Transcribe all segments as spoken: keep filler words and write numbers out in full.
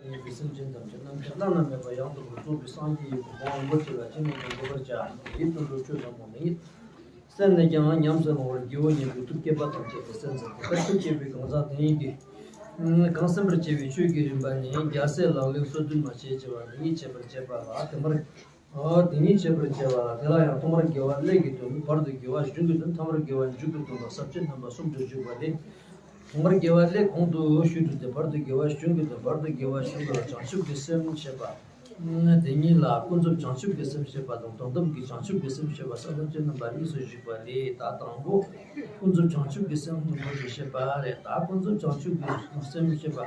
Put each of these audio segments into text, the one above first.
ཉིད་ཀྱི་སེམས་ཅན་ཐམས་ཅད་རྣམ་ཤེས་བླ་ན་མེད་པ་ཡང་དག་པར་རྫོགས་པའི་སངས་རྒྱས་ཀྱི་གོ་འཕང་རིན་པོ་ཆེ་ལ་ཅི་ནས་ཀྱང་འགོད་པར་བྱ། དེའི་དོན་དུ་ཆོས་ཟབ་མོ་འདི་ཉིད་གསན་ནས་ཀྱང་ཉམས་སུ་བླང་བར་བགྱིའོ་སྙམ་པའི་ཐུགས་བསྐྱེད་པ་ཐམས་ཅད་དེ་གསན་ཟིན་ཏེ། བཀའ་ཆོས་བཅས་པའི་གང་ཟག་དེ་ཉིད་ཀྱིས་གང་གསན་པར་བྱ་བའི་ཆོས་ཀྱི་རིམ་པ་ནི་རྒྱལ་སྲས་ལག་ལེན་སོ་བདུན་མ་ཞེས་བྱ་བ་འདི་ཉིད་འཆད་པར་བྱེད་པ་ལ། དེ་མར། ཨོ། དེ་ཉིད་འཆད་པར་བྱ་བ་ལ། དེ་ལ་ཡང་ཐོག་མར་དགེ་བ་ཀླད་ཀྱི་དོན། བར་དུ་དགེ་བ་གཞུང་གི་དོན། ཐ་མར་དགེ་བ་མཇུག་གི་དོན་དང་ཟབ་ཆོས་རྣམ་པ་གསུམ་དུ་འཇུག་པ་སྟེ། ཐོག་མར་དགེ་བ་ཀླད་གོང་དུ་ཞུས་དྲུག་སྟེ། བར་དུ་དགེ་བ་གཞུང་གི་དོན། བར་དུ་དགེ་བ་གཞུང་གི་དོན་བྱང་ཆུབ་ཀྱི་སེམས་བཤད་པ། དེ་ཉིད་ལ་ཀུན་རྫོབ་བྱང་ཆུབ་ཀྱི་སེམས་བཤད་པ་དང་། དོན་དམ་གྱི་བྱང་ཆུབ་ཀྱི་སེམས་བཤད་པ་ཟེར་ལོ་རྒྱུས་རྣམ་པ་གཉིས་སུ་བཞུགས་པ་ལས། ད་དང་པོ་ཀུན་རྫོབ་བྱང་ཆུབ་ཀྱི་སེམས་སྔོན་དུ་བཤད་པ་རེད། ད་ཀུན་རྫོབ་བྱང་ཆུབ་ཀྱི་སེམས་བཤད་པ་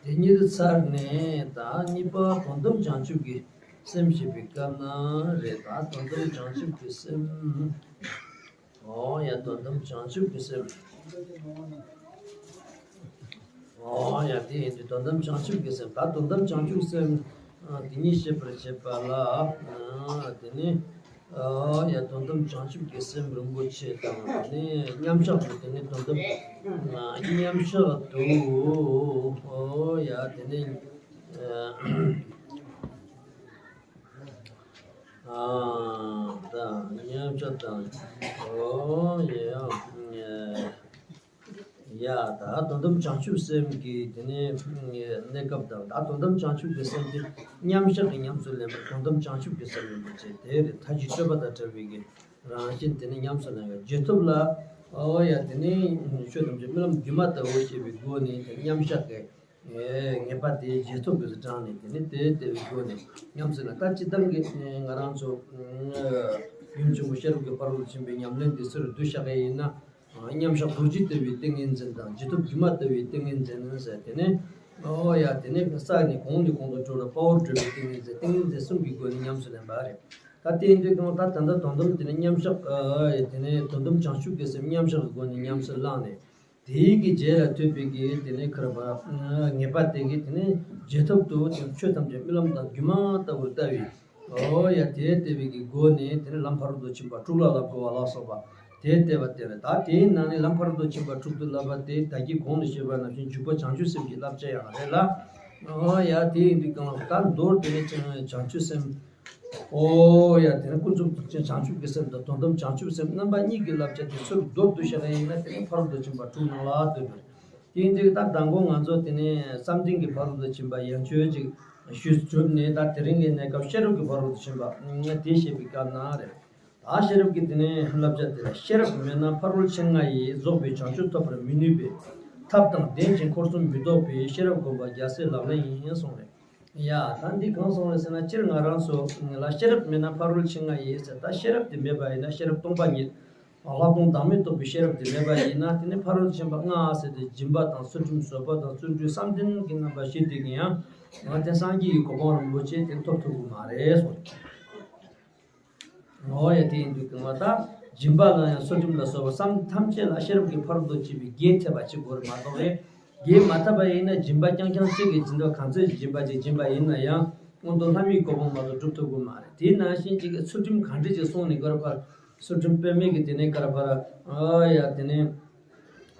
དེ་ཉིད་ཚར་ནས། ད་གཉིས་པ་དོན་དམ་བྱང་ཆུབ་ཀྱི་སེམས་བཤད་པའི་སྐབས་ན་རེད། ད་དོན་དམ་བྱང་ཆུབ་ཀྱི་སེམས། ཨོ་ཡ། དོན་དམ་བྱང་ཆུབ་ཀྱི་སེམས། ཨོ་ཡ། དེ་ཡིན་དུས་དོན་དམ་བྱང་ཆུབ་ཀྱི་སེམས། ད་དོན་དམ་བྱང་ཆུབ་སེམས་དེ་ཉིད་བཤད་པར་བྱེད་པ་ལ། དེ་ནི། ཨོ་ཡ། དོན་དམ་བྱང་ཆུབ་ཀྱི་སེམས་རིན་པོ་ཆེ་དང་། དེ་ནི་མཉམ་བཞག་ཏུ། དེ་ནི་དོན་དམ་མཉམ་བཞག་ཏུ། ཨོ་ཡ། དེ་ནི། ཨ། ཨ། ད་མཉམ་བཞག་དང་། ཨོ་ཡ། ཡ། ད་དོན་དམ་བྱང་ཆུབ་སེམས་ཀྱི་དེ་ནས་གནས་སྐབས་དང་། ད་དོན་དམ་བྱང་ཆུབ་ཀྱི་སེམས་དེ་མཉམ་བཞག་གི་ཉམས་སུ་ལེན་པར་དོན་དམ་བྱང་ཆུབ་ཀྱི་སེམས་རིན་པོ་ཆེ་དེ་རེད། མཐའ་བཞི་སྤྲོས་པ་དང་བྲལ་བའི་གི་རང་བཞིན་དེ་ནས་ཉམས་སུ་ལེན་པའི་རྗེས་ཐོབ་ལ། ཨོ་ཡ། དེ་ནས་ཆོས་ཐམས་ཅད་རྨི་ལམ་སྒྱུ་མ་ལྟ་བུ་ཞེས་པའི་སྒོ་ནས་དེ་མཉམ་བཞག་གི་ངེས་པ་དེ་རྗེས་ཐོབ་ཀྱི་དྲངས་ནས། དེ་ནི་དེ་ལྟ་བུའི་སྒོ་ནས་ཉམས་སུ་ལེན། ད་སྤྱིར་བཏང་གི་ང་རང་ཚོ་ཡུམ་ཆེན་པོ་ཤེས་རབ་ཀྱི་ཕ་རོལ་ཏུ་ཕྱིན་པའི་ཉམས་ལེན་འདི་ཚུར་བསྡུ་བཞག་གི་ཡིན་ན། མཉམ་བཞག་རྡོ་རྗེ་ལྟ་བུའི་ཏིང་ངེ་འཛིན་དང་། རྗེས་ཐོབ་སྒྱུ་མ་ལྟ་བུའི་ཏིང་ངེ་འཛིན་ཟེར། དེ་ནི། ཨོ་ཡ། དེ་ནི་ས་ནས་གོང་ནས་གོང་དུ་འགྲོ་བར་དཔའ་བོར་སྒྲུབ་པའི་ཏིང་ངེ་འཛིན། ཏིང་ངེ་འཛིན་གསུམ་གྱི་སྒོ་ནས་ཉམས་སུ་ལེན་པ་རེད། ད་དེ་ཡིན་དུས་གང་ལྟར་ད་ལྟ་དོན་དམ་དེ་ནི་མཉམ་བཞག་ཨ། དེ་ནི་དོན་དམ་བྱང་ཆུབ་ཀྱི་སེམས་མཉམ་བཞག་གི་སྒོ་ནས་ཉམས་སུ་བླངས་ནས། དེའི་གི་རྗེས་ལ་ཐོབ་པའི་གི་དེ་ནི་ཁར་བ་ངེས་པ་དེ་གི་དེ་ནི་རྗེས་ཐོབ་ཏུ་དེ་ཆོས་ཐམས་ཅད་རྨི་ལམ་དང་སྒྱུ་མ་ལྟ་བུར་ལྟ་བའི། ཨོ་ཡ། དེ་ལྟ་བུའི་གི་སྒོ་ནས་དེ་ནི་ལམ་ཕ་རོལ་ཏུ་ཕྱིན་པ་དྲུག་ལ་བསླབ་དགོས་པ་ལ་སོགས་པ་དེ་བསྟན་པ་དེ་རེད། ད་དེའི་ནང་ནས་ལམ་ཕ་རོལ་ཏུ་ཕྱིན་པ་དྲུག་ཏུ་བསླབ་པ་དེ་ད་གིན་གོང་ནས་བཤད་པ་ནང་བཞིན་འཇུག་པ་བྱང་ཆུབ་སེམས་ཀྱི་བསླབ་བྱ་ཡང་རེད་ལ། ཨོ་ཡ། དེ་ཡིན་དུས་གང་ལ་ད་མདོར་དེ་ནི་བྱང་ཆུབ་སེམས། ཨོ་ཡ། དེ་ནི་ཀུན་རྫོབ་ཏུ་བྱང་ཆུབ་ཀྱི་སེམས་དང་དོན་དམ་བྱང་ཆུབ་སེམས་རྣམ་པ་གཉིས་ཀྱི་བསླབ་བྱ་དེ་ཚུར་མདོར་བསྡུས་བཤད་པ་ཡིན་ན། དེ་ནི་ཕ་རོལ་ཏུ་ཕྱིན་པ་དྲུག་ནང་ལ་འདུས་པས། དེ་ཡིན་དུས་ད་མདང་དགོང་ང་ཚོ་དེ་ནི་བསམ་གཏན་གྱི་ཕ་རོལ་ཏུ་ཕྱིན་པ་ཡན་ཆོད་ཅིག་ཞུས་གྲུབ་ནས། ད་དེ་རིང་གི་གནས་སྐབས་ཤེས་རབ་ཀྱི་ཕ་རོལ་ཏུ་ཕྱིན་པ་དེ་བཤད་པའི་སྐབས་ན་རེད། ད་ཤེས་རབ་ཀྱི་དེ་ནས་བསླབ་བྱ་དེ་ལ། ཤེས་རབ་མེད་ན་ཕ་རོལ་ཕྱིན་ལྔ་ཡི། རྫོགས་པའི་བྱང་ཆུབ་ཐོབ་པར་མི་ནུས་པས། ཐབས་དང་ལྡན་ཞིང་འཁོར་གསུམ་མི་ལྡོག་པའི། ཤེས་རབ་སྒོམ་པ་རྒྱལ་སྲས་ལག་ལེན་ཡིན་གསུངས་རེད། ཡ། ད་འདི་གང་གསུངས་རེད་ཟེར་ན། སྤྱིར་ང་རང་ཚོ་ལ་ཤེས་རབ་མེད་ན་ཕ་རོལ་ཕྱིན་ལྔ་ཡི་ཟེར། ད་ཤེས་རབ་དེ་མེད་པ་ཡིན་ན། ཤེས་རབ་སྟོང་པ་ཉིད་ལྷག་མཐོང་བདག་མེད་རྟོགས་པའི་ཤེས་རབ་དེ་མེད་པ་ཡིན་ན། དེ་ནི་ཕ་རོལ་ཕྱིན་པ་ལྔ་ཟེར་ཏེ་སྦྱིན་པ་དང་ཚུལ་ཁྲིམས་བཟོད་པ་དང་བརྩོན་འགྲུས་བསམ་གཏན་གྱི་རྣམ་པ་བཞི་དེ་གིས་ཡང་ང་དེ་སངས་རྒྱས་ཀྱི་གོ་འཕང་རིན་པོ་ཆེ་དེ་ཐོབ་ཐུབ་ཀྱི་མ་རེད་གསུངས། ཨོ་ཡ། དེ་ཡིན་དུས་གང་ལ་ད་སྦྱིན་པ་ལ་ཡང་ཚུལ་ཁྲིམས་ལ་སོགས་པ་བསམ་ཐམས་ཅད་ལ་ཤེས་རབ་ཀྱི་ཕ་རོལ་ཏུ་ཕྱིན་པའི་རྒྱས་ཐེབས་པ་ཅིག་དགོས་རེད་མ་གཏོགས་རེད། རྒྱས་མ་ཐེབས་པ་ཡིན་ན་སྦྱིན་པ་རྐྱང་རྐྱང་གཅིག་གིས་སྦྱིན་པ་གང་ཚོད་སྦྱིན་པ་ཅིག་སྦྱིན་པ་ཡིན་ན་ཡང་མངོན་མཐོ་ལྷ་མིའི་གོ་འཕང་མ་གཏོགས་སྒྲུབ་ཐུབ་ཀྱི་མ་རེད། དེ་ནང་བཞིན་གཅིག་གིས་ཚུལ་ཁྲིམས་གང་འདྲ་ཅིག་སྲུང་ནས་ག་རེ་བར་ཚུལ་ཁྲིམས་དཔེ་མེད་ཀྱི་དེ་ནས་ག་རེ་བར། ཨོ་ཡ། དེ་ནས།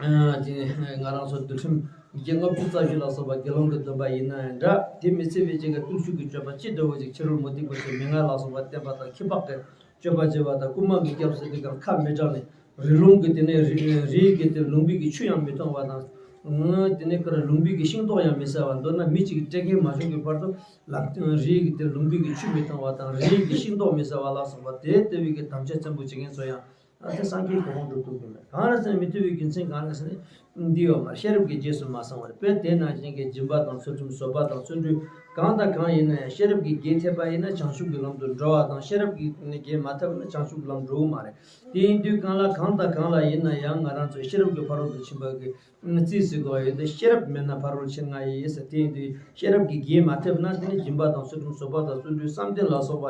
ཨ། དེ་ནས་ང་རང་ཚོ་འདུལ་ཁྲིམས་ཉིས་བརྒྱ་ལྔ་བཅུ་རྩ་བཞི་ལ་སོགས་པ་དགེ་སློང་གི་སྡོམ་པ་ཡིན་ན་ཡང་འདྲ། དེ་མི་ཚེ་བའི་ཅིག་གི་བརྟུལ་ཞུགས་ཀྱི་སྤྱོད་པ་ཅི་འདྲ་བོ་ཅིག་ཕྱི་རོལ་མུ་སྟེགས་པ་ཚོས་མན་ངག་ལ་སོགས་པ་བསྟན་པ་དང་ཁྱད་པར་གྱི་སྤྱོད་པ་བྱེད་པ་དང་། རྐུན་མ་མི་སྐྱབས་ཟེར་དུས་གང་ཁ་མི་གྲགས་ནས་རི་ལུང་གི་དེ་ནས་རི་རིའི་གི་དེ་ལུང་པའི་གི་ཆུ་ཡང་མི་འཐུང་བ་དང་། དེ་ནས་ཀར་ལུང་པའི་གི་ཤིང་ཏོག་ཡང་མི་ཟ་བ། མདོར་ན་མི་གཅིག་གི་སྤྲད་མཁན་མ་བྱུང་གི་བར་དུ་ལ་རིའི་གི་དེ་ལུང་པའི་གི་ཆུ་མི་འཐུང་བ་དང་། རིའི་གི་ཤིང་ཏོག་མི་ཟ་བ་ལ་སོགས་པ་དེ་ལྟ་བུའི་གི་དམ་བཅའ་བཙན་པོ་བྱེད་མཁན་ཚོ་ཡང་། ཨ། དེ་སངས་རྒྱས་གོ་འཕང་སྒྲུབ་ཐུབ་ཀྱི་མེད། གང་རེད་ཟེར་ན་མི་ཐུབ་པའི་རྒྱུ་མཚན་གང་རེད་ཟེར་ན། འདི་ཡོད་མ་རེད། ཤེས་རབ་ཀྱི་རྗེས་སུ་མ་སོང་བ་རེད། དཔེ་དེ་ནང་བཞིན་གྱི་སྦྱིན་པ་དང་ཚུལ་ཁྲིམས་བཟོད་པ་དང་བརྩོན་འགྲུས་གང་དང་གང་ཡིན་ན་ཡང་ཤེས་རབ་ཀྱིས་རྒྱས་ཐེབས་པ་ཡིན་ན་བྱང་ཆུབ་ཀྱི་ལམ་དུ་འགྲོ་བ་དང་། ཤེས་རབ་ཀྱིས་རྒྱས་མ་ཐེབས་ན་བྱང་ཆུབ་ཀྱི་ལམ་འགྲོ་གི་མ་རེད། དེ་ཡིན་དུས་གང་ལ་གང་དང་གང་ལ་ཡིན་ན་ཡང་ང་རང་ཚོས་ཤེས་རབ་ཀྱི་ཕ་རོལ་ཏུ་ཕྱིན་པ་གི་རྩིས་སུ་གོ་ཡོད་དེ། ཤེས་རབ་མེད་ན་ཕ་རོལ་ཕྱིན་ལྔ་ཡི་ཟེར། དེ་ཡིན་དུས་ཤེས་རབ་ཀྱིས་རྒྱས་མ་ཐེབས་ན་དེ་ནི་སྦྱིན་པ་དང་ཚུལ་ཁྲིམས་བཟོད་པ་དང་བརྩོན་འགྲུས་བསམ་གཏན་ལ་སོགས་པ་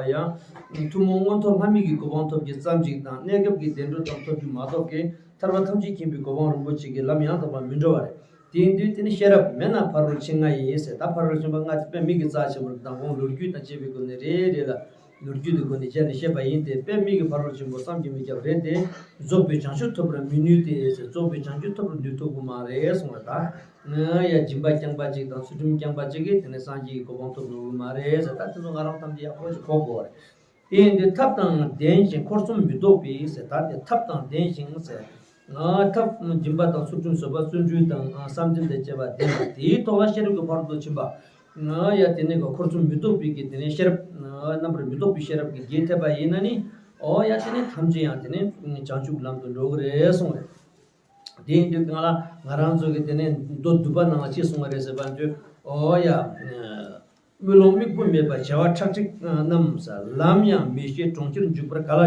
ཡང་ཐུན་མོང་མངོན་མཐོ་ལྷ་མི་གི་གོ་འཕང་ཐོབ་རྒྱུ་ཙམ་ཞིག་དང་། གནས་སྐབས་ཀྱི་བདེ་འགྲོ་ཙམ་ཐོབ་རྒྱུ་མ་གཏོགས་ཀྱི་ཐར་པ་ཐམས་ཅད་མཁྱེན་པའི་གོ་འཕང་རིན་པོ་ཆེ་གི་ལམ་ཡང་དག་པར་མི་འགྲོ་བ་རེད། དེ་ཡིན་དུས་དེ་ནི་ཤེས་རབ་མེད་ན་ཕ་རོལ་ཕྱིན་ལྔ་ཡི་ཟེར། ད་ཕ་རོལ་ཕྱིན་པ་ལྔ་དེ་དཔེ་མི་གི་རྩ་ཆེན་པོར་མདང་དགོང་ལོ་རྒྱུས་དང་བཅས་པའི་སྒོ་ནས་རེ་རེ་ལ། ལོ་རྒྱུས་དེ་སྒོ་ནས་བྱས་ནས་བཤད་པ་ཡིན་ཏེ། དཔེ་མིག་གི་ཕ་རོལ་ཕྱིན་པོ་བསམ་གྱིས་མི་ཁྱབ་རེད་དེ། རྫོགས་པའི་བྱང་ཆུབ་ཐོབ་པར་མི་ནུས་ཏེ་ཟེར། རྫོགས་པའི་བྱང་ཆུབ་ཐོབ་པར་ནུས་ཐུབ་ཀྱི་མ་རེད་གསུངས་པ་དང་། ཡ་སྦྱིན་པ་རྐྱང་པ་གཅིག་དང་ཚུལ་ཁྲིམས་རྐྱང་པ་གཅིག་གིས་དེ་ནས་སངས་རྒྱས་ཀྱི་གོ་འཕང་ཐོབ་ནུས་ཀྱི་མ་རེད་ཟེར། ད་དེ་ཚོ་ང་རང་ཐམས་ཅད་ཡག་པོ་ཞིག་གོ་དགོས་པ་རེད། དེ་ཡིན་དུས་ཐབས་དང་ལྡན་ཞིང་འཁོར་གསུམ་མི་ལྡོག་པའི་ཟེར། ད་དེ་ཐབས་དང་ལྡན་ཞིང་ཟེར། ཐབས་སྦྱིན་པ་དང་ཚུལ་ཁྲིམས་བཟོད་པ་བརྩོན་འགྲུས་དང་བསམ་གཏན་དང་བཅས་པ་ལྡན་པ་དེའི་ཐོག་ལ་ཤེས་རབ་ཀྱི་ཕ་རོལ་ཏུ་ཕྱིན་པ། ཡ་དེ་ནས་འཁོར་གསུམ་མི་ལྡོག་པའི་གི་དེ་ནས་ཤེས་རབ། རྣམ་པར་མི་རྟོག་པའི་ཤེས་རབ་ཀྱི་རྒྱས་ཐེབས་པ་ཡིན་ན་ནི། ཨོ་ཡ་དེ་ནས་ཐམས་ཅད་ཡང་དེ་ནས་བྱང་ཆུབ་ལམ་དུ་འགྲོ་གི་རེད་གསུངས་རེད། དེ་ཡིན་དུས་གང་ལ་ང་རང་ཚོ་གི་དེ་ནས་མདོ་སྡུད་པ་ནང་ལ་ཅི་གསུངས་པ་རེད་ཟེར་བ་ཚོས། ཨོ་ཡ། དམུས་ལོང་དམིགས་བུ་མེད་པ་བྱེ་བ་ཁྲག་ཁྲིག་རྣམས་ལམ་ཡང་མི་ཤེས་གྲོང་ཁྱེར་འཇུག་པར་ག་ལ་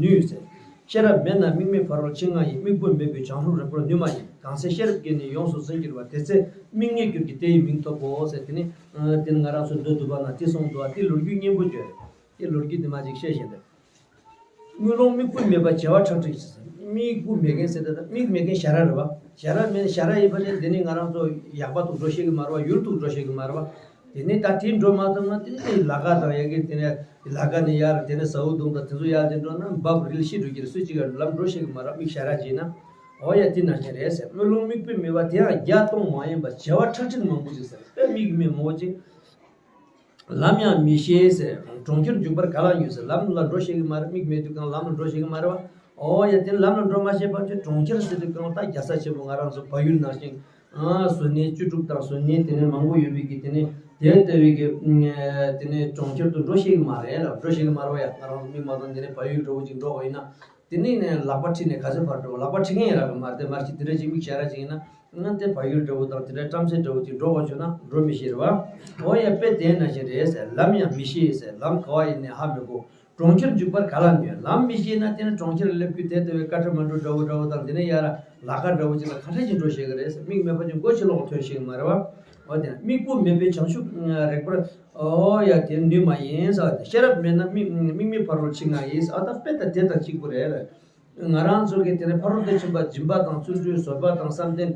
ནུས་ཟེར། ཤེས་རབ་མེད་ན་དམིགས་མེད་ཕ་རོལ་ཕྱིན་ལྔ་ཡི་དམིགས་བུ་མེད་པའི་བྱང་སྒྲུབ་རེག་པར་ནུས་མ་ཡིན། གང་ཚེ་ཤེས་རབ་སྐྱེས་ནས་ཡོངས་སུ་ཟིན་གྱུར་པ། དེ་ཚེ་དམིགས་མེད་གྱུར་གྱི་དེ་ཡི་མིང་ཐོབ་བོ་ཟེར། དེ་ནི་དེ་ནི་ང་རང་ཚོ་མདོ་སྡུད་པ་ན་དེ་གསུངས་འདུག་བ། དེ་ལོ་རྒྱུས་སྙན་པོ་བརྗོད་རེད། དེ་ལོ་རྒྱུས་དེ་མ་ཅིག་བཤད་བཞིན་དུ། དམུས་ལོང་དམིགས་བུ་མེད་པ་བྱེ་བ་ཁྲག་ཁྲིག་ཟེར། དམིགས་བུ་མེད་མཁན་ཟེར་ཏེ། ད་དམིགས་མེད་མཁན་ཞ་ར་རེད་བ། ཞ་ར་མེད་ཞ་ར་ཡིན་པ་ནི་འདི་ནི་ང་རང་ཚོ་ཡག་པ་ཐོག་འགྲོ་ཤེས་ཀྱི་མ་རེད་བ། ཡུལ་ཐོག་འགྲོ་ཤེས་ཀྱི་མ་རེད་བ། དེ་ནི་ད་དེ་འགྲོ་མ་ཐུབ་ན་དེ་ནི་ལ་ཀ་དང་ཡ་གི་དེ་ནས་ལ་ཀ་ནས་ཡར་དེ་ནས་ཟའུ་དུང་དང་དེ་ཚོ་ཡར་དེ་འགྲོ་ན་འབབ་རིལ་ཤི་འགྲོ་གི་རེད། སུ་གཅིག་ག་ལམ་འགྲོ་ཤེས་ཀྱི་མ་རེད་དམིགས་ཞ་ར་བྱས་ན། འོ་ཡ་དེ་ནང་བཞིན་རེད་ཟེར། དམུས་ལོང་དམིགས་བུ་མེད་པ་དེ་ཡང་བརྒྱ་སྟོང་མ་ཡིན་པ་བྱེ་བ་ཁྲག་ཁྲིག་མང་པོ་ཅིག་ཟེར། དཔེ་དམིགས་མེད་མང་པོ་ཅིག་ལམ་ཡང་མི་ཤེས་ཟེར། གྲོང་ཁྱེར་འཇུག་པར་ག་ལ་ནུས་ཟེར། ལམ་ལ་འགྲོ་ཤེས་ཀྱི་མ་རེད། དམིགས་མེད་དུས་གང་ལམ་ལ་འགྲོ་ཤེས་ཀྱི་མ་རེད་བ། ཨོ་ཡ་དེ་ལམ་ལ་འགྲོ་མ་ཤེས་པ་ཚོས་གྲོང་ཁྱེར་ཟེར་དུས་གང་ད་རྒྱལ་ས་ཆེན་པོ་ང་རང་ཚོ་བལ་ཡུལ་ནང་བཞིན། ཨ་བཟོ་ནི་བཅུ་དྲུག་དང་བཟོ་ནི་དེ་ནས་མང་པོ་ཡོད་པའི་གི་དེ་ནས་དེ་ལྟ་བུའི་གི་དེ་ནས་གྲོང་ཁྱེར་དུ་འགྲོ་ཤེས་ཀྱི་མ་རེད་ལ། འགྲོ་ཤེས་ཀྱི་མ་རེད་བ། ཡ་ང་རང་ཚོ་མིག་མ་ཚང་དེ་ནས་བལ་ཡུལ་འགྲོ་བ་ཅིག་འགྲོ་བ་ཡིན་ན། དེ་ནས་ནས་ལག་པ་ཁྲིད་ནས་ག་ཚོད་བར་འགྲོ། ལག་པ་ཁྲིད་མཁན་ཡིན་ར་གི་མ་རེད་དེ། མ་གཞི་དེ་འདྲ་ཅིག་དམིགས་བྱ་ར་ཅིག་ཡིན་ན། ང་དེ་བལ་ཡུལ་འདྲ་བོ་དང་དེ་འདྲ་བྲམ་ཟེ་འདྲ་བོ་ཅིག་འགྲོ་དགོས་བྱུང་ན་འགྲོ་མི་ཤེས་རེད་བ། འོ་ཡ་དཔེ་དེ་ནང་བཞིན་རེད་ཟེར། ལམ་ཡང་མི་ཤེས་ཟེར། ལམ་ག་བ་ཡིན་ནས་ཧ་མི་གོ། གྲོང་ཁྱེར་འཇུག་པར་ག་ལ་ནུས། ལམ་མི་ཤེས་ན་དེ་ནི་གྲོང་ཁྱེར་སླེབས་རྒྱུ་དེ་ལྟ་བུའི་ཀ་ཐ་མན་གྲུ་འདྲ་བོ་འདྲ་བོ་དང་དེ་ནས་ཡར་ལ་ཀ་འདྲ་བོ་ཅིག་ལ་ག་འདྲ་ཅིག་འགྲོ་ཤེས་ཀྱི་རེད་ཟེར། མིག་མེད་པ་ཅིག་མགོ་ཕྱི་ལོགས་ཐོན་ཤེས་ཀྱི་མ་རེད་བ། འོ་དེ་ན་དམིགས་བུ་མེད་པའི་བྱང་ཆུབ་རེག་པར། ཨོ་ཡ་དེ་ནུས་མ་ཡིན་ཟེར་བ་དེ། ཤེས་རབ་མེད་ན་དམིགས་དམིགས་མེད་ཕ་རོལ་ཕྱིན་ལྔ་ཡིན་ཟེར་བ་དང་དཔེ་ད་དེ་དང་གཅིག་པུ་རེད། ང་རང་ཚོ་གི་དེ་ནས་ཕ་རོལ་ཏུ་ཕྱིན་པ་སྦྱིན་པ་དང་བརྩོན་འགྲུས་བཟོད་པ་དང་བསམ་གཏན།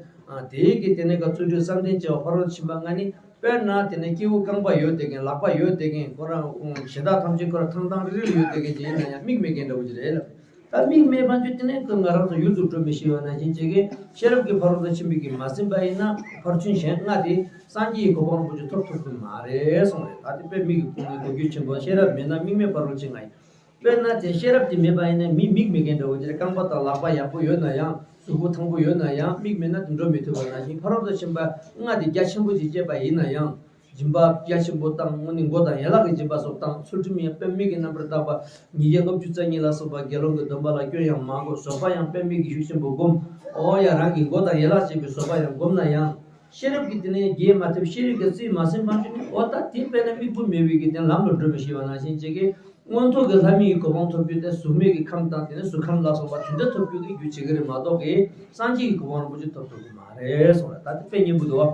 དེའི་གི་དེ་ནས་ག་བརྩོན་འགྲུས་བསམ་གཏན་བཅས་པ་ཕ་རོལ་ཏུ་ཕྱིན་པ་ལྔ་ནི། དཔེར་ན་དེ་ནས་སྐྱེ་བོ་རྐང་པ་ཡོད་དེ་གིན་ལག་པ་ཡོད་དེ་གིན་ཁོ་རང་གཞན་དག་ཐམས་ཅད་ཁོ་རང་ཐང་ཐང་རིལ་རིལ་ཡོད་དེ་གིན་ཅིག་ཡིན་ན་ཡང་དམིགས་མེད་མཁན་འདྲ་བོ་ཅིག་རེད་ལ། ད་དམིགས་མེད་པ་ཚོས་དེ་ནས་ཁོ་ང་རང་ཚོ་ཡུལ་དུ་འགྲོ་མི་ཤེས་པ་ནང་བཞིན་བྱེད་ཀྱི། ཤེས་རབ་ཀྱི་ཕ་རོལ་ཏུ་ཕྱིན་པའི་གི་མ་ཟིན་པ་ཡིན་ན་ཕར་ཕྱིན་གཞན་ལྔ་དེ་སངས་རྒྱས་ཀྱི་གོ་འཕང་རིན་པོ་ཆེ་ཐོབ་ཐུབ་ཀྱི་མ་རེད་གསུངས་རེད། ད་དེ་དཔེ་མིག་གི་གོ་རྒྱུ་ཆེན་པོ། ཤེས་རབ་མེད་ན་དམིགས་མེད་ཕ་རོལ་ཕྱིན་ལྔ་ཡིན། དཔེར་ན་དེ་ཤེས་རབ་དེ་མེད་པ་ཡིན་ན་མི་དམིགས་མེད་མཁན་འདྲ་བོ་ཅིག་རེད། རྐང་པ་དང་ལག་པ་ཡག་པོ་ཡོད་ན་ཡང་གཟུགས་པོ་ཐང་པོ་ཡོད་ན་ཡང་དམིགས་མེད་ན་དེ་འགྲོ་མི་ཐུབ་པ་ནང་བཞིན། ཕ་རོལ་ཏུ་ཕྱིན་པ་ལྔ་དེ་རྒྱ་ཆེན་པོ་ཅིག་སྐྱེས་པ་ཡིན་ན་ཡང་། སྦྱིན་པ་རྒྱ་ཆེན་པོ་བཏང་། དངོས་གནས་མགོ་དང་ཡན་ལག་གི་སྦྱིན་པ་སོགས་བཏང་། ཚུལ་ཁྲིམས་ཡང་དཔེ་མེད་ཀྱི་རྣམ་པར་དག་པ། ཉིས་བརྒྱ་ལྔ་བཅུ་རྩ་གཉིས་ལ་སོགས་པ་དགེ་སློང་གི་སྡོམ་པ་ལ་སྐྱོན་ཡང་མ་བགོ། བཟོད་པ་ཡང་དཔེ་མེད་ཀྱི་ཤུགས་ཆེན་པོ་བསྒོམ། ཨོ་ཡ་རང་གི་མགོ་དང་ཡན་ལག་བཅས་པའི་བཟོད་པ་ཡང་བསྒོམ་ན་ཡང་། ཤེས་རབ་ཀྱི་དེ་ནས་རྒྱས་མ་ཐེབས། ཤེས་རིག་གི་རྩིས་མ་ཟིན་པ་ཅིག་ནི། འོ་ད་དེ་དཔེར་ན་དམིགས་བུ་མེད་པའི་གི་དེ་ལམ་ལ་འགྲོ་མི་ཤེས་པ་ནང་བཞིན་བྱེད་ཀྱི། མངོན་མཐོ་གི་ལྷ་མི་ཡི་གོ་འཕང་ཐོབ་རྒྱུ་དེ་གཟུགས་མེད་ཀྱི་ཁམས་དང་དེ་ནས་གཟུགས་ཁམས་ལ་སོགས་པ་དེ་འདྲ་ཐོབ་རྒྱུ་གི་རྒྱུ་བྱེད་ཀྱི་རེད་མ་གཏོགས་གི། སངས་རྒྱས་ཀྱི་གོ་འཕང་རིན་པོ་ཆེ་ཐོབ་ཐུབ་ཀྱི་མ་རེད་གསུངས་རེད། ད་དེ་དཔེ་སྙན་པོ་འདུག་བ།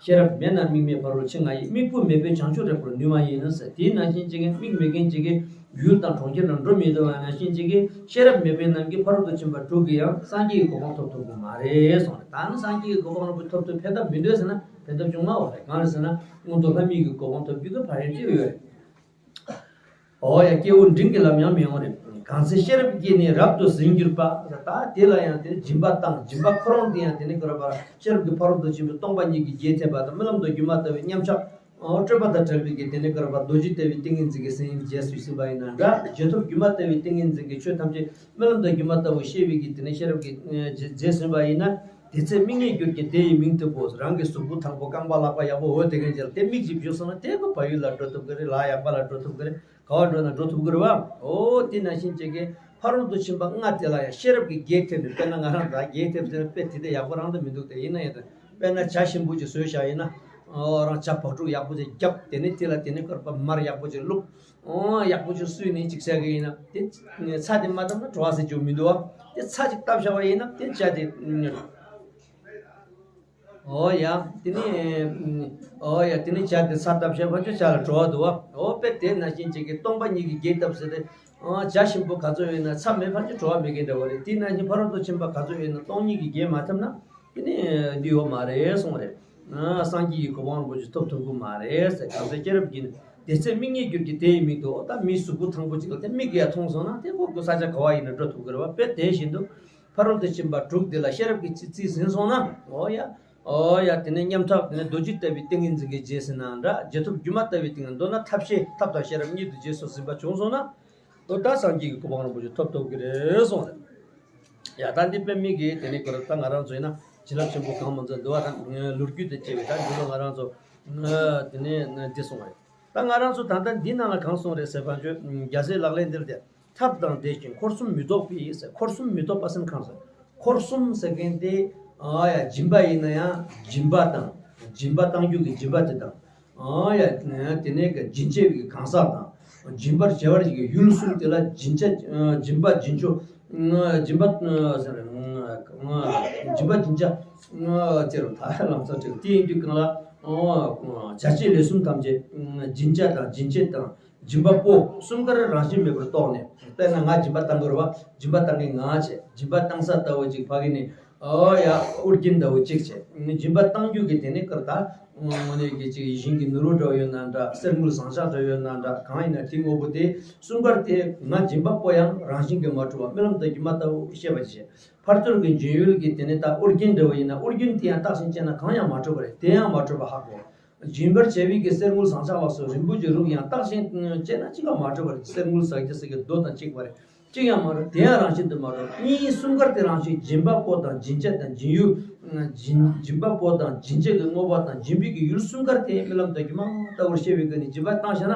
ཤེས་རབ་མེད་ན་དམིགས་མེད་ཕ་རོལ་ཕྱིན་ལྔ་ཡི། དམིགས་བུ་མེད་པའི་བྱང་ཆུབ་རེག་པར་ནུས་མ་ཡིན་ཟེར། དེའི་ནང་བཞིན་བྱེད་མཁན་དམིགས་མེད་མཁན་བྱེད་ཀྱི། ཡུལ་དང་གྲོང་ཁྱེར་ལ་འགྲོ་མི་ཐུབ་པ་ནང་བཞིན་བྱེད་ཀྱི། ཤེས་རབ་མེད་པའི་རྣམས་ཀྱིས་ཕ་རོལ་ཏུ་ཕྱིན་པ་དྲུག་གིས་ཡང་སངས་རྒྱས་ཀྱི་གོ་འཕང་ཐོབ་ཐུབ་ཀྱི་མ་རེད་གསུངས་རེད། ད་ནི་སངས་རྒྱས་ཀྱི་གོ་འཕང་རིན་པོ་ཆེ་ཐོབ་ཐུབ་ཕན་ཐབས་མི་འདོད་ཟེར་ན་ཕན་ཐབས་བྱུང་མ་བ་རེད། གང་རེད་ཟེར་ན་མངོན་མཐོ་ལྷ་མི་ཡི་གོ་འཕང་ཐོབ་རྒྱུ་གི་ཕ་རན་ཏེ་ཡོད་རེད། འོ་ཡ་སྐྱེ་བོ་འབྲིང་གི་ལམ་ཡང་མི་འོང་རེད། གང་ཚེ་ཤེས་རབ་སྐྱེས་ནས་རབ་ཏུ་ཟིན་གྱུར་པ། ད་དེ་ལ་ཡང་དེ་ནི་སྦྱིན་པ་བཏང་། སྦྱིན་པ་ཁོ་རང་དེ་ཡང་དེ་ནི་ག་རེ་བར་ཤེས་རབ་ཀྱི་ཕ་རོལ་ཏུ་ཕྱིན་པའི་སྟོང་པ་ཉིད་ཀྱི་རྒྱས་ཐེབས་པ་དང་། རྨི་ལམ་དང་སྒྱུ་མ་ལྟ་བུའི་མཉམ་གཞག་ཨོ་སྤྲོས་པ་དང་བྲལ་བའི་གི་དེ་ནི་ག་རེ་བར་རྡོ་རྗེ་ལྟ་བུའི་ཏིང་ངེ་འཛིན་གྱི་སེམས་རྒྱས་སུ་ཟིན་པ་ཡིན་ན་འདྲ། རྗེས་ཐོབ་སྒྱུ་མ་ལྟ་བུའི་ཏིང་ངེ་འཛིན་གྱི་ཆོས་ཐམས་ཅད་རྨི་ལམ་དང་སྒྱུ་མ་ལྟ་བུ་ཤེས་པའི་གི་དེ་ནི་ཤེས་རབ་ཀྱི་རྗེས་ཟིན་པ་ཡིན་ན། དེ་ཚེ་དམིགས་མེད་གྱུར་གྱི་དེ་ཡི་མིང་ཐོབ་བོ། རང་གི་གཟུགས་པོ་དང་པོ་རྐང་པ་ལག་པ་ཡག་པོ་འོ་དེ་གན་ཅིག་ལ་དེ་མིག་ཅིག་བཞུགས་སོང་ན་དེ་ཁོ་བལ་ཡུལ་ལ་འགྲོ་ཐུབ་ཀྱི་རེད། ལ་ཡག་པ་ལ་འགྲོ་ཐུབ་ཀྱི་རེད། ག་བ་འགྲོ་ན་འགྲོ་ཐུབ་ཀྱི་རེད་བ། ཨོ་དེ་ནང་བཞིན་བྱེད་ཀྱི་ཕ་རོལ་ཏུ་ཕྱིན་པ་ལྔ་དེ་ལ་ཡང་ཤེས་རབ་ཀྱི་རྒྱས་ཐེབས་ནས། དཔེར་ན་ང་རང་ད་རྒྱས་ཐེབས་ཟེར་ན་དཔེ་དེ་དེ་ཡག་པོ་རང་དུ་མི་འདུག་དེ་ཡིན་ན་ཡང་དཔེར་ན་ཇ་ཞིམ་པོ་ཅིག་བཟོས་བཞག་ཡིན་ན། ཨོ་རང་ཇ་བག་ཕྲུག་ཡག་པོ་ཅིག་བརྒྱབ། དེ་ནས་དེ་ལ་དེ་ནས་སྐོར་པ་མར་ཡག་པོ་ཅིག་བླུགས། ཨོ་ཡག་པོ་ཅིག་བསྲུས་ནས་ཅིག་ཟས་ཀྱི་ཡིན་ན་དེ་ཚྭ་དེ་མ་བཏབ་ན་བྲོ་བ་ཟེར་རྒྱུ་མི་འདུག་བ། དེ་ཚྭ་ཅིག་བཏབ་བཞག་པ་ཡིན་ན་དེ་ཇ་དེ། ཨོ་ཡ། དེ་ནི། ཨོ་ཡ། དེ་ནི་ཇ་དེ་ཚྭ་བཏབ་བྱས་ཕར་ཚུར་ཇ་ལ་བྲོ་བ་འདུག་བ། ཨོ་དཔེ་དེ་ནང་བཞིན་བྱེད་ཀྱི་སྟོང་པ་ཉིད་ཀྱི་རྒྱས་བཏབ་ཟེར་ཏེ། ཨོ་ཇ་ཞིམ་པོ་ག་ཚོད་ཡོད་ན་ཚྭ་མེད་ཕར་ཚུར་བྲོ་བ་མེད་མཁན་འདྲ་བོ་རེད། དེ་ནང་བཞིན་ཕ་རོལ་ཏུ་ཕྱིན་པ་ག་ཚོད་ཡོད་ན་སྟོང་ཉིད་ཀྱི་རྒྱས་མ་ཐེབས་ན། དེ་ནི་འདི་ཡོད་མ་རེད་གསུངས་རེད། ཨ་སངས་རྒྱས་ཀྱི་གོ་འཕང་རིན་པོ་ཆེ་ཐོབ་ཐུབ་ཀྱི་མ་རེད་ཟེར། གང་ཚེ་ཤེས་རབ་ཀྱིས་ནི། དེ་ཚེ་མིག་རྙེད་གྱུར་གྱི་དེ་ཡི་མིག་ཏུ། འོ་ད་མིའི་གཟུགས་པོ་ཐང་པོ་ཅིག་ལ་དེ་མིག་གིས་ཡ་མཐོང་སོང་ན་དེ་ཁོ་ཁོ་ས་ཆ་ག་བ་ཡིན་ན་འགྲོ་ཐུབ་ཀྱི་རེད་བ། དཔེ་དེ་བཞིན་དུ་ཕ་རོལ་ཏུ་ཕྱིན་པ་དྲུག་འདི་ལ་ཤེས་རབ་ཀྱི་རྩིས་ཟིན་སོང་ན། འོ་ཡ། འོ་ཡ། དེ་ནས་ཉམ་ཐག་དེ་ནས་རྡོ་རྗེ་ལྟ་བུའི་ཏིང་ངེ་འཛིན་གྱི་རྗེས་ཟིན་ན་འདྲ། རྗེས་ཐོབ་སྒྱུ་མ་ལྟ་བུའི་ཏིང་ངེ་འཛིན། མདོར་ན་ཐབས་ཤེས་ཐབས་དང་ཤེས་རབ་གཉིས་དུ་རྗེས་སུ་ཟིན་པ་བྱུང་སོང་ན། འོ་ད་སངས་རྒྱས་ཀྱི་གོ་འཕང་རིན་པོ་ཆེ་ཐོབ་ཐུབ་ཀྱི་རེད་གསུངས་རེད། ཡ་ད་འདི་དཔེ་མིག་གིས་དེ་ནས་ཁོ་ར་ད་ང་རང་ཚོ་ཡིན་ན་བྱིན་རླབས་ཆེན་པོ་གང་མང་ཚོ་འདུལ་བ་དང་ལོ་རྒྱུས་དང་བཅས་པའི་ད་འདི་ལོ་ང་རང་ཚོ་དེ་ནས་འདི་གསུངས་རེད། ད་ང་རང་ཚོ་ད་ལྟ་འདི་ནང་ལ་གང་གསུངས་རེད་ཟེར་བ་ཆོས་རྒྱལ་སྲས་ལག་ལེན་འདིར་དེ། ཐབས་དང་ལྡན་ཞིང་འཁོར་གསུམ་མི་རྟོག་པའི་ཟེར། འཁོར་གསུམ་མི་རྟོག་པ་སེམས་གང་ཟེར། འཁོར་གསུམ་ཟེར་མཁན་དེ། ཨ་ཡ། སྦྱིན་པ་ཡིན་ན་ཡང་སྦྱིན་པ་དང་། སྦྱིན་པ་གཏང་རྒྱུ་གི་སྦྱིན་པ་དེ་དང་། ཨ་ཡ། དེ་ནས་ཀྱི་སྦྱིན་བྱེད་ཀྱི་གང་ཟག་དང་། སྦྱིན་པར་བྱ་བར་གྱི་ཡུལ་གསུམ་དེ་ལ་སྦྱིན་བྱ། སྦྱིན་པ་སྦྱིན་བྱ། སྦྱིན་པ་ཟེར། སྦྱིན་པ་སྦྱིན་བྱ། ཅེས་རུ་ད་ལམ་སང་དྲིལ། དེ་ཡིན་དུས་གང་ལ། བྱ་བྱེད་ལས་གསུམ་ཐམས་ཅད། སྦྱིན་བྱ་དང་སྦྱིན་བྱེད་དང་། སྦྱིན་པ་པོ་གསུམ་ཀར་རང་བཞིན་མེད་པར་རྟོགས་ནས། དཔེར་ན་ང་སྦྱིན་པ་བཏང་དགོས་རེད་བ། སྦྱིན་པ་བཏང་མཁན་ང་བྱས། སྦྱིན་པ་བཏང་ས་ལྟ་བུ་ཅིག་ཕ་གི་ནས། ཨོ་ཡ། ཨོ་རྒྱན་ལྟ་བུ་ཅིག་བྱས། སྦྱིན་པ་བཏང་རྒྱུ་གི་དེ་ནས་ཀར་ད། དངོས་གནས་ཀྱི་ཅིག་ཡིད་བཞིན་གྱི་ནོར་བུ་འདྲ་བོ་ཡོད་ན་འདྲ། གསེར་དངུལ་ཟངས་ལྕགས་འདྲ་བོ་ཡོད་ན་འདྲ། གང་ཡིན་ན་དེ་དངོས་པོ་དེ་གསུམ་ཀར་དེ་ང་སྦྱིན་པ་པོ་ཡང་རང་བཞིན་གྱིས་མ་གྲུབ་པ་རྨི་ལམ་དང་སྒྱུ་མ་ལྟ་བུ་ཤེས་པར་བྱེད། ཕར་ཚུར་གྱི་འབྱིན་ཡུལ་གྱི་དེ་ནས་ད་ཨོ་རྒྱན་འདྲ་བོ་ཡིན་ན་ཨོ་རྒྱན་དེ་ཡང་བརྟགས་ཤིང་དཔྱད་ན་གང་ཡང་མ་གྲུབ་པ་རེད། དེ་ཡང་མ་གྲུབ་པ་ཧ་གོ། སྦྱིན་པར་བྱ་བའི་གི་གསེར་དངུལ་ཟངས་ལྕགས་ལ་སོགས་རིན་པོ་ཆེ་རུ་ཡང་བརྟགས་ཤིང་དཔྱད་ན་གཅིག་ཀྱང་མ་གྲུབ་པར། གསེར་དངུལ་ཟངས་ལྕགས་ཟེར་གྱི་རྡོ་དང་གཅིག་པ་རེད། གཅིག་ཡང་མ་གྲུབ། དེ་ཡང་རང་བཞིན་དུ་མ་གྲུབ། གཉིས་གསུམ་ཀར་དེ་རང་བཞིན། སྦྱིན་པ་པོ་དང་སྦྱིན་བྱ་དང་སྦྱིན་ཡུལ། སྦྱིན་སྦྱིན་པ་པོ་དང་སྦྱིན་བྱ་གི་དངོས་པོ་དང་སྦྱིན་པའི་གི་ཡུལ་གསུམ་ཀར་དེ་རྨི་ལམ་དང་སྒྱུ་མ་ལྟ་བུར་ཤེས་པའི་སྒོ་ནས་སྦྱིན་པ་བཏང་བྱས་ན།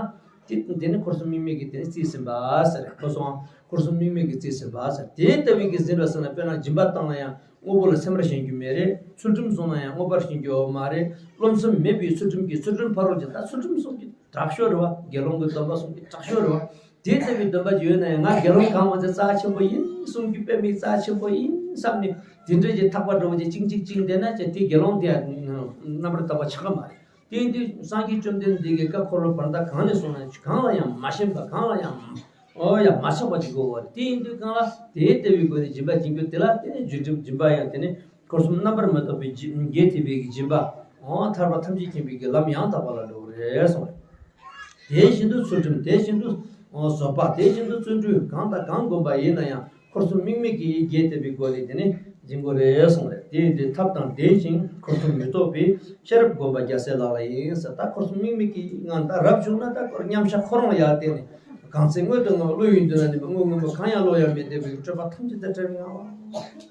དེ་དེ་ནི་འཁོར་གསུམ་དམིགས་མེད་ཀྱི་དེ་ནི་རྩིས་ཟིན་པ་ཟེར། ཁོ་སོང་འཁོར་གསུམ་དམིགས་མེད་ཀྱི་རྩིས་ཟིན་པ་ཟེར། དེ་ལྟ་བུའི་གི་ཟིན་པ་ཟེར་ན། དཔེར་ན་སྦྱིན་པ་བཏང་ན་ཡང་དངོས་པོ་ལ་སེམས་པར་ཞེན་རྒྱུ་མེད་རེད། ཚུལ་ཁྲིམས་བསྲུང་ན་ཡང་དངོས་པོར་ཞེན་རྒྱུ་ཡོད་མ་རེད། རློམ་སེམས་མེད་པའི་ཚུལ་ཁྲིམས་ཀྱི། ཚུལ་ཁྲིམས་ཕ་རོལ་ཏེ། ད་ཚུལ་ཁྲིམས་སྲུང་རྒྱུ་དྲག་ཤོས་རེད་བ། དགེ་སློང་གི་སྡོམ་པ་སྲུང་རྒྱུ་དྲག་ཤོས་རེད་བ། དེ་ལྟ་བུའི་སྡོམ་པ་ཅིག་ཡོད་ན་ཡང་། ང་དགེ་སློང་གང་མ་ཚད་རྩ་ཆེན་པོ་ཡིན། སྲུང་རྒྱུ་དཔེ་མི་རྩ་ཆེན་པོ་ཡིན་བསམ་ནས། དེ་འདྲ་ཅིག་ཐག་པ་འདྲ་བོ་ཅིག་བཅིངས་བཅིངས་བཅིངས་བསྡད་ན་ཅི། དེ་དགེ་སློང་དེ་རྣམ་པར་དག་པ་ཆགས་ཀྱི་མ་རེད། དེ་ཡིན་དུས་སངས་རྒྱས་བཅོམ་ལྡན་འདས་ཀྱིས་བཀའ་འཁོར་ལོ་བར་མཐའ་གང་ནས་གསུངས་ན། གང་ལ་ཡང་མ་ཞེན་པ། གང་ལ་ཡང་། ཨོ་ཡ། མ་ཆགས་པ་ཅིག་དགོས་པ་རེད། དེ་ཡིན་དུས་གང་ལ་དེ་ལྟ་བུའི་སྒོ་ནས་སྦྱིན་པ་སྦྱིན་རྒྱུ་དེ་ལ་དེ་ནས་རྒྱུ་སྒྲིབ་སྦྱིན་པ་ཡང་དེ་ནས་འཁོར་གསུམ་རྣམ་པར་མི་རྟོག་པའི་རྒྱུ། རྒྱས་ཐེབས་པའི་གི་སྦྱིན་པ། འོ་ཐར་པ་ཐམས་ཅད་མཁྱེན་པའི་གི་ལམ་ཡང་དག་པ་ལ་འགྲོ་གི་རེད་གསུངས་རེད། དེ་བཞིན་དུ་ཚུལ་ཁྲིམས། དེ་བཞིན་དུ་བཟོད་པ། དེ་བཞིན་དུ་བརྩོན་འགྲུས། གང་དང་གང་བསྒོམ་པ་ཡིན་ན་ཡང་འཁོར་གསུམ་དམིགས་མེད་ཀྱི་རྒྱས་ཐེབས་པའི་སྒོ་ནས་དེ་ནས་སྦྱིན་དགོས་རེད་གསུངས་རེད། དེ་ཡིན་དུས་ཐབས་དང་ལྡན་ཞིང་འཁོར་གསུམ་མི་རྟོག་པའི་ཤེས་རབ་བསྒོམ་པ་རྒྱལ་སྲས་ལག་ལེན་ཡིན་ཟེར། ད་འཁོར་གསུམ་དམིགས་མེད་ཀྱི་ངང་ད་རབ་བྱུང་ན་ད་མཉམ་བཞག་ཁོ་རང་ལ་ཡར་བལྟས་ནས། གང་ཚེ་སྔོན་དུ་ང་བློ་ཡིན་དུ་ན་ནི་སྔོན་སྔོན་པོ་གང་ཡང་བློ་ཡང་མི་གཏད་པའི་སྤྲོས་པ་ཐམས་ཅད་དང་བྲལ་བའི་ངང་ལ་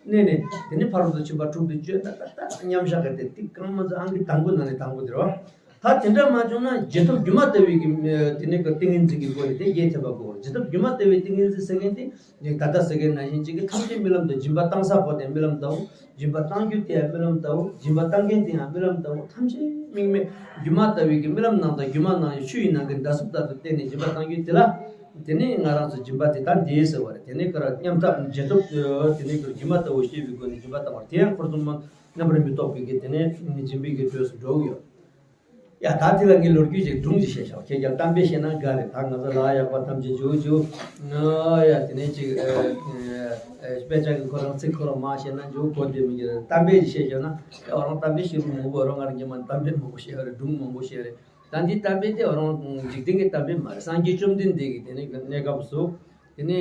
གནས་ནས། དེ་ནས་ཕ་རོལ་ཏུ་ཕྱིན་པ་དྲུག་ཏུ་བཅོས་ན་ད་ལྟ་མཉམ་བཞག་གི་དེ་ཏིག་གང་མ་ཚོ་ཨང་ཀི་དང་པོ་ནང་ནས་དང་པོ་དེ་རེད་བ། ད་དེ་འདྲ་མ་བྱུང་ན་རྗེས་ཐོབ་སྒྱུ་མ་ལྟ་བུའི་གི་དེ་ནས་གི་ཏིང་ངེ་འཛིན་གྱི་སྒོ་ནས་དེ་རྒྱས་ཐེབས་པ་དགོས། རྗེས་ཐོབ་སྒྱུ་མ་ལྟ་བུའི་ཏིང་ངེ་འཛིན་ཟེར་མཁན་དེ་ནི་ད་ལྟ་ཟེར་མཁན་ནང་བཞིན་གཅིག་གི་ཐམས་ཅད་རྨི་ལམ་དུ། སྦྱིན་པ་བཏང་ས་པོ་དེ་རྨི་ལམ་ལྟ་བུ། སྦྱིན་པ་གཏང་རྒྱུ་དེ་རྨི་ལམ་ལྟ་བུ། སྦྱིན་པ་གཏང་མཁན་དེ་ཡང་རྨི་ལམ་ལྟ་བུ། ཐམས་ཅད་དམིགས་མེད་སྒྱུ་མ་ལྟ་བུའི་གི་རྨི་ལམ་ནང་དང་སྒྱུ་མ་ནང་གི་ཆུ་ཡི་ནང་གི་འདྲ་གཟུགས་ལྟར་དུ་བལྟས་ནས་སྦྱིན་པ་གཏང་རྒྱུ་དེ་ལ། དེ་ནས་ང་རང་ཚོ་སྦྱིན་པ་དེ་ད་འདི་ཟེར་བ་རེད། དེ་ནས་ཀར་མཉམ་ཐབས་རྗེས་ཐོབ་དེ་ནས་ཀར་སྒྱུ་མ་ལྟ་བུ་ཤེས་པའི་སྒོ་ནས་སྦྱིན་པ་བཏང་བ་དེ་ཡང་འཁོར་གསུམ་རྣམ་པར་མི་རྟོག་པའི་གི་དེ་ནས་སྦྱིན་པའི་གི་འགྲོས་སུ་འགྲོ་གི་ཡོད། ཡ་ད་དེ་ལ་ངས་ལོ་རྒྱུས་ཅིག་སྒྲུང་ཅིག་བཤད་ཤག་ཁྱེད་ཀྱང་གཏམ་དཔེ་བཤད་ན་དགའ་རེད། ད་ང་ཚོ་ལ་ཡག་པ་ཐམས་ཅད་འཇུ་འཇུ། ཨ་ཡ་དེ་ནས་ཅིག་ཨ་ཨ་དཔེ་ཆ་གི་ཁོ་རང་ཚིག་ཁོ་རང་མ་བཤད་ན་འཇུ་གོ་བདེ་མི་འགྱུར། གཏམ་དཔེ་ཅིག་བཤད་ཤག་ན་ཨོ་རང་གཏམ་དཔེ་བཤད་རྒྱུ་མང་པོ། རང་ང་རང་ཉི་མ་གཏམ་དཔེ་མང་པོ་བཤད་རེད། སྒྲུང་མང་པོ་བཤད་རེད། ད་འདི་གཏམ་དཔེ་དེ་ཨོ་རང་འཇིག་རྟེན་གྱི་གཏམ་དཔེ་མ་རེད། སངས་རྒྱས་བཅོམ་ལྡན་འདས་ཀྱི་དེ་ནས་གནས་སྐབས་སུ། དེ་ནས་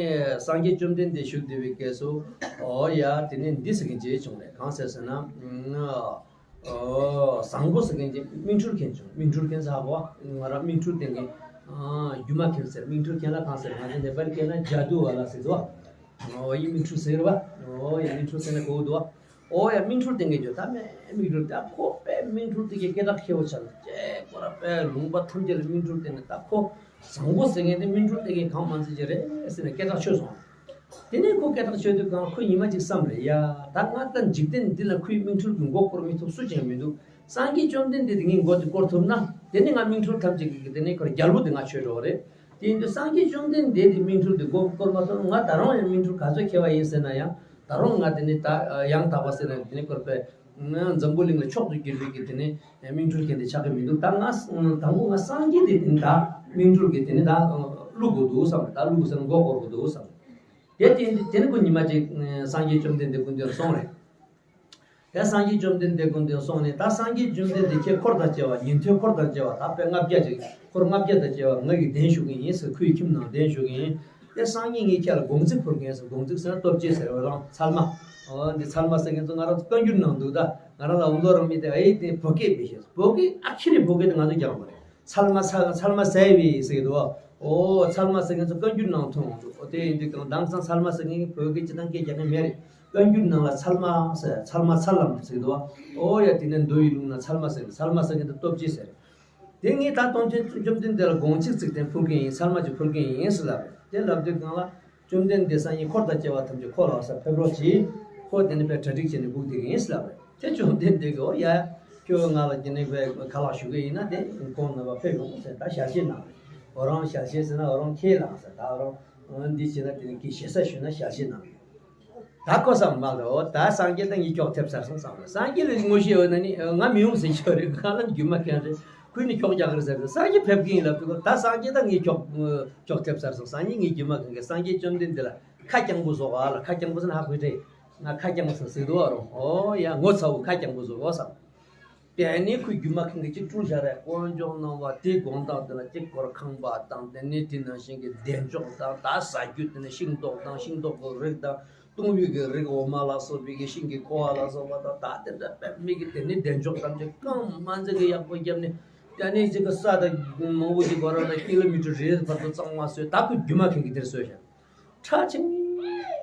སངས་རྒྱས་བཅོམ་ལྡན་འདས་བཞུགས་བསྡད་པའི་སྐབས་སུ། ཨོ་ཡ་དེ་ནས་འདི་ཟེར་མཁན་ཅིག་བྱུང་རེད། གང་ཟེར་ཟེར་ན། ཨོ། བཟང་པོ་ཟེར་མཁན་གྱི་སྨིན་གྲོལ་མཁན་བྱུང་། སྨིན་གྲོལ་མཁན་ཟེར་གོ། ང་རང་སྨིན་གྲོལ་བསྟན་མཁན། ཨ་སྒྱུ་མ་མཁན་ཟེར། སྨིན་གྲོལ་མཁན་ལ་གང་ཟེར། ང་ཚོ་ནེ་པ་ལི་སྐད་ན་ཇ་དུ་ཝ་ལ་ཟེར་དོ། ཨོ་ཡི་སྨིན་གྲོལ་ཟེར་བ། ཨོ་ཡ་སྨིན་གྲོལ་ཟེར་ན་གོ་དོ། ཨོ་ཡ་སྨིན་གྲོལ་བསྟན་མཁན་བྱུང་། ད་མེད་སྨིན་གྲོལ་ད་ཁོ་དཔེ་སྨིན་གྲོལ་དེ་གའི་སྐད་གྲགས་ཆེ་བོ་ཆགས་ནས་ཁོ་ར་དཔེ་ལུང་པ་ཐམས་ཅད་ལ་སྨིན་གྲོལ་བསྟན་ནས། ད་ཁོ་བཟང་པོ་ཟེར་མཁན་དེ་སྨིན་གྲོལ་བསྟན་མཁན་གང་མང་ཙམ་ཅིག་རེད་ཟེར་ནས་སྐད་གྲགས་ཆོད་སོང་། དེ་ནས་ཁོ་སྐད་གྲགས་ཆོད་དུས་གང་ཁོས་ཉི་མ་གཅིག་བསམ་རེད། ཡ་ད་ང་ད་འཇིག་རྟེན་འདི་ལ་ཁོའི་སྨིན་གྲོལ་གྱི་མགོ་སྐོར་མི་ཐུབ་སུ་ཅང་མི་འདུག་སངས་རྒྱས་བཅོམ་ལྡན་འདས་དེ་ངའི་མགོ་དེ་སྐོར་ཐུབ་ན། དེ་ནས་ང་སྨིན་གྲོལ་ཐམས་ཅད་ཀྱི་དེ་ནས་ཁོར་རྒྱལ་པོ་དེ་ང་ཆོད་འགྲོ་བ་རེད། དེ་ཡིན་དུས་སངས་རྒྱས་བཅོམ་ལྡན་འདས་དེ་སྨིན་གྲོལ་དེ་མགོ་སྐོར་མ་ཐུབ་ན། ང་ད་རུང་ཡང་སྨིན་གྲོལ་ག་ཚོད་མཁས་པ་ཡིན་ཟེར་ན་ཡང་། ད་རུང་ང་དེ་ནས་ད་ཡང་དག་པ་ཟེར་ན་དེ་ནས་སྐོར་པས་འཛམ་བུ་གླིང་ལ་མཆོག་ཏུ་གྱུར་པའི་གི་དེ་ནས་སྨིན་གྲོལ་མཁན་དེ་ཆགས་ཀྱི་མི་འདུག་ད་ང་དང་པོ་ང་སངས་རྒྱས་དེ་དེ་ནས་ད་སྨིན་གྲོལ་གྱི་དེ་ནས་ད་བླུག་དགོས་འདུག་བསམ། ད་བླུག་ཟེར་ན་མགོ་སྐོར་དགོས་འདུག་བསམ། དེ་དེ་དེ་ནས་ཁོ་ཉི་མ་གཅིག་སངས་རྒྱས་བཅོམ་ལྡན་འདས་སྐུ་མདུན་ལ་སོང་རེད། དེ་སངས་རྒྱས་བཅོམ་ལྡན་འདས་སྐུ་མདུན་སོང་ནས། ད་སངས་རྒྱས་བཅོམ་ལྡན་འདས་ཁྱེད་འཁོར་དང་བཅས་པ། ཉན་ཐོས་འཁོར་དང་བཅས་པ། ད་དཔེ་ལྔ་བརྒྱ་ཅིག་འཁོར་ལྔ་བརྒྱ་དང་བཅས་པ་ང་གིས་གདན་ཞུ་གི་ཡིན་ཟེར། ཁོའི་ཁྱིམ་ནང་གདན་ཞུ་གི་ཡིན། དེ་སངས་རྒྱས་ངས་ཁྱེད་ལ་དགོངས་ཚིག་ཕུལ་གི་ཡིན་ཟེར། དགོངས་ཚིག་ཟེར་ན་སྟོབས་ཆེན་ཟེར་བ་རང་ཚལ་མ། འོ་འདི་ཚལ་མ་ཟེར་མཁན་ཚོ་ང་རང་ཚོ་བཀའ་འགྱུར་ནང་འདུག་ད་ང་རང་ལ་འུ་ལོ་རང་མི་དེ་ཨེ་དེ་བོད་སྐད་མི་ཤེས། བོད་སྐད་ཨ་ཁྱི་རེད། བོད་སྐད་དེ་ང་ཚོ་རྒྱག་དགོས་རེད། ཚལ་མ་ཚལ་ཚལ་མ་ཟེར་བས་ཟེར་གི་འདུག་ཨོ་ཚལ་མ་ཟེར་མཁན་ཚོ་བཀའ་འགྱུར་ནང་མཐོང་འདུག་ཨོ་དེ་ཡིན་དུས་ཀྱང་དེང་སང་ཚལ་མ་ཟེར་མཁན་བོད་སྐད་སྤྱིར་བཏང་སྐད་རྒྱག་མཁན་མེད་རེད། བཀའ་འགྱུར་ནང་ལ་ཚལ་མ་ཟེར། ཚལ་མ་ཚལ་ལམ་ཟེར་གི་འདུག་ཨོ་ཡ་དེ་ནས་མདོ་ཡི་ལུགས་ན་ཚལ་མ་ཟེར། ཚལ་མ་ཟེར་མཁན་དེ་སྟོབས་ཆེན་ཟེར། དེ་ངས་ད་སྟོང་ཆེན་བཅོམ་ལྡན་འདས་ལ་དགོངས་ཚིག་ཚིག་དེ་ཕུལ་གི་ཡིན། ཚལ་མ་ཅིག་ཕུལ་གི་ཡིན་ཟེར་ལབ་རེད། དེ་ལབ་དུས་སྒང་ལ་བཅོམ་ལྡན་འདས་སངས་རྒྱས་འཁོར་དང་བཅས་པ་ཐམས་ཅད་ཁོ་ལ་ས་ཕེབས་རོགས་གྱིས། ཁོ་དེ་ནས་དཔེ་གྲ་སྒྲིག་བྱས་ནས་སྒུག་བསྡད་ཀྱི་ཡིན་ཟེར་ལབ་རེད། དེ་བཅོམ་ལྡན་འདས་ཀྱིས་ཨོ་ཡ་ཁྱོད་ང་ལ་དེ་ནས་དཔེ་ཁ་ལག་ཞུ་གི་ཡིན་ན་དེ་ཁོང་རྣམ་པ་ཕེབས་ཡོང་ཟེར་ད་ཞལ་བཞེས་གནང་རེད། ཨོ་རང་ཞལ་བཞེས་ཟེར་ན་ཨོ་རང་ཁས་བླངས་ཟེར། ད་ཨོ་རང་འདི་བྱས་ན་དེ་ནས་ཁྱེད་ཞེ་ས་ཞུས་ན་ཞལ་བཞེས་གནང་རེད། ད་ཁོ་བསམ་མ་ལ་ཨོ་ད་སངས་རྒྱས་ད་ངའི་སྐྱོག་ཐེབས་ཚར་སོང་བསམ་ལ། སངས་རྒྱས་ལ་ངོ་ཤེས་ཡོད་ན་ནི་ང་མི་ཡོང་ཟེར་ཆོག་རེད། ང་ལ་རྒྱུ་མ་མཁན་རེད། ཁོས་ནི་སྐྱོག་རྒྱག་གི་རེད་ཟེར་ཏེ་སངས་རྒྱས་ཕེབས་ཀྱི་ཡིན་ལབ་དུས་ད་སངས་རྒྱས་ད་ངའི་སྐྱོག་སྐྱོག་ཐེབས་ཚར་སོང་། སངས་རྒྱས་ངའི་རྒྱུ་མ་མཁན་གྱི་སངས་རྒྱས་བཅོམ་ལྡན་འདས་ལ་ཁ་རྐྱང་པོ་བཟོ་ག་ལ། ཁ་རྐྱང་པོ་ཟེར་ན་ཧ་གོ་རེད། ང་ཁ་རྐྱང་པོ་ཟེར་ཟེར་འདུག་ཨ་རོ། ཨོ་ཡ་ངོ་ཚ་བོ་ཁ་རྐྱང་པོ་བཟོ་གོ་བསམ། དེ་ནས་ཁོའི་རྒྱུ་མ་མཁན་གྱི་གཅིག་སྤྲུལ་བཞག་རེད། དཀོན་མཆོག་རྣམ་པ་དེའི་དགོང་དག་དེ་ལ་གཅིག་སྐོར་ཁང་པ་དང་དེ་ནས་དེ་ནང་བཞིན་གྱི་གདན་ལྕོག་དང་ད་ཟ་རྒྱུ་དེ་ནས་ཤིང་ཏོག་དང་ཤིང་ཏོག་གི་རིགས་དང་། བཏུང་བའི་གི་རིགས་འོ་མ་ལ་སོགས་པའི་གི་ཤིང་གི་ཀོ་བ་ལ་སོགས་པ་དང་ད་དེ་འདྲ་དཔེ་མི་གི་དེ་ནི་གདན་ལྕོག་ཐམས་ཅད་གང་མ་འཛེག་གི་ཡག་པོ་བརྒྱབ་ནས་ད་ནི་ཅིག་གི་ས་དང་མང་པོ་ཅིག་བར་ལ་ཀི་ལོ་མི་ཊར་རེ་བར་དུ་གཙང་མ་བཟོས། ད་ཁོ་རྒྱུ་མ་མཁན་གི་དེར་བཟོས་ཤག་ཁྲ་ཆིང་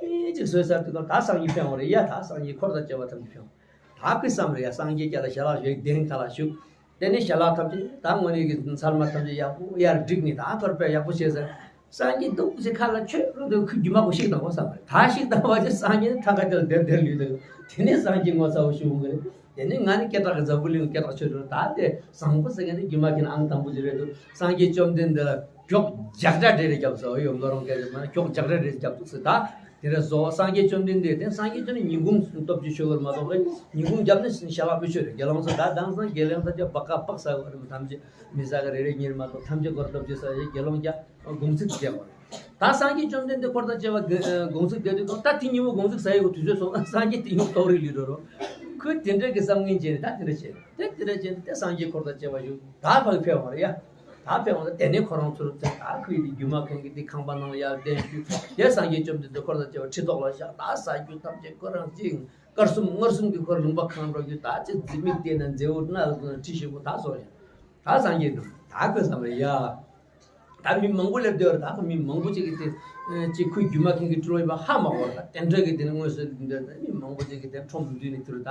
ངེ་ཅིག་བཟོས་ཚར་དུས་ད་སངས་རྒྱས་ཕེབས་པ་རེད་ཡ། ད་སངས་རྒྱས་འཁོར་དང་བཅས་པ་ཐམས་ཅད་ཕེབས། ད་ཁོས་བསམ་རེད་ཡ། སངས་རྒྱས་སྐྱ་ལ་ཞལ་ལག་ཞུ་གདན་ཁ་ལ་བཞུགས། དེ་ནས་ཞལ་ལག་ཐམས་ཅད་ད་དངོས་གནས་ཀྱི་ཚལ་མ་ཐམས་ཅད་ཡག་པོ་དབྱར་བསྒྲིགས་ནས་ད་ཐོར་པས་ཡག་པོ་བྱས་ཟེར། སངས་རྒྱས་འདུག་ཅེས་ཁ་ལ་ཆོས་རུ་འདུག་ཁོས་རྒྱུ་མ་ཁོ་ཤིག་དང་པོ་བསམ་པ་རེད། ད་ཤིག་དང་པོ་ཅེས་སངས་རྒྱས་ཐང་ཀ་དེ་ལ་བདེར་བདེར་ལུས་འདུག་དེ་ནས་སངས་རྒྱས་ངོ་ཚ་བོ་ཞུ་གི་རེད། དེ་ནས་ང་ནི་སྐད་གྲགས་ཀྱི་འཛམ་བུ་གླིང་སྐད་གྲགས་ཆོད་འགྲོ། ད་དེ་བཟང་པོ་ཟེར་མཁན་དེ་རྒྱུ་མ་མཁན་ཨང་དང་པོ་ཅིག་རེད་འདུག་སངས་རྒྱས་བཅོམ་ལྡན་འདས་ལ་སྐྱོག་རྒྱག་འདྲ་འདྲ་རེ་བརྒྱབ་སོ་ཡོད་ལོ་རང་སྐད་ཆ་མ་སྐྱོག་རྒྱག་འདྲ་རེ་བརྒྱབ་འདུག་ཟེར། ད་དེ་རེད་བཟོ། སངས་རྒྱས་བཅོམ་ལྡན་འདས་དེ་སངས་རྒྱས་བཅོམ་ལྡན་ཉིན་གུང་སྟོབས་ཀྱི་ཆོས་གོར་མ་གཏོགས་རེད། ཉིན་གུང་བརྒྱབ་ནས་ཞལ་ལག་མི་ཆོད་རེད། དགེ་སློང་ཚོ་ད་དེང་སང་དགེ་སློང་ཚོ་ཅག་བག་ག་བག་ཟ་གི་རེད། ཐམས་ཅད་མི་ཟ་གི་རེ་རེ་གཉིས་མ་གཏོགས་ཐམས་ཅད་གོར་སྟོབས་ཀྱི་ཟ་ཡི་དགེ་སློང་ཅག་དགོང་ཚིགས་བསྡད་པ་རེད། ད་སངས་རྒྱས་བཅོམ་ལྡན་འདས་འཁོར་དང་བཅས་པ་དགོང་ཚིགས་བསྡད་དུས་ད་དེ་ཉིན་མོ་དགོང་ཚིགས་ཟ་ཡི་གོ་དུས་ཚོད་སོང་ན་སངས་རྒྱས་དེ་ཉིན་ཏོག་རིག་ལི་འགྲོ་རོ། ཁོས་དེ་འདྲ་གི་བསམ་ངན་བྱས་ནས་ད་དེ་འདྲ་བྱས་ནས་དེ་དེ་འདྲ་བྱས་ནས་དེ་སངས་རྒྱས་འཁོར་དང་བཅས་པ་བཞུགས། ད་ཕ་གི་ཕེབས་པ་རེད་ཡ། ད་ཕེབས་པ་དེ་ནས་ཁོ་རང་ཚོར་ད་ཁོས་དེ་རྒྱུ་མ་མཁན་གྱི་དེ་ཁང་པ་ནང་ལ་ཡར་གདན་ཞུས། དེ་སངས་རྒྱས་བཅོམ་ལྡན་འདས་འཁོར་དང་བཅས་པ་ཁྲི་ཐོག་ལ་བཞག་ད་ཟ་རྒྱུ་ཐམས་ཅད་ཁོ་རང་གཅིག་དཀར་གསུམ་མངར་གསུམ་གྱི་ཁོར་ལུང་པ་གང་འགྲོ་རྒྱུ་ད་ཅི་རྫི་མིག་བལྟས་ན་མཛེའུ་སྣ་ཁྲི་ཞིག་པོ་ད་སོང་ཡ། ད་སངས་རྒྱས་འདུག་ད་ཁོས་བསམ་རེད་ཡ། ད་མི་མང་པོ་སླེབས་བསྡད་ཡོད་རེད། ད་ཁོ་མི་མང་པོ་ཅིག་གིས་དེ་ཅིག་ཁོའི་རྒྱུ་མ་མཁན་གྱི་སྤྲུལ་པ་ཡིན་པ་ཧ་མ་གོ་བ་རེད། ད་དེ་འདྲ་གི་དེ་ནི་དངོས་སུ་འདིར་ད་མི་མང་པོ་ཅིག་གིས་དེ་ཁྲོམ་མི་འདུས་ནས་དུར་ད་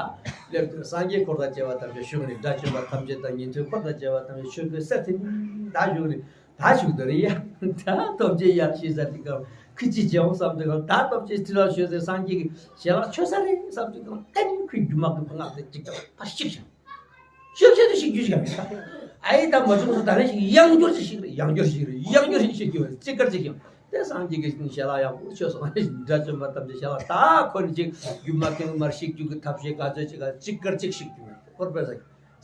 སླེབས་དུས་སངས་རྒྱས་འཁོར་དང་བཅས་པ་ཐམས་ཅད་བཞུགས་ནས་དགྲ་བཅོམ་པ་ཐམས་ཅད་དང་ཉན་ཐོས་འཁོར་དང་བཅས་པ་ཐམས་ཅད་ཆོས་གོས་གསེར་ཐིང་ད་བཞུགས་ནས་ད་བཞུགས་དུ་རེད་ཡ། ད་སྟོབས་ཆེན་ཡར་ཤེས་ས་དེ་ག་ཁི་ཅི་བྱེད་འོང་བསམ་དུས་ག་ད་སྟོབས་ཆེན་ཁྲི་ལ་ཞོལ་ཟེར་སངས་རྒྱས་ཀྱི་ཞལ་ལག་མཆོད་ས་རེད་བསམ་དུས་ག་ད་ནི་ཁོའི་རྒྱུ་མ་མཁན་པ་ང་དེ་ཅིག་ད་ཕར་ཤིག་བཞག་ཤུགས་ཆེ་དུ་ཤིག་རྒྱུ་ཞིག་ཡང་མེད། ཨ་ཡེ་ད་མ་བྱུང་སོང་། ད་རེ་ཞིག་ཡང་བསྐྱར་ཅིག་ཤིག་རེད། ཡང་བསྐྱར་ཞིག་རེད། ཡང་བསྐྱར་ཞིག་ཤིག་རྒྱུ་ཅིག་གར་ཅིག་ཡང་དེ་སངས་རྒྱས་ཀྱི་ཞལ་ལག་ཡག་པོ་ཆོས་སོང་། དགྲ་བཅོམ་པ་ཐམས་ཅད་ཞལ་ལག་ད་ཁོ་ནི་ཅིག་རྒྱུ་མ་མཁན་མར་ཤིག་རྒྱུ་གི་ཐབས་ཤེས་ག་ཚོད་ཅིག་ག་ཅིག་གར་ཅིག་ཤིག་རྒྱུ་མེད། ཁོར་པས་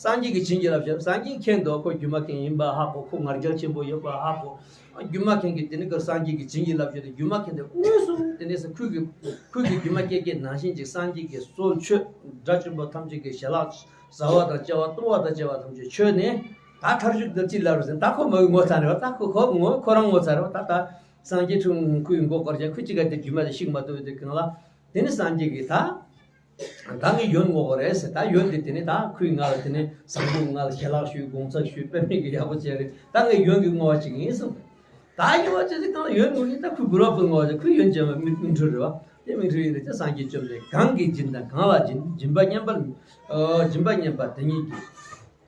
སངས་རྒྱས་ཀྱི་བྱིན་གྱིས་བརླབས་ཤིག་སངས་རྒྱས་མཁྱེན་འདུག་ཁོ་རྒྱུ་མ་མཁན་ཡིན་པ་ཧ་གོ། ཁོ་ང་རྒྱལ་ཆེན་པོ་ཡོད་པ་ཧ་གོ། རྒྱུ་མ་མཁན་གྱི་དེ་ནི་ག་སངས་རྒྱས་ཀྱི་བྱིན་གྱིས་བརླབས་ཤིག་དེ་རྒྱུ་མ་མཁན་དེ་དངོས་སུ་དེ་ནས་ཁོས་ཀྱི་ཁོས་ཀྱི་རྒྱུ་མ་སྐྱེ་སྐྱེ་ནང་བཞིན་ཅིག་སངས་རྒྱས་ཀྱི་གསོལ་མཆོད་དགྲ་བཅོམ་པ་ཐམས་ཅད་ཀྱི་ཞལ་ལག་ཟ་བ་དང་བཅའ་བ་བཏུང་བ་དང་བཅས་པ་ཐམས་ཅད་མཆོད་ནས་ད་ཐར་ཞུགས་འདི་ཅི་ལབ་རེད་ཟེར། ད་ཁོ་མ་གི་ངོ་ཚ་རེད་བ། ད་ཁོ་ཁོ་ངོ་ཁོ་རང་ངོ་ཚ་རེད་བ། ད་ད་སངས་རྒྱས་ཁྲུང་ཁོའི་མགོ་སྐོར་བྱས་ཁོ་ཅི་ག་དེ་རྒྱུ་མ་དེ་ཤིག་མ་ཐུབ་དེ་གང་ལ་དེ་ནི་སངས་རྒྱས་ཀྱིས་ད་ད་ངས་ཡོན་བསྔོ་དགོས་རེད་ཟེར། ད་ཡོན་དེ་དེ་ནི་ད་ཁོས་ང་ལ་དེ་ནི་བཟང་པོ་ང་ལ་ཞལ་ལག་ཞུས་དགོངས་ཚགས་ཞུས་དཔེ་མེད་ཀྱི་ཡག་པོ་བྱས་རེད། ད་ངས་ཡོན་གྱི་བསྔོ་བ་ཅིག་ཡིན་གསུངས། ད་ཉི་མ་ཅི་ཟིག་གང་ལ་ཡོན་མོ་ཡིན་ད་ཁོས་དགུ་རོགས་པོ་ངོ་ཅི་ཁོས་ཡོན་ཅན་མིག་མིག་འཕྲུལ་རེད་བ། དེ་མིག་འཕྲུལ་ཡིན་རེད་ཅེས་སངས་རྒྱས་བཅོམ་ལྡན་གང་གིས་སྦྱིན་དང་གང་ལ་སྦྱིན། སྦྱིན་པ་སྙན་པ། སྦྱིན་པ་སྙན་པ་དེ་ཉིད་ཀྱིས།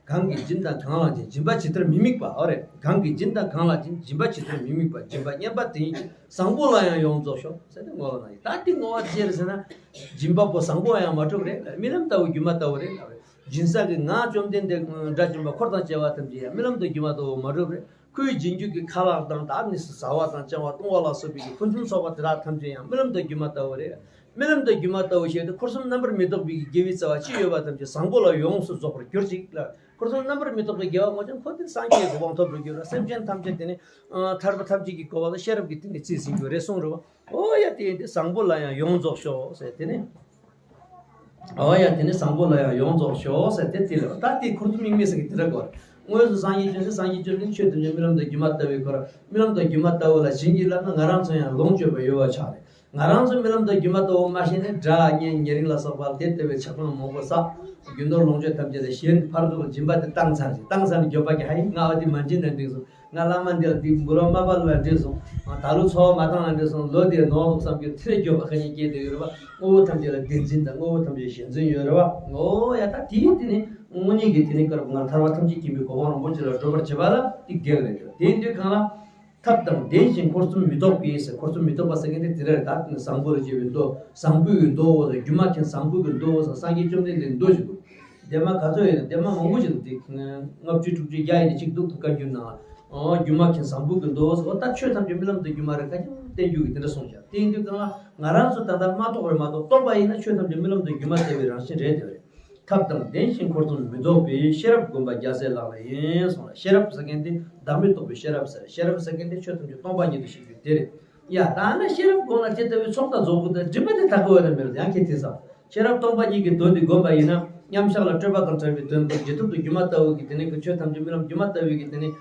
གང་གིས་སྦྱིན་དང་གང་ལ་སྦྱིན། སྦྱིན་པ་ཇི་ལྟར་མི་དམིགས་པ། འོ་རེད། གང་གིས་སྦྱིན་དང་གང་ལ་སྦྱིན། སྦྱིན་པ་ཇི་ལྟར་མི་དམིགས་པ། སྦྱིན་པ་སྙན་པ་དེ་ཉིད་ཀྱིས། བཟང་པོ་ལ་ཡང་ཡོངས་རྫོགས་ཤོག་ཟེར་ཏེ་བསྔོ་བ་གནང་ཡིན། ད་དེ་བསྔོ་བ་ཅི་རེད་ཟེར་ན། སྦྱིན་པ་པོ་བཟང་པོ་ཡང་མ་གྲུབ་རེད། རྨི་ལམ་ལྟ་བུ་སྒྱུ་མ་ལྟ་བུ་རེད་ལབ་རེད། སྦྱིན་ས་གི་ང་བཅོམ་ལྡན་འདས་དགྲ་བཅོམ་པ་འཁོར་དང་བཅས་པ་ཐམས་ཅད་ཡང་རྨི་ལམ་དུ་སྒྱུ་མ་ལྟ་བུ་མ་གྲུབ་རེད། ཁོའི་སྦྱིན་རྒྱུ་གི་ཁ་ལག་དང་ད་ནི་ཟ་བ་དང་བཅའ་བ་བཏུང་བ་ལ་སོགས་པའི་གི་ཕུན་སུམ་ཚོགས་པ་དེ་དག་ཐམས་ཅད་ཡང་རྨི་ལམ་དུ་སྒྱུ་མ་ལྟ་བུ་རེད། རྨི་ལམ་དུ་སྒྱུ་མ་ལྟ་བུ་ཞེས་ཏེ་འཁོར་གསུམ་རྣམ་པར་མི་རྟོག་པའི་དགེ་བའི་རྩ་བ་ཅི་ཡོད་པ་ཐམས་ཅད་བཟང་པོ་ལ་ཡོངས་སུ་རྫོགས་པར་གྱུར་ཅིག་ལ། འཁོར་གསུམ་རྣམ་པར་མི་རྟོག་པའི་དགེ་བ་བསྔོ་ཅན་ཁོ་དེ་སངས་རྒྱས་ཀྱི་གོ་འཕང་ཐོབ་པར་འགྱུར་རོ། སེམས་ཅན་ཐམས་ཅད་དེ་ནི་ཐར་པ་ཐམས་ཅད་ཀྱི་གོ་འཕང་ལ་ཤེས་རབ་ཀྱི་སྟེང་ནས་རྩིས་ཟིན་རྒྱུ་རེད་གསུངས་རེད་བ། ཨོ་ཡ་དེ་ཡིན་ཏེ་བཟང་པོ་ལ་ཡང་ཡོངས་རྫོགས་ཤོག་ཟེར་དེ་ནི། ཨོ་ཡ་དེ་ནི་བཟང་པོ་ལ་ཡང་ཡོངས་རྫོགས་ཤོག་ཟེར་ཏེ་དེ་ལ་ད་དེ་འཁོར་གསུམ་དམིགས་མེད་ཟེར་གི་དེ་འདྲ་གོ། དངོས་སུ་སངས་རྒྱས་བྱོན་ཚེ་སངས་རྒྱས་བྱོན་ནི་ཆོས་ཐམས་ཅད་རྨི་ལམ་དང་སྒྱུ་མ་ལྟ་བུའི་སྐོར། རྨི་ལམ་དང་སྒྱུ་མ་ལྟ་བུ་ལ་བྱིན་གྱིས་བརླབས་ན་ང་རང་ཚོ་ཡང་ལོངས་སྤྱོད་པ་ཡོད་པ་ཆགས་རེད། ང་རང་ཚོ་རྨི་ལམ་དང་སྒྱུ་མ་ལྟ་བུ་མ་ཤེས་ནས་སྒྲ་སྙན་ཉེ་རིང་ལ་སོགས་པ་དེ་ལྟ་བུའི་ཆགས་སྡང་མང་པོ་བསགས། རྒྱུ་ནོར་ལོངས་སྤྱོད་ཐམས་ཅད་ལ་གཞན་ཕར་ཚུར་སྦྱིན་པ་དེ་བཏང་ཚར་ཞིང་བཏང་ཚར་ནས་འགྱོད་པ་སྐྱེ། ཧའི་ང་བ་དེ་མ་བྱིན་ན་འགྲིག་སོང་། ང་བླ་མ་འདི་ལ་འདི་འབུལ་བ་མ་པ་ལ་འགྲིག་སོང་། ང་ད་ལོ་འཚོ་བ་མ་བཏང་ན་འགྲིག་སོང་། ལོ་དེ་ནོར་འདུག་བསམ་རྒྱུ་དེ་འགྱོད་པ་ཁ་ཉིན་སྐྱེས་བསྡད་ཡོད་རེད་བ། དངོས་པོ་ཐམས་ཅད་ལ་བདེན་འཛིན་དང་དངོས་པོ་ཐམས་ཅད་ལ་ཞེན་འཛིན་ཡོད་རེད་བ། ཨོ་ཡ་ད་དེའི་དེ་ནི་དངོས་གནས་ཀྱི་དེ་ནི་སྐབས་ང་ཐར་པ་ཐམས་ཅད་མཁྱེན་པའི་གོ་འཕང་རིན་པོ་ཆེ་ལ་བགྲོད་པར་བྱེད་པ་ལ་དེ་འགལ་རེད། དེ་ཡིན་དུས་གང་ལ། ཐབས་དང་ལྡན་ཞིང་འཁོར་གསུམ་མི་ལྡོག་པའི་ཟེར། འཁོར་གསུམ་མི་ལྡོག་པ་ཟེར་མཁན་དེ་དེ་རེད། ད་བཟང་པོ་ལ་བྱེད་པའི་མདོ། བཟང་པོའི་མདོ་ཟེར། སྒྱུ་མ་མཁན་བཟང་པོའི་མདོ་ཟེར། སངས་རྒྱས་བཅོམ་ལྡན་འདས་མདོ་ཞིག་འདུག་འདན་མ་ག་ཚོད་ཡོད་ན་འདན་མ་མང་པོ་ཞིག་འདུག་དེ་ལྔ་བཅུ་དྲུག་ཅུ་བརྒྱ་ཡིན་ན་གཅིག་འདུག་ད་བཀའ་འགྱུར་ནང་ལ། ཨོ་སྒྱུ་མ་མཁན་བཟང་པོའི་མདོ་ཟེར། ཨོ་ད་ཆོས་ཐམས་ཅད་རྨི་ལམ་དུ་སྒྱུ་མ་རེད། ཁ་ཅིག་བསྟན་འགྱུར་གྱི་དེ་འདྲ་གསུངས་ཤག་དེ་ཡིན་དུས་གང་ལ་ང་རང་ཚོ་ད་ལྟ་མ་རྟོགས་རེད། མ་གཏོགས་རྟོགས་པ་ཡིན་ན་ཆོས་ཐམས་ཅད་རྨི་ལམ་དུ་སྒྱུ་མ་ལྟ་བུའི་རང་བཞིན་རེད་དེ་རེད། ཐབས་དང་ལྡན་ཞིང་འཁོར་གསུམ་མི་ལྡོག་པའི་ཤེས་རབ་སྒོམ་པ་རྒྱལ་སྲས་ལག་ལེན་ཡིན་གསུངས་ལ། ཤེས་རབ་ཟེར་མཁན་དེ་བདག་མེད་རྟོགས་པའི་ཤེས་རབ་ཟེར། ཤེས་རབ་ཟེར་མཁན་དེ་ཆོས་ཐམས་ཅད་སྟོང་པ་ཉིད་དུ་ཤེས་རྒྱུ་དེ་རེད། ཡ་ད་ནི་ཤེས་རབ་སྒོམ་ན་དེ་ལྟ་བུའི་ཚོགས་དང་རྫོགས་པ་དང་སྒྲིབ་པ་དེ་དག་གི་འོག་ཏུ་མེད་ལ་ཡང་ཁྱེད་དེ་ས། ཤེས་རབ་སྟོང་པ་ཉིད་ཀྱི་དོན་དེ་བསྒོམ་པ་ཡིན་ན་མཉམ་བཞག་ལ་སྤྲོས་པ་དང་བྲལ་བའི་དོན་དུ་རྗེས་ཐོབ་ཏུ་སྒྱུ་མ་ལྟ་བུ་གི་དེ་ནས་ཀྱི་ཆོས་ཐམས་ཅད་རྨི་ལམ་སྒྱུ་མ་ལྟ་བུའི་གི་དེ་ནས།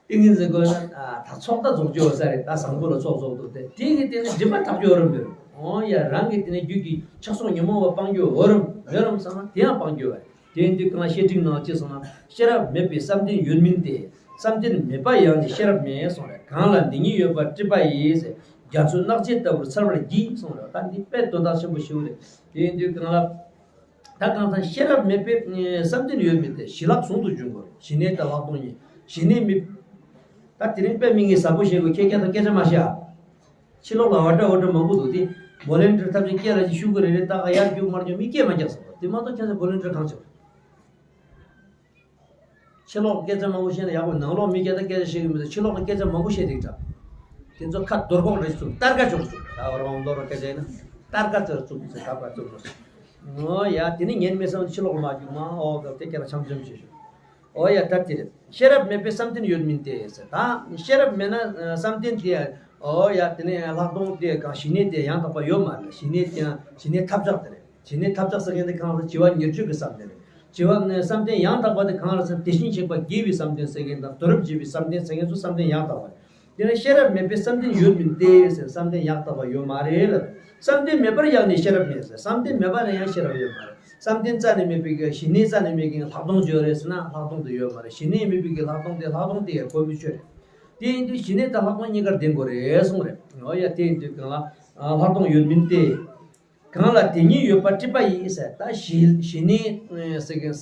ཏིང་ངེ་འཛིན་དགོས་ན་ད་ཚོགས་ད་རྫོགས་རྒྱུ་ཡོད་ས་རེད། ད་བཟང་པོ་ལ་ཚོགས་རྫོགས་འདུག་སྟེ། དེ་གི་དེ་ནི་སྒྲིབ་པ་དག་རྒྱུ་ཡོད་རུང་མེད་རུང་། ཨོ་ཡ་རང་གི་དེ་ནི་རྒྱུད་ཀྱི་ཆགས་སོགས་ཉོན་མོངས་པ་སྤང་རྒྱུ་ཡོད་རུང་མེད་རུང་བསམ་ན་དེ་ཡང་སྤང་རྒྱུ་ཡོད་རེད། དེ་ཡིན་དུས་གང་ལ་བཤེས་སྤྲིང་ནང་ཅི་གསུངས་ན། ཤེས་རབ་མེད་པས་བསམ་གཏན་ཡོད་མིན་ཏེ། བསམ་གཏན་མེད་པ་ཡང་ནི་ཤེས་རབ་མེད་གསུངས་རེད། གང་ལ་འདི་གཉིས་ཡོད་པར་སྲིད་པ་ཡིས། རྒྱ་མཚོ་ནགས་ཚལ་ལྟ་བུར་འཚེར་བར་བགྱིད་གསུངས་རེད། ད་འདི་དཔེ་དོན་དག་ཆེན་པོ་ཞིག་རེད། དེ་ཡིན་དུས་གང་ལ། ད་གང་ལྟར་ཤེས་རབ་མེད་པས་བསམ་གཏན་ཡོད་མིན་ཏེ། ཞི་ལྷག་ཟུང་དུ་འཇུག་དགོས། ཞི་གནས་དང་ལྷག་མཐོང་གཉིས། ཞི་གནས་མེད། ད་དེ་རིང་དཔེ་མི་ངན་བཟང་པོ་བཤད་དགོས། ཁྱེད་ཀྱང་ད་སྐད་ཆ་མ་བཤད་ཨ། ཕྱི་ལོགས་ལ་འོ་འདྲ་འོ་འདྲ་མང་པོ་འདུག་སྟེ། བོ་ལན་ཊི་ཡར་ཐབས་ཆེན་སྐད་ལ་ཅིག་ཤུ་གུ་རེ་རེ་ཏག་ཡར་རྒྱུག་མར་རྒྱུག་མི་སྐད་མ་རྒྱག་ཟེར་བ་དེ་མ་གཏོགས་ཁྱེད་ཚོ་བོ་ལན་ཊི་ཡར་གང་བྱེད། ཕྱི་ལོགས་སྐད་ཆ་མང་པོ་བཤད་ན་ཡག་པོ། ནང་ལོགས་མི་སྐད་ད་སྐད་ཆ་བཤད་གི་མི་འདུག་ཕྱི་ལོགས་ལ་སྐད་ཆ་མང་པོ་བཤད་དེ་འདྲ། དེ་ཚོ་ཁ་རྡོར་ཁོག་རེ་བཙུགས་སྟར་ཀ་ཅོག་བཙུགས། ད་བར་དབང་མདོ་ར་སྐད་ཆ་ཡིན་ན་སྟར་ཀ་ཅོག་བཙུགས་ཟེར་ག་པར་བཙུགས་རོགས། ཨོ་ཡ་དེ་ནི་ཉན་མི་སོང་ཕྱི་ལོགས་མ་རྒྱུག་མ། ཨོ་ག་དེ་སྐད་ལ་ཆམ་ཆམ་བྱེད་ཤོག་ཨོ་ཡ་ད་དེ་རེད། ཤེས་རབ་མེད་པས་བསམ་གཏན་ཡོད་མིན་ཏེ་ཟེར། ད་ཤེས་རབ་མེད་ན་བསམ་གཏན་དེ། ཨོ་ཡ་དེ་ནི་ལྷག་མཐོང་དེ་གང་ཞི་གནས་དེ་ཡང་དག་པ་ཡོད་མ་རེད། ཞི་གནས་དེ་ཡང་ཞི་གནས་ཐབས་ཆག་དེ་རེད། ཞི་གནས་ཐབས་ཆག་ཟེར་མཁན་དེ་གང་ལ་བྱིས་པ་ཉེར་སྤྱོད་ཀྱི་བསམ་གཏན་རེད། བྱིས་པ་ནི་བསམ་གཏན་ཡང་དག་པ་དེ་གང་ལ་ཟེར་ན་དེ་བཞིན་གཤེགས་པ་དགྱེས་པའི་བསམ་གཏན་ཟེར་མཁན་དང་དོ་རབ་བྱེད་པའི་བསམ་གཏན་ཟེར་མཁན་ཚོ་བསམ་གཏན་ཡང་དག་པ་རེད། དེ་ནི་ཤེས་རབ་མེད་པས་བསམ་གཏན་ཡོད་མིན་ཏེ་ཟེར། བསམ་གཏན་ཡང་དག་པ་ཡོད་མ་རེད་ལ། བསམ་གཏན་མེད་པར་ཡང་ནི་ཤེས་རབ་མེད་ཟེར། བསམ་གཏན་མེད་པ་ན་ཡང་ཤེས་རབ་ཡོད་མ་རེད། བསམ་གཏན་རྩ་ནས་མེད་པའི་གི་ཞི་གནས་རྩ་ནས་མེད་མཁན་ལྷག་མཐོང་ཡོད་རེད་ཟེར་ན་ལྷག་མཐོང་དེ་ཡོད་མ་རེད། ཞི་གནས་མེད་པའི་གི་ལྷག་མཐོང་དེ་ལྷག་མཐོང་དེ་ཡང་གོ་མི་ཆོད་རེད། དེ་ཡིན་དུས་ཞི་གནས་དང་ལྷག་མཐོང་གཉིས་ཀར་ལྡན་དགོས་རེད་གསུངས་རེད། འོ་ཡ་དེ་ཡིན་དུས་གང་ལ་ལྷག་མཐོང་ཡོད་མིན་ཏེ། གང་ལ་དེ་གཉིས་ཡོད་པ་སྲིད་པ་ཡིས་ཟེར། ད་ཞི་ཞི་གནས་ཟེར་མཁན་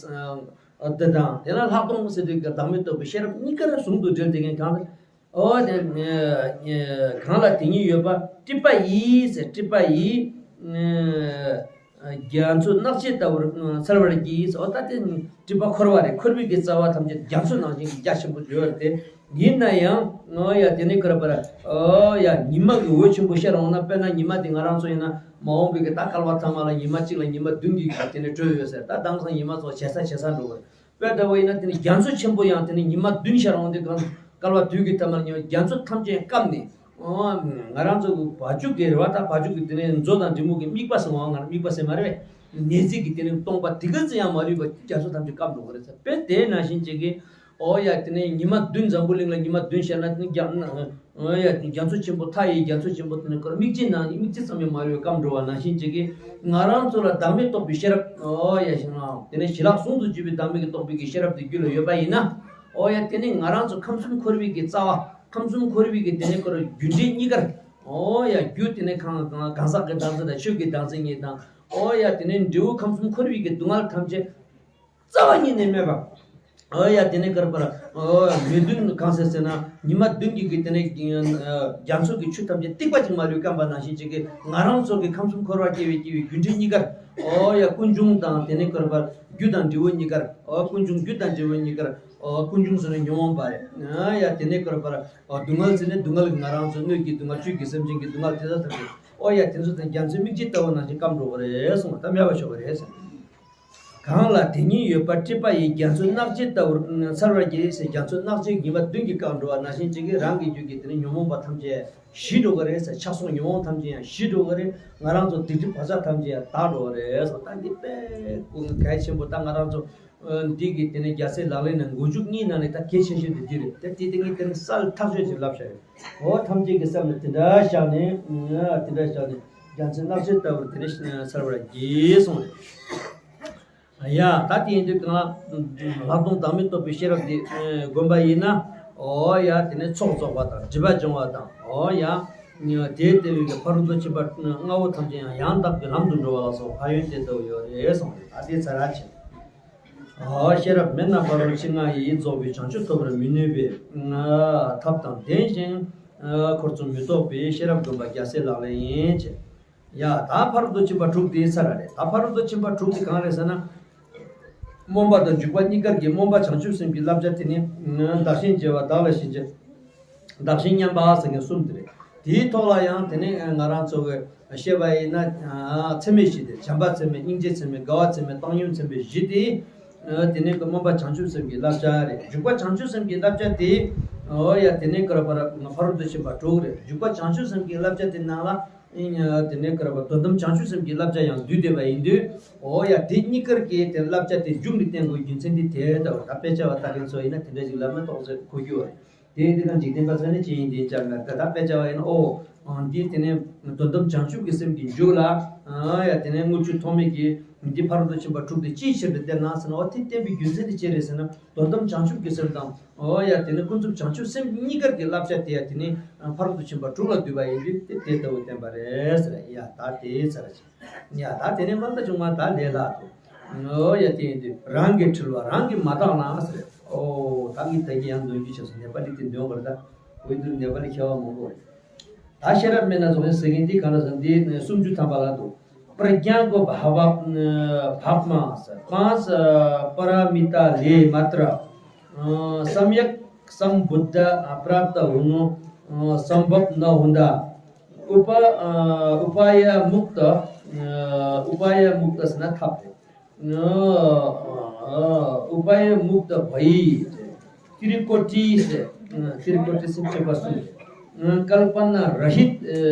འདི་དང་དེ་ལ་ལྷག་མཐོང་ཟེར་དུས་ཀྱི་བདག་མེད་རྟོགས་པའི་ཤེས་རབ་གཉིས་ཀ་ཟུང་དུ་འབྲེལ་དེ་མཁན་གང་ལ། ཨོ་དེ་གང་ལ་དེ་གཉིས་ཡོད་པ་སྲིད་པ་ཡིས་ཟེར། སྲིད་པ་ཡིས། རྒྱ་མཚོ་ནགས་ཚལ་ལྟ་བུར་འཚེར་བར་བགྱིས། ཨོ་ད་དེ་སྲིད་པ་འཁོར་བ་རེད། འཁོར་བའི་གི་རྩ་བ་ཐམས་ཅད་རྒྱ་མཚོ་ནང་བཞིན་གྱི་རྒྱ་ཆེན་པོ་ཡོད་རེད་དེ། ཡིན་ན་ཡང་ཨོ་ཡ་དེ་ནི་ཁར་པར་ཨོ་ཡ་ཉི་མ་གི་འོད་ཆེན་པོ་ཤར་འོང་ན། དཔེར་ན་ཉི་མ་དེ་ང་རང་ཚོ་ཡིན་ན་མ་འོངས་པའི་གི་ད་བསྐལ་པ་ཚང་མ་ལ་ཉི་མ་གཅིག་ལ་ཉི་མ་བདུན་གྱི་དེ་ནི་འགྲོས་ཡོད་ཟེར། ད་དེང་སང་ཉི་མ་ཚོ་ཇེ་ཚ་ཇེ་ཚ་འགྲོ་གི་རེད། དཔེ་ལྟ་བུ་ཡིན་ན་དེ་ནི་རྒྱ་མཚོ་ཆེན་པོ་ཡང་དེ་ནི་ཉི་མ་བདུན་ཤར་འོང་དུས་གང་བསྐལ་པ་དུས་ཀྱི་ཐ་མར་ཉི་མ་རྒྱ་མཚོ་ཐམས་ཅད་སྐམ་ནས། ཨོ་ང་རང་ཚོ་གི་བ་ཕྱུགས་ཀྱི་རེད་བ། ད་བ་ཕྱུགས་ཀྱི་དེ་ནི་མཛོ་དང་འབྲི་མོ་གི་རྨིག་པ་ཟེར་བ། ང་རང་རྨིག་པ་ཟེར་མ་རེད་པས། ནས་ཚིག་གི་དེ་ནི་སྟོང་པ་དེ་ག་ཙམ་ཡང་མ་ལུས་པ་རྒྱ་མཚོ་ཐམས་ཅད་སྐམ་འགྲོ་གི་རེད་ཟེར། དཔེ་དེ་ནང་བཞིན་ཅིག་གི་ཨོ་ཡ་དེ་ནས་ཉི་མ་བདུན་འཛམ་བུ་གླིང་ལ་ཉི་མ་བདུན་ཤར་ན་དེ་ནས་རྒྱ་ཨོ་ཡ་དེ་རྒྱ་མཚོ་ཆེན་པོ་མཐའ་ཡས་རྒྱ་མཚོ་ཆེན་པོ་དེ་ནས་ཁོར་རྨིག་རྗེས་ནང་རྨིག་རྗེས་ཙམ་ཡང་མ་ལུས་སྐམ་འགྲོ་བ་ནང་བཞིན་ཅིག་གིས་ང་རང་ཚོ་ལ་བདག་མེད་རྟོགས་པའི་ཤེས་རབ་ཨོ་ཡ་ཞིག་ན་དེ་ནས་ཞི་ལྷག་ཟུང་དུ་འཇུག་པའི་བདག་མེད་ཀྱི་རྟོགས་པའི་གི་ཤེས་རབ་དེ་རྒྱུད་ལ་ཡོད་པ་ཡིན་ན། ཨོ་ཡ་དེ་ནས་ང་རང་ཚོ་ཁམས་གསུམ་འཁོར་བའི་གི་རྩ་བ། ཁམས་གསུམ་འཁོར་བའི་གི་དེ་ནས་ཁོར་རྒྱུ་འབྲས་གཉིས་ཀར། ཨོ་ཡ་རྒྱུ་དེ་ནས་གང་གང་གང་ཟག་གི་བདག་འཛིན་དང་ཆོས་ཀྱི་བདག་འཛིན་གཉིས་དང་། ཨོ་ཡ་དེ་ནས་འབྲས་བུ་ཁམས་གསུམ་འཁོར་བའི་གི་སྡུག་བསྔལ་ཐམས་ཅད། རྩ་བ་ཉིད་ནས་མེད་པ། ཨོ་ཡ་དེ་ནས་ཁར་པར་ཨོ་མེ་བདུན་གང་ཟེར་ཟེར་ན་ཉི་མ་བདུན་གྱི་གི་དེ་ནས་རྒྱ་མཚོ་གི་ཆུ་ཐམས་ཅད་ཐིགས་པ་གཅིག་མ་ལུས་སྐམ་པ་ནང་བཞིན་ཅིག་གི་ང་རང་ཚོ་གི་ཁམས་གསུམ་འཁོར་བར་སྐྱེ་བའི་སྐྱེ་བའི་རྒྱུ་འབྲས་གཉིས་ཀར། ཨོ་ཡ་ཀུན་འབྱུང་དང་དེ་ནས་ཁར་པར་རྒྱུ་དང་འབྲས་བུ་གཉིས་ཀར། ཨོ་ཀུན་འབྱུང་རྒྱུ་དང་འབྲས་བུ་གཉིས་ཀར། ཨོ་ཀུན་འབྱུང་ཟེར་ན་ཉོན་མོངས་པ་རེད། ཨོ་ཡ་དེ་ནས་ཁར་པར་ཨོ་སྡུག་བསྔལ་ཟེར་ན་སྡུག་བསྔལ་གྱི་ང་རང་ཚོ་སྣོད་ཀྱི་སྡུག་བསྔལ་བཅུད་ཀྱི་སེམས་ཅན་གྱི་སྡུག་བསྔལ་དེ་དག་ཐམས་ཅད་ཨོ་ཡ་དེ་ཚོ་དང་རྒྱ་མཚོའི་རྨིག་རྗེས་ལྟ་བུ་ནང་བཞིན་སྐམ་འགྲོ་གི་རེད་གསུངས་པ་ད་མེད་པ་ཆོག་གི་རེད་ཟེར། གང་ལ་དེ་ཉིད་ཡོད་པར་སྲིད་པ་ཡི། རྒྱ་མཚོའི་རྣག་བཅད་ལྟ་བུར་འཚལ་བར་བགྱི། ཟེར། རྒྱ་མཚོའི་རྣག་བཅད་ཉི་མ་བདུན་གྱིས་བཀང་འགྲོ་བ་ནང་བཞིན་ཅིག་གིས་རང་གི་རྒྱུད་ཀྱི་དེ་ནི་ཉོན་མོངས་པ་ཐམས་ཅད་ཞི་འགྲོ་གི་རེད་ཟེར། ཆགས་སོགས་ཉོན་མོངས་ཐམས་ཅད་ཡང་ཞི་འགྲོ་གི་རེད། ང་རང་ཚོ་སྡིག་སྒྲིབ་བག་ཆགས་ཐམས་ཅད་ཡང་དག་འགྲོ་གི་རེད་ཟེར། ད་འདི་དཔེ་གལ་ཆེན་པོ། ད་ང་རང་ཚོ་འདི་གི་དེ་ནི་རྒྱལ་སྲས་ལག་ལེན་ནི་མགོ་མཇུག་གཉིས་ནང་ནས་ད་གལ་ཆེ་ཤོས་དེ་འདི་རེད། ད་དེ་དེ་ངས་དེ་ནི་གསལ་ཐག་ཆོད་ཅིག་ལབ་བཞག་ཡོད། འོ་ཐམས་ཅད་ཀྱི་སེམས་ལ་དེ་འདྲ་བཞག་ནས། དེ་འདྲ་བཞག་ནས་རྒྱ་མཚོའི་རྣག་བཅད་ལྟ་བུར་དེ་ནི་འཚལ་བར་བགྱི་གསུངས་རེད། ཡ། ད་དེ་ཡིན་དུས་གང་ལ་ལྷག་མཐོང་བདག་མེད་རྟོགས་པའི་ཤེས་རབ་འདི་སྒོམ་པ་ཡིན་ན། འོ་ཡ། དེ་ནས་ཚོགས་རྫོགས་པ་དང་སྒྲིབ་པ་སྦྱོང་བ་དང་། འོ་ཡ། དེའི་ལྟེ་བའི་གི་ཕ་རོལ་ཏུ་ཕྱིན་པ་ལྔ་པོ་ཐམས་ཅད་ཡང་ཡང་དག་པའི་ལམ་དུ་འགྲོ་བ་ལ་སོགས་ཕན་ཡོན་དེ་ལྟ་བུ་ཡོད་རེད་གསུངས་རེད། ད་དེ་ཚར་ར་ཕྱིན། འོ། ཤེས་རབ་མེད་ན་ཕ་རོལ་ཕྱིན་ལྔ་ཡིས། རྫོགས་པའི་བྱང་ཆུབ་ཐོབ་པར་མི་ནུས་པས། ཐབས་དང་ལྡན་ཞིང་འཁོར་ཚོགས་མི་རྟོག་པའི་ཤེས་རབ་སྒོམ་པ་རྒྱལ་སྲས་ལག་ལེན་ཡིན་ཅེས། ཡ། ད་ཕ་རོལ་ཏུ་ཕྱིན་པ་དྲུག་དེ་ཚར་ར་རེད། ད་ཕ་རོལ་ཏུ་ཕྱིན་པ་དྲུག་དེ་གང་རེད་ཟེར་ན། སྨོན་པ་དང་འཇུག་པ་གཉིས་ཀར་གྱི་སྨོན་པ་བྱང་ཆུབ་སེམས་ཀྱི་བསླབ་བྱ་དེ་ནི། བདག་གཞན་བརྗེ་བ། བདག་ལ་གཞན་བརྗེ། བདག་གཞན་མཉམ་པ་ཟེར་མཁན་གསུམ་དེ་རེད། དེའི་ཐོག་ལ་ཡང་དེ་ནི་ང་རང་ཚོ་གི་བཤད་པ་ཡིན་ན། ཚད་མེད་བཞི་དེ། བྱམས་པ་ཚད་མེད། སྙིང་རྗེ་ཚད་མེད། དགའ་བ་ཚད་མེད། བཏང་སྙོམས་ཚད་མེད་བཞི་དེ། དེ་ནི་སྨོན་པ་བྱང་ཆུབ་སེམས་ཀྱི་བསླབ་བྱ་རེད། འཇུག་པ་བྱང་ཆུབ་སེམས་ཀྱི་བསླབ་བྱ་དེ། འོ་ཡ། དེ་ནི་ཀར་པར་ཕ་རོལ་ཏུ་ཕྱིན་པ་དྲུག་རེད། འཇུག་པ་བྱང་ཆུབ་སེམས་ཀྱི་བསླབ་བྱ་དེ་ནང་ལ། དེ་ནས་ཀར་པ་དོན་དམ་བྱང་ཆུབ་སེམས་ཀྱི་བསླབ་བྱ་ཡང་འདུས་བསྡད་པ་ཡིན་དུས། འོ་ཡ། དེ་གཉིས་ཀར་གྱི་དེ་བསླབ་བྱ་དེ་མཇུག་ནས་བསྟན་དགོས་རྒྱུ་མཚན་དེ་དེ་ལྟ་བུ། ད་དཔེ་ཆ་བ་ལྟ་མཁན་ཚོ་ཡིན་ན་དེ་འདྲ་ཞིག་ལབ་ན་ཏོག་ཙམ་གོ་རྒྱུ་བ་རེད། དེ་ཡིན་དུས་ཀྱང་འཇིག་རྟེན་པ་ཚོ་ནི་ཅི་ཡིན་དེ་ཅག་ན། ད་ད་དཔེ་ཆ་བ་ཡིན་ན། ཨོ། འདི་དེ་ནས་དོན་དམ་བྱང་ཆུབ་ཀྱི་སེམས་ཀྱི་མཇུག་ལ། ཨ་ཡ། དེ་ནས་དངུལ་ཆུ་ཐོགས་མེད་ཀྱི་འདི་ཕ་རོལ་ཏུ་ཕྱིན་པ་དྲུག་དེ་ཅིའི་ཕྱིར་དུ་བསྟན་ན་ཟེར་ན། འོ་དེ་བསྟན་པའི་རྒྱུ་མཚན་དེ་ཅི་རེད་ཟེར་ན། དོན་དམ་བྱང་ཆུབ་ཀྱི་སེམས་དང་། འོ་ཡ། དེ་ནི་ཀུན་རྫོབ་བྱང་ཆུབ་སེམས་གཉིས་ཀར་གྱི་བསླབ་བྱ་དེ་ཡ། དེ་ནི་ཕ་རོལ་ཏུ་ཕྱིན་པ་དྲུག་ལ་འདུས་པ་ཡིན་དུས་དེ་དེ་ལྟ་བུ་བསྟན་པ་རེད་ཟེར། ཡ། ད་དེ་ཚར་ཅིག། ཡ། ད་དེ་ནས་མ་ད་བྱུང་བ་ད་ལས་ལྷག་ཏུ། འོ་ཡ། དེ་ཡིན་དུས་རང་གིས་དྲིལ་བ་རང་གིས་མ་བརྟགས་ན་ཟེར། ཨོ། ད་ངས་ད་གིན་ཡང་འདོན་རྒྱུ་བྱས་སོང་། ནེ་པ་ལི་དེ་འདོན་དགོས་རེད། ད་འོ་འདིར་ནེ་པ་ལི་མཁས་པ་མང་པོ་རེད། ད་ཤེས་རབ་མེད་ན་རྫོགས་ཡིན་ཟེར་མཁན་འདི་གང་འདྲ་ཟེར་ན། འདི་སུམ་ཅུ་ཐམ་པ་ལ་འདུག། प्रज्ञा को भाव भावमा पांच परमिता ले मात्र। अ, सम्यक संबुद्ध प्राप्त हुनु संभव न हुँदा उप उपाय मुक्त। उपाय मुक्त ཟེར་ན་ཐབས་རེད། उपाय मुक्त भई त्रिकोटि से, त्रिकोटि से कल्पना रहित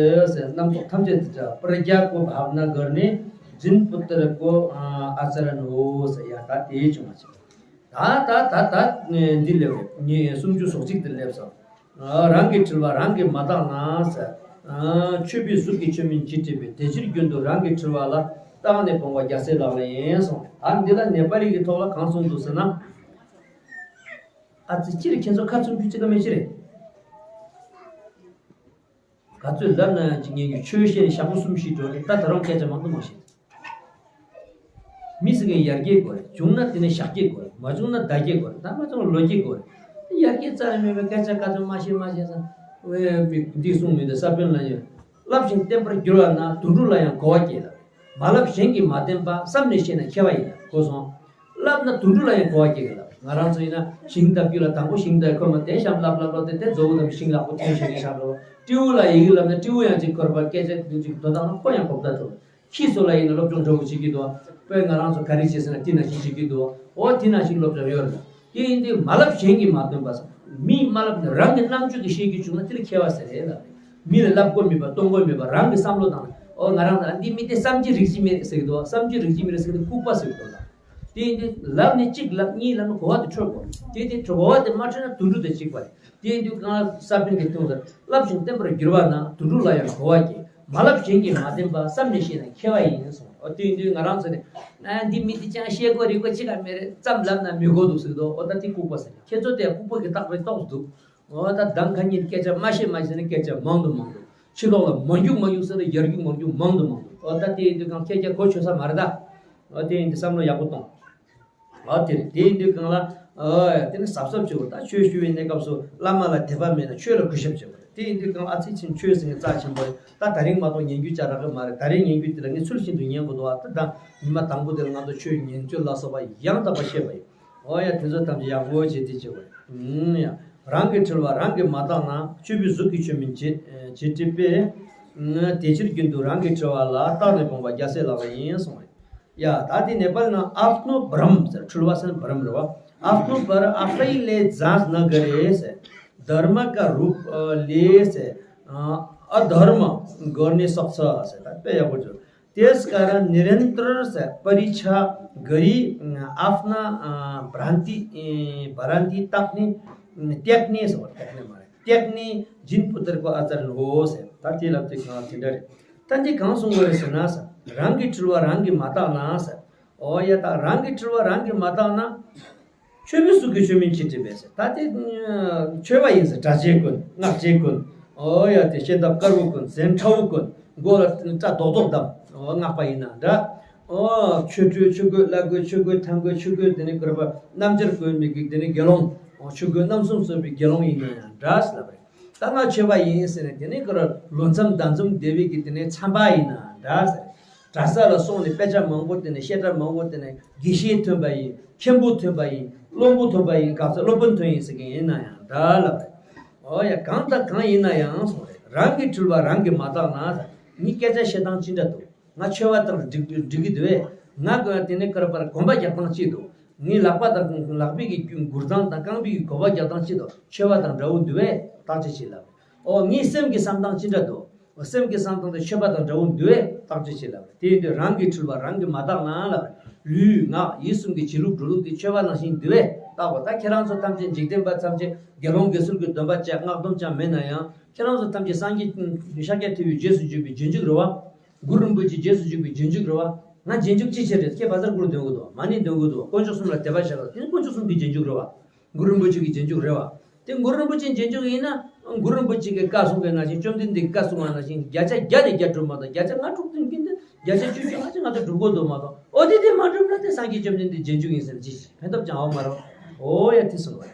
से རྣམ་རྟོག་ཐམས་ཅད་དེ་འདྲ། प्रज्ञा को भावना गर्ने जिन पुत्र को आचरण हो से। ཡ། ད་དེ་བྱུང་བ་ཞིག། ད་ད་ད་ད་འདི་ལས་ངས་སུམ་ཅུ་སོ་གཅིག་དེ་སླེབས་སོང་། རང་གིས་དྲིལ་བ་རང་གིས་མ་བརྟགས་ན་ཟེར། ཆོས་པའི་གཟུགས་ཀྱིས་ཆོས་མིན་ཇི་སྲིད་པའི། དེ་ཕྱིར་རྒྱུན་དུ་རང་གིས་དྲིལ་བ་ལ། བརྟགས་ནས་སྤོང་བ་རྒྱལ་སྲས་ལག་ལེན་ཡིན་གསུངས། ཨ། འདི་ལ་ནེ་པ་ལི་གི་ཐོག་ལ་གང་གསུངས་འདུག་ཟེར་ན། ཨ་ཙི། སྤྱིར་ཁྱེད་ཚོ་ཁ་ཚུམ་རྒྱུ་ཅི་ག་མེད་ཅི་རེད། ག་ཚོད་ལབ་ན་ཅིག་ངེད་ཀྱི་ཆོས་བཤད་ནས་ཞག་པོ་གསུམ་བཞི་འགྲོ་རེད། ད་ད་རུང་སྐད་ཆ་མང་དུ་མ་བཤད། མི་ཟེར་མཁན་ཡར་རྒྱས་དགོས་རེད། བྱུང་ན་དེ་ནས་ཞག་རྒྱས་དགོས་རེད། མ་བྱུང་ན་ཟླ་རྒྱས་དགོས་རེད། ད་མ་བྱུང་ན་ལོ་རྒྱས་དགོས་རེད། ཡར་རྒྱས་རྩ་ནས་མེད་པའི་སྐད་ཆ་ག་ཚོད་མ་བཤད་མ་བཤད་ཙང་། ཝེ། མི་འདི་གསུངས་མི་འདུག། ས་བོན་ལ་ཡོད། བསླབ་ཞིང་བསྟན་པར་འགྱུར་བ་ན། དུད་འགྲོ་ལ་ཡང་གོ་བ་སྐྱེ་ལ། མ་བསླབས་གཞན་གྱིས་མ་བསྟན་པ། བསམ་ནས་ཤེས་ན་མཁས་པ་ཡིན་ལ། གོ་སོང་། བསླབས་ན་དུད་འགྲོ་ལ་ཡང་གོ་བ་སྐྱེ་གི་ལ། ང་རང་ཚོ་ཡིན་ན་ཤིང་བཏབ་རྒྱུ་ལ་དང་པོ་ཤིང་བཏབ་ཁོ་མ་དེ་ཤམ་བསླབ་བསླབ་བསླབ་དེ་དེ་རྫོགས་དང་ཤིང་ལག་པོ་ཐོན་ཤེས་ཀྱི་ཤག་རོ། སྤྲེའུ་ལ་ཡི་གེ་བསླབ་ན་སྤྲེའུ་ཡང་ཅིག་འཁོར་བ་སྐད་ཆ་ཅིག་དོན་དག་ན་ཁོ་ཡང་གོ་བརྡ་ཐུབ། ཁྱི་ཚོ་ལ་ཡིན་ན་སློབ་སྦྱོང་འགྲོ་དགོས་བྱེད་ཀྱི་འདུག། དཔེ་ང་རང་ཚོ་ག་རེ་བྱེད་ཟེར་ན་དེ་ནང་བཞིན་བྱེད་ཀྱི་འདུག། འོ་དེ་ནང་བཞིན་སློབ་སྦྱོང་ཡོད་རེད། དེ་ཡིན་དུས་མ་བསླབས་གཞན་གྱིས་མ་སྟོན་པ་ཟེར། མིས་མ་བསླབས་ན་རང་གི་རྣམ་དཔྱོད་ཀྱིས་ཤེས་རྒྱུ་བྱུང་ན་དེ་ལ་མཁས་པ་ཟེར་རེད་ལ། མི་ལ་བསླབ་དགོས་མེད་པ་གཏོང་དགོས་མེད་པ་རང་གི་བསམ་བློ་བཏང་ན། ཨོ་ང་རང་ལ་འདི་མི་དེ་བསམ་གྱིས་རིག་གྱིས་མེད་ཟེར་གྱི་འདུག། བསམ་གྱིས་རིག་གྱིས་མེད་ཟེར་གྱི་འདུག། ལྐུགས་པ་ཟེར་གྱི་འདུག་ལ། དེ་ཡིན་དུས་ལབ་ནས་གཅིག་ལབ་གཉིས་ལབ་ན་གོ་བ་དེ་འཕྲོད་དགོས། དེ་དེ་གོ་བ་དེ་མ་འཕྲོད་ན་དུད་འགྲོ་དང་གཅིག་པ་རེད། དེ་ཡིན་དུས་གང་ས་པཎ་གྱིས་གསུངས་ཟེར། བསླབ་ཞིང་བསྟན་པར་འགྱུར་བ་ན། དུད་འགྲོ་ལ་ཡང་གོ་བ་སྐྱེ། མ་བསླབས་གཞན་གྱིས་མ་བསྟན་པ། བསམ་ནས་ཤེས་ན་མཁས་པ་ཡིན་གསུངས། ཨོ་དེ་ཡིན་དུས་ང་རང་ཚོ་ནས་ཨ་འདི་མི་འདི་ཅང་ཤེས་དགོས་རིག་དགོས་ཅི་ག་མེད་རེད། ཙམ་ལབ་ན་མི་གོ་འདུག་ཟེར་གྱི་འདུག། ཨོ་ད་དེ་ལྐུགས་པ་ཟེར། ཁྱེད་ཚོ་དེ་ལྐུགས་པ་གི་རྟགས་རེད་རྟོགས་འདུག། འོ་ད་གདངས་ཁ་ཉིད་སྐད་ཆ་མ་བཤད་མ་བཤད་ན་སྐད་ཆ་མང་དུ་མང་དུ། ཕྱི་ལོགས་ལ་མ་རྒྱུག་མ་རྒྱུག་ཟེར་ན་ཡར་རྒྱུག་མར་རྒྱུག་མང་དུ་མང་དུ། འོ་ད་དེ་ཡིན་དུས་གང་ཁྱེད་ཀྱ་གོ་ཆོད་ས་མ་རེད་ད། འོ་དེ་ཡིན་དུས་བསམ་བློ་ཡག་པོ་གཏོང་། འོ་དེ་རེད། དེ་ཡིན་དུས་གང་ལ། འོ་དེ་ནི་གཟབ་གཟབ་བྱེད་དགོས། ད་ཆོས་ཞུ་བའི་གནས་སྐབས་སུ་བླ་མ་ལ་དད་པ་མེད་ན་ཆོས་ལ་གུས་ཞབས་བྱེད་དགོས། དེ་ཡིན་དུས་གང་ཨ་ཙི་ཕྱིན་ཆོས་ཟེར་མཁན་རྩ་ཆེན་པོ་རེད། ད་ད་རིང་མ་གཏོགས་ཉན་རྒྱུ་ཅིག་རག་གི་མ་རེད། ད་རིང་ཉན་རྒྱུ་དེ་ལ་ངས་ཚུལ་བཞིན་དུ་ཉན་དགོས་འདུག་ཨ། ད་ད་ཉི་མ་དང་པོ་དེ་ལ་ང་ཚོ་ཆོས་ཉན་ཚུལ་ལ་སོགས་པ་ཡང་དག་པ་བཤད་པ་ཡིན། འོ་ཡ། དེ་ཚོ་ཐམས་ཅད་ཡག་པོ་བྱེད་དེ་བྱེད་དགོས། ཨུམ་ཡ། རང་གིས་དྲིལ་བ་རང་གིས་མ་བརྟགས་ན། ཆོས་པའི་གཟུགས་ཀྱིས་ཆོས་མིན་བྱེད་བྱེད་སྲིད་པས། དེ་ཕྱིར་རྒྱུན་དུ་རང་གིས་དྲིལ་བ་ལ། བརྟགས་ནས་སྤོང་བ་རྒྱལ་སྲས་ལག་ལེན་ཡིན་གསུངས་རེད། ཡ་ད་དེ་ནེ་པཱལ་ནང་आत्मो भ्रम ཟེར། འཁྲུལ་བ་ཟེར་ན་भ्रम རེད་བ། आत्मो भ्रम आफैले जाँच नगरे ཟེར། धर्मका रूपले ཟེར། अधर्म गर्ने सक्छ ཟེར། ད་དཔེ་ཡག་པོ་བརྗོད། त्यसकारण निरन्तर ཟེར། परीक्षा गरी आफ्ना भ्रान्ति भ्रान्ति त्याग्ने, त्याग्ने ཟེར་བ། त्याग्ने མ་རེད། त्याग्ने जिन पुत्रको आचरण हो ཟེར། ད་དེ་ལབ་དེ་གང་དེ་འདྲ་རེད། ད་འདི་གང་གསུང་དགོས་རེད་ཟེར་ན་ཟེར། རང་གི་འཁྲུལ་བ་རང་གིས་མ་བརྟགས་ན་ཟེར། ཨོ་ཡ་ད་རང་གི་འཁྲུལ་བ་རང་གིས་མ་བརྟགས་ན། ཆོས་པའི་གཟུགས་ཀྱིས་ཆོས་མིན་ཅི་སྒྲུབ་པས་ཟེར། ད་དེ་ཆོས་པ་ཡིན་ཟེར། གྲྭ་ཆས་གོན། སྔགས་ཆས་གོན། ཨོ་ཡ་དེ་ཤེལ་འདབ་དཀར་པོ་གོན། གཟན་ཁྲ་བོ་གོན། མགོ་ལ་སྐྲ་རྡོག་རྡོག་བསྡམས། ཨོ་སྔགས་པ་ཡིན་ན་འདྲ། ཨོ་ཆོས་སྤྲུལ་ཆོས་གོས་བླ་གོས་ཆོས་གོས་ཐང་གོས་ཆོས་གོས། དེ་ནས་གོ་ར་པ་སྣམ་སྦྱར་གོན་མི་གི་དེ་ནས་དགེ་སློང་། ཨོ་ཆོས་གོས་རྣམ་གསུམ་གསོལ་བའི་དགེ་སློང་ཡིན་ན་ཡང་འདྲ་ཟེར་ལབ་རེད། ད་ང་ཆོས་པ་ཡིན་ཟེར་ནས་དེ་ནས་ཁོ་ར་ལོ་མཚམས་ཟླ་མཚམས་བསྡད་པའི་གི་དེ་ནས་མཚམས་པ་ཡིན་ན་འདྲ་ཟེར། གྲྭ་ས་ལ་སོང་ནས་དཔེ་ཆ་མང་པོ་དེ་ནས་བཤད་གྲྭ་མང་པོ་དེ་ནས་དགེ་བཤེས་ཐོན་པ་ཡིན། མཁན་པོ་ཐོན་པ་ཡིན། སློབ་དཔོན་ཐོན་པ་ཡིན། ག་ཚོད་སློབ་དཔོན་ཐོན་ཡིན་ཟེར་མཁན་ཡིན་ན་ཡང་འདྲ་ལབ་རེད། ཨོ་ཡ་གང་དང་གང་ཡིན་ན་ཡང་སོང་རེད། རང་གི་འཁྲུལ་བ་རང་གིས་མ་བརྟགས་ན་ཟེར། ངའི་སྐད་ཆ་བཤད་སྟངས་ཅི་འདྲ་འདུག་ང་ཆོས་པ་དང་འགྲིག་འགྲིག་གི་འདུག་བས། ང་ག་དེ་ནས་ཁོ་ར་པར་གོམ་པ་རྒྱག་སྟངས་ཅི་འདུག་ངའི་ལག་པ་དང་ལག་པའི་གི་མགུར་གདངས་དང་རྐང་པའི་གི་གོམ་པ་རྒྱག་སྟངས་ཅི་འདུག་ཆོས་པ་དང་འདྲ་བོ་འདུག་བས། བརྟག་དཔྱད་བྱེད་ལབ། ཨོ་ངའི་སེམས་ཀྱི་བསམ་སྟངས་ཅི་འདྲ་འདུག་སེམས་ཀྱི་བསམ་སྟངས་དེ་ཆོས་པ་དང་འདྲ་བོ་འདུག་བས། བརྟག་དཔྱད་བྱེད་ལབ། དེ་ཡིན་དུས་རང་གི་འཁྲུལ་བ་རང་གིས་མ་བརྟགས་ན་ལབ། ལུས་ངག་ཡིད་གསུམ་གྱི་བྱེད་ལུགས་འགྲོ་ལུགས་དེ་ཆོས་པ་ནང་བཞིན་འདུག་བས། བརྟག་གོ་ད་ཁྱེད་རང་ཚོ་ཐམས་ཅད་འཇིག་རྟེན་པ་ཐམས་ཅད་དགེ་སློང་དགེ་ཚུལ་གྱི་སྡོམ་པ་བཅད། སྔགས་སྡོམ་ཅང་མེད་ན་ཡང་ཁྱེད་རང་ཚོ་ཐམས་ཅད་སངས་རྒྱས་ཤཱཀྱ་ཐུབ་པའི་རྗེས་སུ་འཇུག་པའི་རྗེས་འཇུག་རེད་བ། གུ་རུ་རིན་པོ་ཆེའི་རྗེས་སུ་འཇུག་པའི་རྗེས་འཇུག་རེད་བ། ང་རྗེས་འཇུག་ཅི་བྱེད་རེད། ཁྱེད་བཛྲ་གུ་རུ་འདོན་གི་འདུག་མ་ཎི་འདོན་གི་འདུག་དཀོན་མཆོག་གསུམ་ལ་དད་པ་བྱེད་རོགས། དེ་ནི་དཀོན་མཆོག་གསུམ་གྱི་རྗེས་འཇུག་རེད་བ། གུ་རུ་རིན་པོ་ཆེ་གི་རྗེས་འཇུག་རེད་བ། དེ་གུ་རུ་རིན་པོ་ཆེའི་རྗེས་འཇུག་ཡིན་ན། གུ་རུ་རིན་པོ་ཆེ་གི་བཀའ་གསུང་གི་ནང་བཞིན། བཅོམ་ལྡན་འདས་ཀྱི་བཀའ་གསུང་བ་ནང་བཞིན་བརྒྱ་ཆ་བརྒྱ་ནས་བརྒྱ་སྒྲུབ་མ་གཏོགས། བརྒྱ་ཆ་ལྔ་དྲུག་ཙམ་གྱིས་འདི་བརྒྱ་ཆ་བཅུ་བཅུ་ལྔ་བཅུ་ང་ཚོ་སྒྲུབ་དགོས་འདུག་མ་གཏོགས། ཨོ་དེ་དེ་མ་སྒྲུབ་ན་དེ་སངས་རྒྱས་བཅོམ་ལྡན་འདས་རྗེས་འཇུག་ཡིན་ཟེར་ཅི་ཕན་ཐོགས་ཅང་ཡོད་མ་རེད། ཨོ་ཡ་དེ་སོང་བ།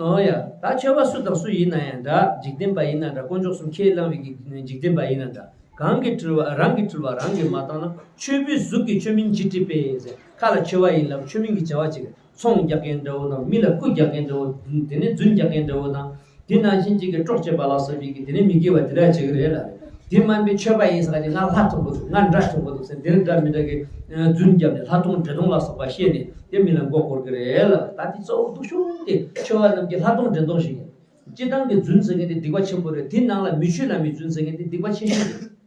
ཨོ་ཡ། ད་ཆོས་པ་སུ་དང་སུ་ཡིན་ན་ཡང་འདྲ། འཇིག་རྟེན་པ་ཡིན་ན་འདྲ། དཀོན་མཆོག་གསུམ་ཁས་བླངས་པའི་གི་འཇིག་རྟེན་པ་ཡིན་ན་འདྲ། གང་གི་འཁྲུལ་བ་རང་གི་འཁྲུལ་བ་རང་གིས་མ་བརྟགས་ན། ཆོས་པའི་གཟུགས་ཀྱིས་ཆོས་མིན་ཅི་སྒྲུབ་པས་ཟེར། ཁ་ལ་ཆོས་པ་ཡིན་ལབ། ཆོས་མིན་གྱི་བྱ་བ་བྱེད་མཁན། ཚོང་རྒྱག་མཁན་འདྲ་བོ་དང་། མི་ལ་རྐུ་རྒྱག་མཁན་འདྲ་བོ། དེ་ནས་རྫུན་རྒྱག་མཁན་འདྲ་བོ་དང་། དེ་ནང་བཞིན་གཅིག་གི་སྲོག་བཅད་པ་ལ་སོགས་པའི་གི་དེ་ནས་མི་དགེ་བ་དེ་འདྲ་བྱེད་ཀྱི་རེད་ལ། དེ་མ་ཡིན་པའི་ཆོས་པ་ཡིན་ཟེར་ག་ཅིག་ང་ལྷ་མཐོང་གི་འདུག་ང་འདྲ་མཐོང་གི་འདུག་ཟེར། དེ་འདྲ་མི་འདྲ་གི་རྫུན་བརྒྱབ་ནས་ལྷ་མཐོང་འདྲེ་མཐོང་ལ་སོགས་པ་བཤད་ནས་དེ་མི་ལ་མགོ་སྐོར་གི་རེད་ལ། ད་དེ་གཙོ་བོ་སྡུག་ཤོས་དེ་ཆོས་པ་རྣམས་ཀྱིས་ལྷ་མཐོང་འདྲེ་མཐོང་བྱེད་མཁན། སྤྱིར་བཏང་གི་རྫུན་ཟེར་མཁན་དེ་སྡིག་པ་ཆེན་པོ་རེད། དེ་ནང་ལ་མི་ཆོས་བླ་མའི་རྫུན་ཟེར་མཁན་དེ་སྡིག་པ་ཆེ་ཤོས་རེད།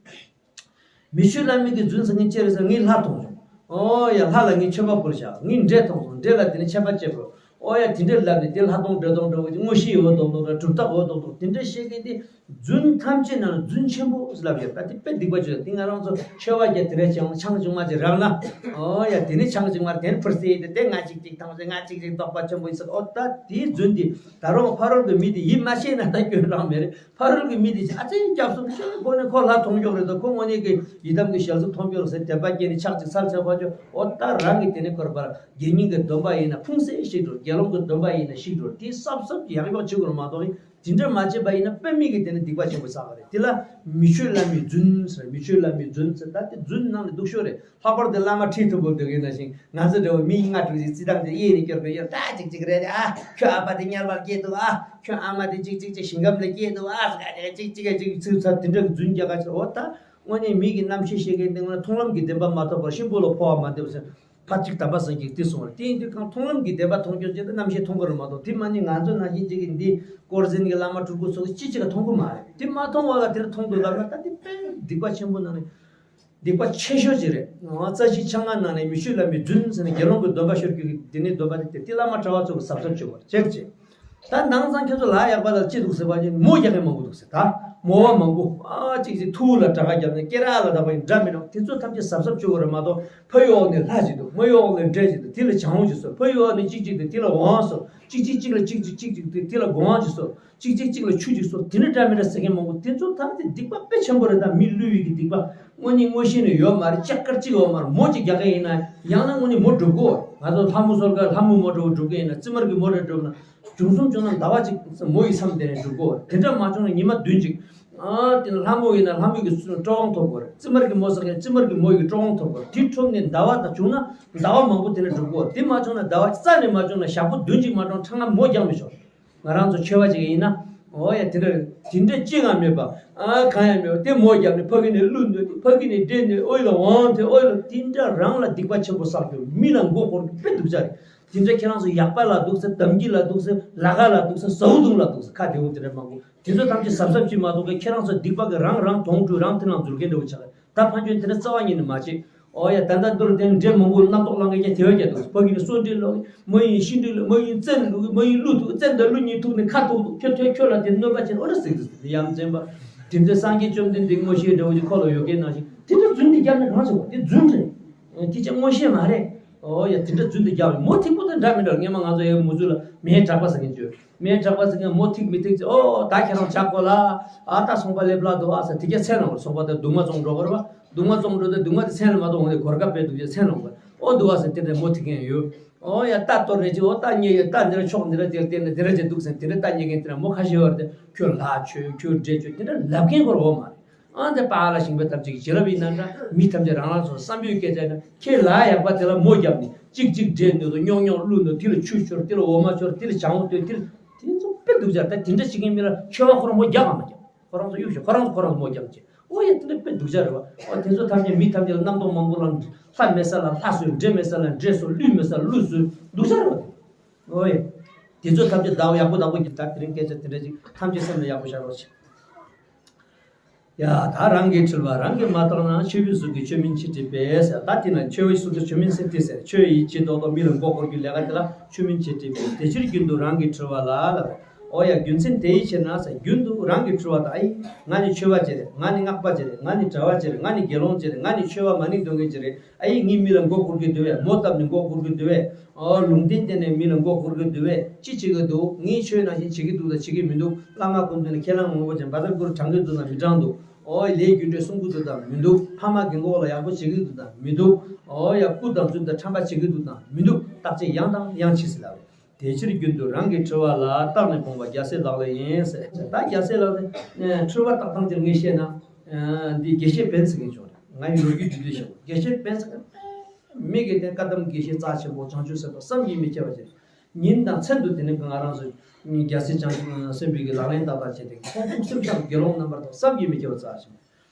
མི་ཆོས་བླ་མའི་གི་རྫུན་ཟེར་མཁན་ཅི་རེད་ཟེར། ངས་ལྷ་མཐོང་བྱུང་། ཨོ་ཡ་ལྷ་ལ་ངས་མཆོད་པ་ཕུལ་བཞག་ངས་འདྲེ་མཐོང་སོང་། འདྲེ་ལ་དེ་ནས་ཆད་པ་བཅད་དགོས། ཨོ་ཡ་དེ་འདྲ་ལབ་ནས་དེ་ལྷ་མཐོང་འདྲེ་མཐོང་འདྲ་བོ་དངོས་གཞི་ཡོད་མདོག་མདོག་འདྲ། གྲུབ་རྟགས་ཡོད་མདོག་མདོག་དེ་འདྲ་བཤད་མཁན་དེ་རྫུན་ཐམས་ཅད་ནང་ལ་རྫུན་ཆེན་པོ་ལབ་ཡོད། ད་དེ་དཔེ་སྡིག་པ་བྱོས། དེ་ང་རང་ཚོ་ཆོས་པ་རྒྱ་དེ་རེད་ཅང་ཆང་ཆུང་མ་ཅིག་རག་ན། ཨོ་ཡ་དེ་ནས་ཆང་ཆུང་མ་དེ་ནས་ཕུར་སེ་དེ་དེ་ང་ཅིག་ཅིག་མཐོང་ཟེར། ང་ཅིག་ཅིག་རྟོགས་པ་ཆེན་པོ་ཡིན་ཟེར། ཨོ་ད་དེའི་རྫུན་དེ་ད་རུང་ཕ་རོལ་གི་མི་དེ་ཡིད་མ་ཆེས་ན་ད་སྐྱོན་རང་མེད་རེད། ཕ་རོལ་གྱི་མི་དེ་ཨ་ཙི་སྐྱབས་སུ་མཆི། ཁོ་ནི་ཁོ་ལྷ་མཐོང་ཀྱོག་རེད་དོ། ཁོ་དངོས་གནས་ཀྱི་ཡི་དམ་གྱི་ཞལ་གཟིགས་མཐོང་ཀྱོག་རེད་ཟེར་དད་པ་སྐྱེས་ནས་ཕྱག་ཅིག་འཚལ་འཚལ་བ་ཅོ། ཨོ་ད་རང་གི་དེ་ནས་ཁོར་པར་དགེ་བསྙེན་གྱི་སྡོམ་པ་ཡིན་ན་ཕུང་སེ་ཞིག་འགྲོ། དགེ་སློང་གི་སྡོམ་པ་ཡིན་ན་ཞིག་འགྲོ། དེ་གསབ་གསབ་ཀྱི་ཡག་ཡོག་བྱེད་དགོས་རེད་མ་གཏོགས། དེ་འདྲ་མ་བྱེད་པ་ཡིན་ན་དཔེ་མེད་ཀྱི་དེ་ནས་སྡིག་པ་ཆེན་པོ་བསགས་པ་རེད། དེ་ལ་མི་ཆོས་བླ་མའི་རྫུན་ཟེར། མི་ཆོས་བླ་མའི་རྫུན་ཟེར། ད་དེ་རྫུན་ནང་ནས་སྡུག་ཤོས་རེད། ལྷག་པར་དུ་བླ་མ་ཁྲི་མཐོན་པོ་སྡོད་མཁན་ནང་བཞིན། ང་ཚོ་འདྲ་བོ་མི་ལྔ་དྲུག་ཅིག་རྩིས་ཐང་དེ་གཡས་ནས་སྐྱོར་དགོས་ཡོད། ད་ཅིག་ཅིག་རེད་ཨ། ཁྱོད་ཨ་མ་དེ་དམྱལ་བར་སྐྱེས་འདུག་ཨ། ཁྱོད་ཨ་མ་དེ་ཅིག་ཅིག་ཅིག་ཞིང་ཁམས་ལ་སྐྱེས་འདུག་ཨ། ཅིག་ཅིག་ཅིག་ཚིག་ཚ་དེ་འདྲ་གི་རྫུན་རྒྱག་ག་ཕྱིར། འོ་ད་དངོས་གནས་མི་གི་རྣམ་ཤེས་ཤེས་མཁན་དེ་ང་མཐོང་ལམ་གྱི་བདེན་པ་མ་ཐོབ་པར་གཤིན་པོ་ལ་འཕོ་བ་མ་འདེབས་ཟེར། ཕར་གཅིག་དམ་པ་སངས་རྒྱས་དེ་གསུངས་པ་རེད། དེ་ཡིན་དུས་གང་མཐོང་ལམ་གྱི་བདེན་པ་མཐོང་ཁྱོད་ཅིག་དེ་རྣམ་ཤེས་མཐོང་གི་རེད་མ་གཏོགས། དེ་མ་ནི་ང་ཚོ་ནང་བཞིན་ཅིག་གི་འདི་དཀོར་ཟན་གྱི་བླ་མ་སྤྲུལ་སྐུ་ཚོ་གི་ཅི་ཅིག་ག་མཐོང་གི་མ་རེད། དེ་མ་མཐོང་བ་ལ་དེར་མཐོང་འདུག་ལབ་ན། ད་དེ་དཔེ་སྡིག་པ་ཆེན་པོ་ནང་ནས། སྡིག་པ་ཆེ་ཤོས་ཅིག་རེད། རྩ་བཞི་ཆ་ལྔ་ནང་ནས་མི་ཆོས་བླ་མའི་རྫུན་ཟེར་ནས་དགེ་སློང་གི་སྡོམ་པ་ཤོར་རྒྱུ་གི་དེ་ནས་སྡོམ་པ་དེ་དེ་བླ་མ་གྲྭ་བ་ཚོ་གི་གཟབ་གཟབ་བྱེད་དགོས་རེད། ཅེར་ཅེར། ད་ནང་ཚང་ཁྱོད་ཚོ་ལ་ཡག་པ་ལ་ཅི་འདུག་ཟེར་བ་ཅིག་མོ་རྒྱག་མཁན་མང་པོ་འདུག་ཟེར། ད་མོ་བ་མང་པོ་ཨ་ཅིག་ཅིག་ཐུག་ལ་དྲག་ག་རྒྱབ་ནས་སྐེ་རགས་ལ་བཏགས་པ་ཡིན་འདྲ་མི་འདྲ། དེ་ཚོ་ཐམས་ཅད་གཟབ་གཟབ་བྱེད་དགོས་རེད་མ་གཏོགས། ཕ་ཡུལ་འོག་ནས་ལྷ་ཅིག་འདུག་མ་ཡུལ་འོག་ནས་འདྲེ་ཅིག་འདུག་དེ་ལ་བྱང་བུ་ཅིག་གསོལ། ཕ་ཡུལ་འོག་ནས་གཅིག་གཅིག་འདུག་དེ་ལ་ཝང་གསོལ། གཅིག་གཅིག་གཅིག་ལ་གཅིག་གཅིག་གཅིག་འདུག་དེ་ལ་སྒོ་ཝང་ཅིག་གསོལ། གཅིག་གཅིག་གཅིག་ལ་ཆུ་ཅིག་གསོལ། དེ་འདྲ་འདྲ་མི་འདྲ་ཟེར་མཁན་མང་པོ། དེ་ཚོ་ཐམས་ཅད་སྡིག་པ་དཔེ་ཆེན་པོ་རེད། ད་མི་བསླུ་བའི་གི་སྡིག་པ་དངོས་གནས་དངོས་གཞི་ནས་ཡོད་མ་རེད། ཅག་དཀར་གཅིག་ཡོད་མ་རེད། མོ་གཅིག་རྒྱག་མཁན་ཡིན་ན་ཡང་ན་དངོས་གནས་མོ་སྒྲུབ་དགོས། ང་ཚོ་ལྷ་མོ་གསོལ་ག་ལྷ་མོ་མོ་འདྲ་བོ་སྒྲུབ་མཁན་ཡིན་ན། རྩི་དམར་གྱི་མོ་འདྲ་སྒྲུབ་ན། བྱུང་སོང་བྱུང་ན་ཟླ་བ་གཅིག་མོ་ཡི་མཚམས་དེ་ནས་སྒྲུབ་དགོས། དེ་འདྲ་མ་བྱུང་ན་ཉི་མ་བདུན་གཅིག་ཨ་དེ་ནས་ལྷ་མོ་ཡིན་ན་ལྷ་མོ་ཡི་སྤྲོ་དབང་ཐོབ་དགོས་རེད། རྩི་དམར་གྱི་མོ་ཟེར་མཁན་རྩི་དམར་གྱི་མོ་ཡི་སྤྲོ་དབང་ཐོབ་དགོས་རེད། དེ་ཐོབ་ནས་ཟླ་བ་དང་བྱུང་ན་ཟླ་བ་མང་པོ་དེ་ནས་སྒྲུབ་དགོས་རེད། དེ་མ་བྱུང་ན་ཟླ་བ་རྩ་ནས་མ་བྱུང་ན་ཞག་པོ་བདུན་གཅིག་མ་གཏོགས་ཁྲ་ང་མོ་རྒྱག་མི་ཆོག་ང་རང་ཚོ་ཆོས་པ་ཅིག་ཡིན་ན། ཨོ་ཡ་དེ་འདྲ་དེ་འདྲ་ཅི་ཡང་མེད་པ། ཨ་གང་ཡང་མེད་པ་དེ་མོ་བརྒྱབ་ནས་ཕ་གི་ནས་བླུགས་ནས་ཕ་གི་ནས་འདྲེ་ནས་ཨོ་ཡ་ལ་འོང་དེ་ཨོ་ཡ་ལ་དེ་འདྲ་རང་ལ་སྡིག་པ་ཆེན་པོ་བསགས་རྒྱུ་མི་ལ་མགོ་སྐོར་རྒྱུ་དཔེ་སྡུག་ཅག་རེད། དེ་འདྲ་ཁྱེད་རང་ཚོ་ཡག་པ་ལ་སྡུག་ས་དམ་གྱི་ལ་སྡུག་ས་ལ་ག་ལ་སྡུག་ས་ཟའུ་དུང་ལ་སྡུག་ས་ཁ་བདེ་བོ་དེ་འདྲ་མང་པོ་དེ་ཚོ་ཐམས་ཅད་གཟབ་གཟབ་ཅིག་མ་གཏོགས་ཁྱེད་རང་ཚོ་སྡིག་པ་གི་རང་རང་དོང་བཀྲུས་རང་དེ་ནང་འཛུལ་མཁན་འདྲ་བོ་ཆགས་རེད། ད་ཕན་ཆོད་དེ་འདྲ་རྩ་བ་ཉིད་ནས་མ་བྱེད། ཨོ་ཡ་ད་ལྟ་འདུར་དེ་འདྲེ་མང་པོ་རྣམ་རྟོག་ལང་གི་རྒྱ་དེ་བས་རྒྱ་འདུག་ཕ་གི་ནི་སོ་འདྲེ་ལོག་མ་ཡིན་ཤི་འདྲེ་ལོག་མ་ཡིན་བཙན་ལུག་མ་ཡིན་ཀླུ་ཐུག་བཙན་དང་ཀླུ་གཉིས་ཐུག་ནས་ཁ་ཐུག་ཐུག་ཁྱོད་ཐོས་ཁྱོད་ལ་དེ་གནོད་པ་ཆེན་ཨོ་ར་ཟིག་འདུག་ཡ་མཚན་པ། དེ་འདྲ་སངས་རྒྱས་བཅོམ་ལྡན་འདས་མངོན་ཤེས་འདྲ་བོ་ཅིག་ཁོ་ལ་ཡོད་མཁན་ནང་བཞིན་དེ་འདྲ་རྫུན་དེ་རྒྱབ་ན་གང་བྱེད་པ་དེ་རྫུན་རེད། དེ་ཅི་མངོན་ཤེས་མ་རེད། ཨོ་ཡ་དེ་འདྲ་རྫུན་དེ་རྒྱབ་མོ་ཐིག་པོ་དང་འདྲ་མི་འདྲ་སྔས་མ་ང་ཚོ་ཡ་མུ་ཚུ་ལ་མེའི་གྲགས་པ་ཟེར་མཁན་བརྗོད། མེའི་གྲགས་པ་ཟེར་མཁན་མོ་ཐིག་མི་ཐིག་ཅེས་ཨོ་ད་ཁྱེད་རང་ཇག་གོ་ལ་ཨ་ད་སོང་པ་ལེབ་ལ་འདུག་ཨ་ཟེར་དེ་ག་ཚད་ནང་སོང་པ་ད་རྡུང་མ་བཙོང་འགྲོ་གོ་ར་བ། རྡུང་མ་བཙོང་འགྲོ་དེ་རྡུང་མ་དེ་ཚད་ལ་མ་གཏོང་འོང་དེ་གོར་ཁ་པས་འདུག་ཅེས་ཚད་ནང་པ་ཨོ་འདུག་ཨ་ཟེར་དེ་འདྲ་མོ་ཐིག་མཁན་ཡོད། ཨོ་ཡ་ད་གཏོར་རེ་ཅེས་ཨོ་ད་རྙེད་ཡོད་ད་འདི་ར་ཕྱོགས་འདི་ར་དེར་བལྟས་ནས་འདི་ར་ཅེས་འདུག་ཟེར་དེ་འདྲ་ད་རྙེད་མཁན་དེ་ར་མོ་ཁ་ཤས་བར་དེ་ཁྱོད་ལྷ་ཆོས་ཁྱོད་འདྲེ་ཆོས་དེ་འདྲ་ལབ་མཁན་གོ་ར་བ་མ་རེད། ཨ་འདི་པཱ་ལགས་ཞིང་པ་ཐམས་ཅད་ཀྱི་བྱིན་རླབས་ཡིན་ན་འདྲ་མི་ཐམས་ཅད་རང་རང་ཚོ་བསམ་པའི་སྐད་ཆ་ནི་ཁྱེད་ལ་ཡག་པ་དེ་ལ་མོ་བརྒྱབ་ནས་གཅིག་གཅིག་འདྲེ་ནས་དུ་རྙོག་རྙོག་བླུགས་ནས་དེ་ལ་ཆུ་ཤོར་དེ་ལ་འོ་མ་ཤོར་དེ་ལ་ཇ་འོང་དེ་དེ་ལ་དེ་ཚོ་དཔེ་སྡུག་ཅག་ད་དེ་འདྲ་བྱེད་མཁན་མི་ལ་ཆོས་པ་ཁོ་རང་མོ་རྒྱག་གམ་མ་རྒྱག་ཁོ་རང་ཚོ་གཡུག་ཤོག་ཁོ་རང་ཚོ་ཁོ་རང་ཚོ་མོ་རྒྱག་བྱེད་ཨོ་ཡ་དེ་འདྲ་དཔེ་སྡུག་ཅག་རེད་བ། ཨོ་དེ་ཚོ་ཐམས་ཅད་མི་ཐམས་ཅད་ལ་རྣམ་རྟོག་མང་པོ་ལ་ལྷ་མེད་ས་ལ་ལྷ་བཟོས་འདྲེ་མེད་ས་ལ་འདྲེ་བཟོས་ཀླུ་མེད་ས་ལ་ཀླུ་བཟོས་སྡུག་ཅག་རེད་བ། ཨོ་ཡ་དེ་ཚོ་ཐམས་ཅད་བདག་ཡག་པོ་བདག་པོ་གྱིས་ད་དེ་རིང་སྐད་ཆ་དེ་འདྲ་ཅིག་ཐམས་ཅད་སེམས་ལ་ཡག་པོ་བཞག་རོགས་བྱེད། ཡ་ད་རང་གིས་འཁྲུལ་བ་རང་གིས་མ་བརྟགས་ན། ཆོས་པའི་གཟུགས་ཀྱིས་ཆོས་མིན་ཅི་སྒྲུབ་པས་ཟེར། ད་དེ་ན་ཆོས་པའི་གཟུགས་ཀྱིས་ཆོས་མིན་ཟེར་དེ་ཟེར། ཆོས་ཡིན་ཅེས་རྡོག་རྡོག་མི་ལ་མགོ་སྐོར་རྒྱུའི་ལས་ཀ་དེ་ལ་ཆོས་མིན་ཅི་སྒྲུབ་པས། དེ་ཕྱིར་རྒྱུན་དུ་རང་གིས་འཁྲུལ་བ་ལ་ལབ། ཨོ་ཡ་རྒྱུ་མཚན་དེའི་ཕྱིར་ན་ཟེར། རྒྱུན་དུ་རང་གིས་འཁྲུལ་བ་དང་ཨེ་ང་ནི་ཆོས་པ་ཅིག་རེད། ང་ནི་སྔགས་པ་ཅིག་རེད། ང་ནི་གྲྭ་པ་ཅིག་རེད། ང་ནི་དགེ་སློང་ཅིག་རེད། ང་ནི་ཆོས་པ་མ་ཎི་འདོན་མཁན་ཅིག་རེད། ཨ་ཡིག་ངས་མི་ལ་མགོ་སྐོར་གྱི་འདུག་བས། མོ་བཏབ་ནས་མགོ་སྐོར་གྱི་འདུག་བས། ཨོ་ལུང་བསྟན་བསྟན་ནས་མི་ལ་མགོ་སྐོར་གྱི་འདུག་བས། ཅི་བྱེད་ཀྱི་འདུག་ངས་ཆོས་ནང་བཞིན་བྱེད་ཀྱི་འདུག་དང་བྱེད་ཀྱི་མི་འདུག་བླ་མ་སྐུ་མདུན་ནས་ཁས་བླངས་ངོ་རྒོལ་ཅན་བཛྲ་གུ་རུ་བགྲང་གི་འདུག་དང་མི་བགྲང་འདུག་ཨོ་ལས་རྒྱུ་འབྲས་གསུང་གི་འདུག་དང་མི་འདུག་ཕ་མ་རྒན་གོག་ལ་ཡག་པོ་བྱེད་ཀྱི་འདུག་དང་མི་འདུག་ཨོ་ཡ་སྐུ་དམ་ཚུལ་དང་ཁྲམ་པ་བྱེད་ཀྱི་འདུག་དང་མི་འདུག་བརྟག་དཔྱད་ཡང་དང་ཡང་བྱེད་ཟེར་ལབ་རེད། དེ་ཕྱིར་རྒྱུན་དུ་རང་གིས་འཁྲུལ་བ་ལ། བརྟགས་ནས་སྤོང་བ་རྒྱལ་སྲས་ལག་ལེན་ཡིན་ཟེར། ད་རྒྱལ་སྲས་ལག་ལེན་འཁྲུལ་བ་བརྟག་སྟངས་ཀྱི་ངས་བཤད་ན། འདི་དགེ་བཤེས་བན་ཟེར་མཁན་བྱུང་རེད། ང་ཡི་ལོ་རྒྱུས་བརྒྱུད་དེ་བཤད། དགེ་བཤེས་བན་ཟེར་མཁན་མི་གི་དེ་བཀའ་གདམས་དགེ་བཤེས་རྩ་ཆེན་པོ་བྱང་ཆུབ་སེམས་དཔའ་བསམ་གྱིས་མི་ཁྱབ་པ་ཅིག་ཉིན་དང་མཚན་དུ་དེ་ནི་ང་རང་ཚོ་རྒྱལ་སྲས་བྱང་ཆུབ་སེམས་དཔའི་གི་ལག་ལེན་ཏག་ཏག་བྱས་ཏེ་ཁོང་ཐུགས་སེམས་ཐག་དགེ་སློང་རྣམ་པ་དང་བསམ་གྱིས་མི་ཁྱབ་པ་རྩ་ཆེན་པོ།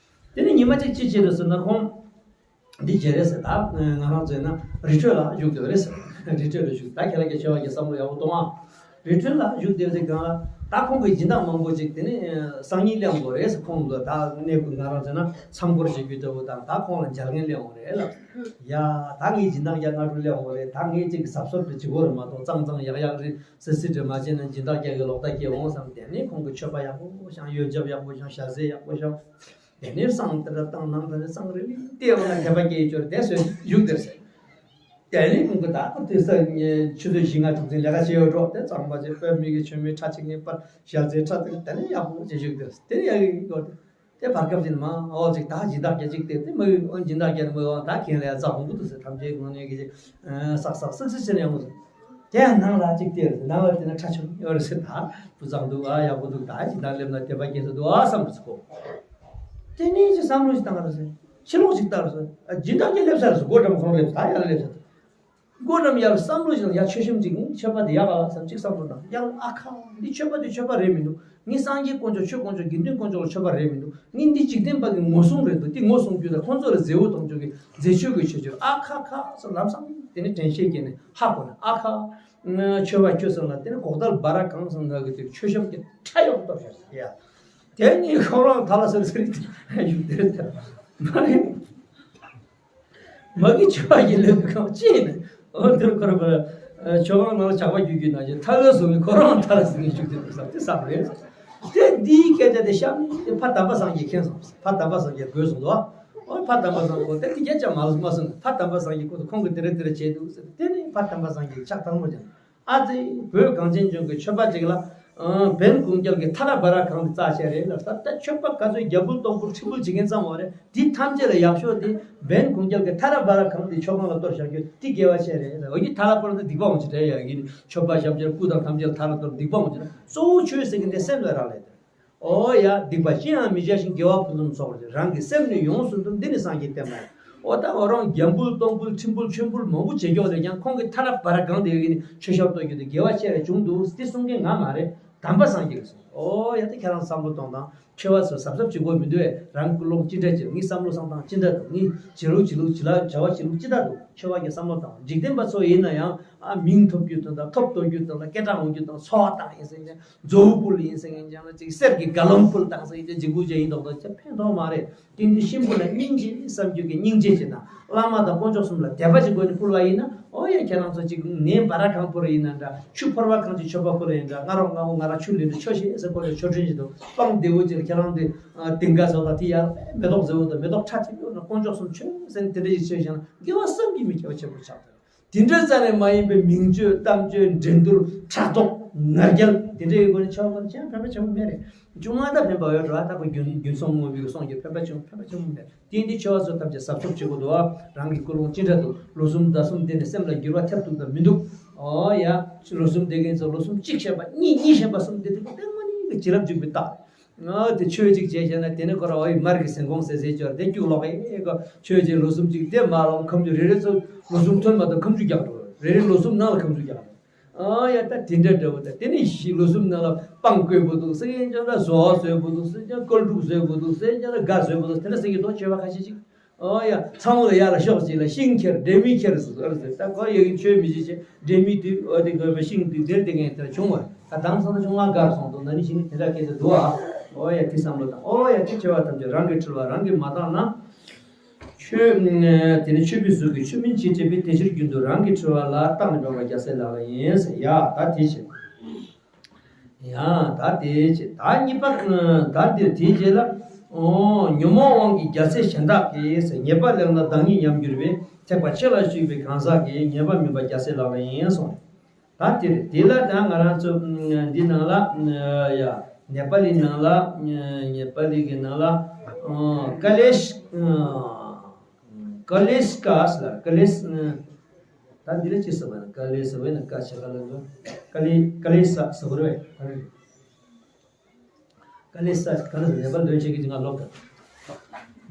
དེ་ནི་ཉི་མ་གཅིག་ཅི་བྱས་རེད་ཟེར་ན་ཁོང་། འདི་བྱས་རེད་ཟེར། ད་ང་རང་ཚོས་ན་རི་ཁྲོད་ལ་བཞུགས་བསྡད་པ་རེད་ཟེར། རི་ཁྲོད་ལ་བཞུགས། ད་ཁྱེད་རང་གི་ཆོས་པ་གི་བསམ་བློ་ཡག་པོ་གཏོང་ཨ། རི་ཁྲོད་ལ་བཞུགས་བསྡད་པ་དེ་གང་ལ་ད་ཁོང་གི་སྦྱིན་བདག་མང་པོ་ཅིག་དེ་ནི་སང་ཉིན་སླེབས་དགོས་རེད་ཟེར། ཁོང་ཚོ་ད་གནས་ཁུལ་ང་རང་ཚོས་ན་མཚམས་སྐོར་བྱེད་རྒྱུ་འདྲ་བོ་དང་ད་ཁོང་ལ་མཇལ་མཁན་སླེབས་འོང་རེད་ལབ། ཡ་ད་ངའི་སྦྱིན་བདག་རྒྱ་སྔ་དྲོ་སླེབས་འོང་རེད། ད་ངས་ཅིག་གཟབ་གཟབ་དེ་བྱེད་དགོས་རེད་མ་གཏོགས་གཙང་གཙང་ཡག་ཡག་རེད་སི་སི་དེ་མ་བྱས་ན་སྦྱིན་བདག་རྒྱ་གི་ལོག་ལྟ་སྐྱེ་འོང་བསམ། དེ་ནི་ཁོང་གི་མཆོད་པ་ཡག་པོ་བཤམས། ཡོན་ཆབ་ཡག་པོ་བཤམས། ཞལ་ཟས་ཡག་པོ་བཤམས། དེ་ནས་བསང་དེ་འདྲ་བཏང་། ནང་དེ་འདྲ་བསང་རེ་བས་བལྟས་འོང་ན་དད་པ་སྐྱེ་ཡི་ཅོར་དེ་སོན་བཞུགས་དེར་ཟེར། དེ་ནས་ཁོང་གི་ད་ཁོ་དེ་ས་ཆུ་ཚོད་བཞི་ལྔ་དྲུག་ཙམ་ལས་ཀ་བྱེད་ཡོད་འགྲོ། དེ་གཙང་མ་བྱེད། དཔོན་མི་གི་མཆོད་མེ་ཁྲ་ཅིག་ངེས་པར་ཞལ་ཟས་ཁྲ་དེ་དེ་ནས་ཡག་པོ་བྱེད་བཞུགས་དེར་ཟེར། དེ་ནས་ཡག་གི་ཡོད་དེ། དེ་བར་སྐབས་ཅིག་མ་འོ་ཅིག་ད་སྦྱིན་བདག་རྒྱ་ཅིག་དེ་དེ་མ་ཡོད། འོ་སྦྱིན་བདག་རྒྱ་ནི་མ་ཡོད། ད་ཁྱེད་ལ་ཡ་རྩ་ཧོང་པོ་འདུག་ཟེར། ཐམས་ཅད་ངོ་ནས་གི་ཅིག་སག་སག་སིག་སིག་བྱེད་ན་ཡག་པོ་ཟེར། དེ་ནང་ལ་གཅིག་སྟེར་ཟེར། ནང་ལ་དེ་ན་ཁྲ་ཆུང་ཡོད་རེད་ཟེར། ད་སྤུ་གཙང་འདུག་ཨ་ཡག་པོ་འདུག་ད་ཅི་ད་སླེབས་ན་དད་པ་སྐྱེ་ས་འདུག་ཨ་བསམ་རེད་ཟེར་ཁོ། དེ་ནས་ཅི་བསམ་བློ་ཞིག་བཏང་རེད་ཟེར། ཕྱི་ལོགས་ཤིག་བལྟ་རེད་ཟེར། ཨ་སྦྱིན་བདག་ཀྱང་སླེབས་ས་རེད་ཟེར། སྒོ་འགྲམ་ཁོང་སླེབས་ད་ཡར་སླེབས་ས་དེ། སྒོ་འགྲམ་ཡར་བསམ་བློ་ཞིག་དང་ཡར་མཆོད་བཤམས་ཅིག་ངས་མཆོད་པ་དེ་ཡག་ག་བསམ་ཅིག་བསམ་བློ་བཏང་ཡང་ཨ་ཁ་འདི་མཆོད་པ་དེ་མཆོད་པ་རེད་མི་འདུག་ངས་སངས་རྒྱས་དཀོན་མཆོག་ཆོས་དཀོན་མཆོག་དགེ་འདུན་དཀོན་མཆོག་ལ་མཆོད་པ་རེད་མི་འདུག་ངས་འདི་འཇིག་རྟེན་པ་གི་ངོ་སྲུང་རེད་འདུག་འདི་ངོ་སྲུང་རྒྱུ་དང་ཁོང་ཚོ་ལ་མཛེས་པོ་གཏོང་རྒྱུ་གི་མཛེས་ཆོས་ཀྱི་ཆོས་ཆོས་ཨ་ཁ་ཁ་སོ་ལམ་སང་དེ་ནི་དྲན་ཤེས་སྐྱེས་ནས་ཧ་གོ་ན་ཨ་ཁ། མཆོད་པ་ཁྱོད་སོང་ལ་དེ་ནི་གོག་ལྟར་སྦ་ར་གང་སོང་ང་གི་དེ་མཆོད་བཤམས་ཀྱི་ཁྲ་ཡོག་ཏོ་ཤར་ཡ། དེ་ནི་ཁོ་རང་ཐ་ལ་སོ་སོ་རིག་ཡུག་དེ་མ་རེད། མ་གི་ཆོས་པ་ཡིན་ལེ་གང་ཅི་ཡིན། འོ་དེར་ཁོ་རང་ཁོ་རང་ཆོས་ཁང་ནང་ལ་ཇག་པ་རྒྱུག་རྒྱུག་ནང་བཞིན་ཐ་ལ་སོང་བའི་ཁོ་རང་ཐ་ལ་སོང་བའི་ཤུགས་དེ་དུ་བསམ་དེ་བསམ་རེད། དེ་འདིའི་སྐད་ཆ་དེ་གཤམ་དེ་ཕ་དམ་པ་སངས་རྒྱས་མཁྱེན་སོང་། ཕ་དམ་པ་སངས་རྒྱས་དགོས་སོང་དོ། འོ་ཕ་དམ་པ་སངས་རྒྱས་དེ་དེ་སྐད་ཆ་མ་མ་སོང་། ཕ་དམ་པ་སངས་རྒྱས་ཁོ་ཁོང་གི་དེ་རེ་དེ་རེ་བྱས་འདུག་ཟེར། དེ་ནི་ཕ་དམ་པ་སངས་རྒྱས་ཕྱག་ཐལ་མོ་སྦྱར། ཨ་ཙི། བོད་གངས་ཅན་ལྗོངས་ཀྱི་ཆོས་པ་ཅིག་ལ། ཨང་། བན་གུང་རྒྱལ་གྱི་ཐ་ར་བ་ར་གང་དེ་རྩ་ཆེ་རེད་ལབ་ས། ད་ཆོས་པ་ག་ཚོད་རྒྱ་འབུལ་གཏོང་འབུལ་ཁྲི་འབུལ་བྱེད་མཁན་ཙམ་བ་རེད། འདི་ཐམས་ཅད་ལ་ཡག་ཤོས་དེ་བན་གུང་རྒྱལ་གྱི་ཐ་ར་བ་ར་གང་དེ་ཆོས་ཁང་ལ་གཏོར་བཞག་རྒྱུ་དེ་དགེ་བ་ཆེ་རེད་ལབ། འོ་ཡི་ཐ་ར་པར་དུ་སྡིག་པ་འོང་ཅི་རེད་ཡ་ཡིན། ཆོས་པ་ཞབས་ཕྱི་སྐུ་དང་ཐམས་ཅད་ལ་ཐ་ར་གཏོར་སྡིག་པ་འོང་ཅི་རེད། གཙོ་བོ་ཆོས་ཟེར་མཁན་དེ་སེམས་ལ་རག་ལས་དེ། ཨོ་ཡ། སྡིག་པ་ཅི་ཡང་མི་བྱ་ཞིང་། དགེ་བ་ཕུན་སུམ་ཚོགས་པར་བྱ། རང་གི་སེམས་ནི་ཡོངས་སུ་འདུལ། འདི་ནི་སངས་རྒྱས་བསྟན་པ་ཡིན། ཨོ་ད་འོ་རང་རྒྱ་འབུལ་གཏོང་འབུལ་ཁྲི་འབུལ་མཆོད་འབུལ་མང་པོ་བྱེད་ཀྱོག་ལས་ཀྱང་ཁོང་གི་ཐ་ར་བ་ར་གང་དེ་ཡོད་ཀྱི་ནི་མཆོད་བཤམས་གཏོང་རྒྱུ་དེ་དགེ་བ་ཆེ་རེ་བྱུང་འདུག་འདི་གསུང་མཁན་ང་མ་རེད། དམ་པ་སངས་རྒྱས་ཀྱིས་གསུངས། ཨོ་ཡ་ད་ཁྱེད་རང་བསམ་བློ་གཏོང་དང་། ཆོས་པ་ཚོ་གཟབ་གཟབ་བྱེད་དགོས་མི་འདུག་ཨེ། རང་ཀུན་སློང་ཅི་འདྲ་བྱེད། ངའི་བསམ་བློ་བསམ་སྟངས་ཅི་འདྲ་འདུག་ངའི་བྱེད་ལུགས་བྱེད་ལུགས་བྱེད་ལ་བྱ་བ་བྱེད་ལུགས་ཅི་འདྲ་འདུག་ཆོས་པ་གི་བསམ་བློ་བཏང་། འཇིག་རྟེན་པ་ཚོ་ཡིན་ན་ཡང་ཨ་མིང་ཐོབ་རྒྱུ་དང་། ཐོབ་ཐོབ་རྒྱུ་དང་། སྐད་གྲགས་འོང་རྒྱུ་དང་། འཚོ་བ་བཏང་ཡིན་ཟེར་མཁན། མཛོ་བོ་ཕུལ་ཡིན་ཟེར་མཁན། ཅང་ལ་ཅིག་གསེར་གྱི་རྒྱ་ལམ་ཕུལ་བཏང་ཟེར་མཁན་འཇིགས་སྐུལ་བྱས་ཡིན་མདོག་མདོག་བྱས་ཕན་ཐོགས་མ་རེད། དེ་འདི་གཤིན་པོ་ལ་སྙིང་རྗེ་བསམ་རྒྱུ་གི་སྙིང་རྗེ་བྱེད་དང་། བླ་མ་དང་དཀོན་མཆོག་གསུམ་ལ་དད་པ་གྱི་སྒོ་ནས་ཕུལ་བ་ཡིན་ན། ཨོ་ཡ་ཁྱེད་རང་ཚོ་ཅིག་ནས་འབའ་ར་གང་ཕུལ་ཡིན་ན་འདྲ། ཆུ་ཕོར་པ་གང་ཅིག་མཆོད་པ་ཕུལ་ཡིན་འདྲ། ང་རོགས་ང་འོ་ང་ར་ཆུ་ལེན་དུ་ཆོ་ཤེས་ཟེར་ཁོ་ལ་ཆོ་འཕྲིན་ཞིག་འདུག་སྤང་བདེ་བོ་ཅིག་ལ་ཁྱེད་རང་འདི་ཏིང་ག་ཚོ་དང་དེ་ཡར་མེ་ཏོག་མཛེས་བོ་དང་མེ་ཏོག་ཁྲ་ཐིག་ཡོད་ན་དཀོན་མཆོག་གསུམ་མཆོད་ཟེར་ནས་དེ་འདྲ་ཞིག་བྱས་བཞག་ན་དགེ་བ་བསམ་གྱིས་མི་ཁྱབ་པ་ཆེན་པོ་ཆགས་འདུག་དེ་འདྲ་རྩ་ནས་མ་ཡིན་པའི་མིང་བརྗོད་གཏམ་བརྗོད་འགྲན་བསྡུར་ཕྲག་དོག་ང་རྒྱལ་དེ་འདྲའི་སྒོ་ནས་ཆོག་པ་ནི་ཅང་ཕན་པ་ཆེན་པོ་མེད་རེད། ཅུང་མ་ད་ཕན་པ་ཡོད་འགྲོ། ད་ཁོ་རྒྱུན་རྒྱུན་སྲོང་མངོན་པའི་སྲོང་གི་ཕན་པ་ཆུང་ཕན་པ་ཆུང་མེད། དེ་འདི་ཆོས་པ་ཚོ་ཐམས་ཅད་གཟབ་གཟབ་བྱེད་དགོས་འདུག་རང་གི་ཀུན་སློང་ཅི་འདྲ་འདུག་ལོ་གསུམ་ཟླ་གསུམ་དེ་ནས་སེམས་ལ་འགྱུར་བ་ཐེབས་ཐུབ་དང་མི་འདུག་ཨོ་ཡ། ལོ་གསུམ་དེ་གིན་ཚོ་ལོ་གསུམ་གཅིག་བྱས་པ་གཉིས་གཉིས་བྱས་པ་གསུམ་དེ་དེ་གི་ལྟད་མོ་ནི་གི་བྱིན་རླབས་འཇུག་པའི་རྟགས། ཨོ་དེ་ཆོས་གཅིག་བྱས་བྱས་ན་དེ་ནས་ཁོ་ར་ཨོ་ཡི་མར་གི་སེང་གོང་ཟེར་ཟེར་ཅོར་དེ་སྐྱུག་ལོག་ཨེ་གོ། ཆོས་གཅིག་ལོ་གསུམ་གཅིག་དེ་མ་ལོག་ཁམ་ཆུ་རེ་རེ་ཚོ་ལོ་གསུམ་ཐོན་མ་ཐོན་ཁམ་ཆུ་རྒྱག་འགྲོ། རེ་རེ་ལོ་གསུམ་ནང་ལ་ཁམ་ཆུ་རྒྱག་འགྲོ། ཨ་ཡ་ད་དེ་འདྲ་འདྲ་བོ་ད་དེ་ནས་ཤི་ལོ་གསུམ་ནང་ལ་སྤང་བཀོད་པོ་འདུག་ཟེར་ཡང་ཅང་ལ་བཟོ་བ་བཟོས་པོ་འདུག་ཟེར་ཡང་སྐལ་དྲུག་བཟོས་པོ་འདུག་ཟེར་ཡང་ལ་དགའ་བཟོས་པོ་འདུག་དེ་འདྲ་ཟེར་གྱི་འདུག་ཆོས་པ་ཁ་ཤས་ཅིག་ཨ་ཡ་ཚང་མ་ལ་ཡར་ལ་ཤོག་ཅིག་ལ་ཤིང་ཁྱེར་འབྲས་མི་ཁྱེར་ཟེར་ཟེར་ཟེར། ད་ཁོ་ཡ་གི་ཆོས་མི་ཤེས་ཆེ་འབྲས་མི་དུས་ཨ་དེ་དགོས་པ་ཤིང་དུས་དེར་དེ་ངས་དེར་བྱུང་བ་ད་དང་སང་ད་ཆུང་ང་དགར་སོང་འདུག་ན་ནི་ཤིང་དེ་འདྲ་སྐད་ཆ་འདུག་ཨ། ཨོ་ཡ་དེ་བསམ་བློ་བཏང་། ཨོ་ཡ་དེ་ཆོས་པ་ཐམས་ཅད་རང་གི་འཁྲུལ་བ་རང་གིས་མ་བཏང་ན། ཆོས། དེ་ནི་ཆོས་པའི་གཟུགས་ཀྱིས་ཆོས་མིན་ཅི་སྤྲད་པས། དེ་ཕྱིར་རྒྱུན་དུ་རང་གི་འཁྲུལ་བ་ལ་རྟག་ནས་འབད་པ་རྒྱལ་སྲས་ལག་ལེན་ཡིན་ཟེར། ཡ་ད་དེ་བྱེད། ཡ་ད་དེ་བྱེད། ད་གཉིས་པ། ད་འདིར་དེའི་རྗེས་ལ། ཨོ་ཉོན་མོངས་དབང་གིས་རྒྱལ་སྲས་གཞན་དག་གིས་ཟེར། ཉེས་པ་ལེགས་ན་བདག་ཉིད་ཉམས་གྱུར་པས། ཐེག་པ་ཆེ་ལ་ཞུགས་པའི་གང་ཟག་གིས། ཉེས་པ་མིན་པ་རྒྱལ་སྲས་ལག་ལེན་ཡིན་གསུངས། ད་དེ་རེད། དེ་ལ་ད་ང་རང་ཚོ་འདི་ནང་ལ་ཡ་ནེ་པ་ལི་ནང་ལ་ནེ་པ་ལི་གི་ནང་ལ་ཀ་ལེཤ་ཀ་ལེཤ་ཀ་ཟེར་ལ་ཀ་ལེཤ། ད་འདི་ལ་ཅི་ཟེར་བ་ན་ཀ་ལེ་ཟེར་བས་ན་ཀ་ཆ་ཀ་ལ་ཀ་ལེ་ཀ་ལེ་ས་ཟེར་བ་རེད། ཀ་ལེ་ས་ཀ་ལེ་ས་ནེ་པ་ལི་འདོན་བྱེད་ཀྱི་ང་ལོག་ད།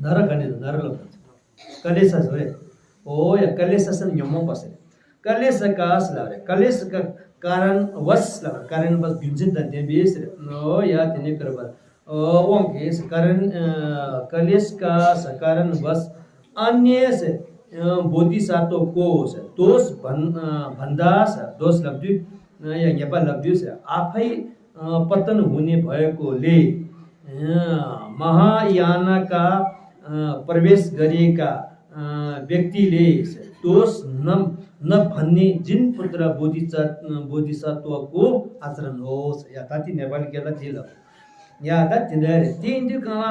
ན་ར་ག་ནི་ན་ར་ལོག་ད། ཀ་ལེ་ས་ཟེར་རེད། ཨོ་ཡ་ཀ་ལེ་ས་ས་ཉོན་མོངས་པ་ཟེར། ཀ་ལེ་ས་ཀ་ཟེར་ལ་རེད། ཀ་ལེ་ས་ཀ་ཀ་རན་བས་ལ་ཀ་རན་བས་རྒྱུ་མཚན་དང་ལྡན་པའི་ཟེར། ཨོ་ཡ་དེ་ནི་ཀར་བ་དབང་གིས་ཀ་རན་ཀ་ལེ་ས་ཀ་ས་ཀ་རན་བས་ཨ་ནེ་ས་བོ་དྷི་ས་ཏོ་ཀོ་ཟེར་དོས་བན་བན་ད་ཟེར་དོས་ལབ་དུས་ཡ་ཉེས་པ་ལབ་དུས་ཟེར། ཨ་ཕའི་पतन होने भय को ले महायान का प्रवेश गरेका व्यक्तिले दोष न न भन्ने जिन पुत्र बोधिसत्व बोधिसत्वको आचरण होस्। ཡ་ད་དེ་ནེ་པ་ལི་སྐད་ལ་དེ་ལབ། ཡ་ད་དེ་འདྲ་རེད། དེ་ཡིན་དུས་གང་ལ་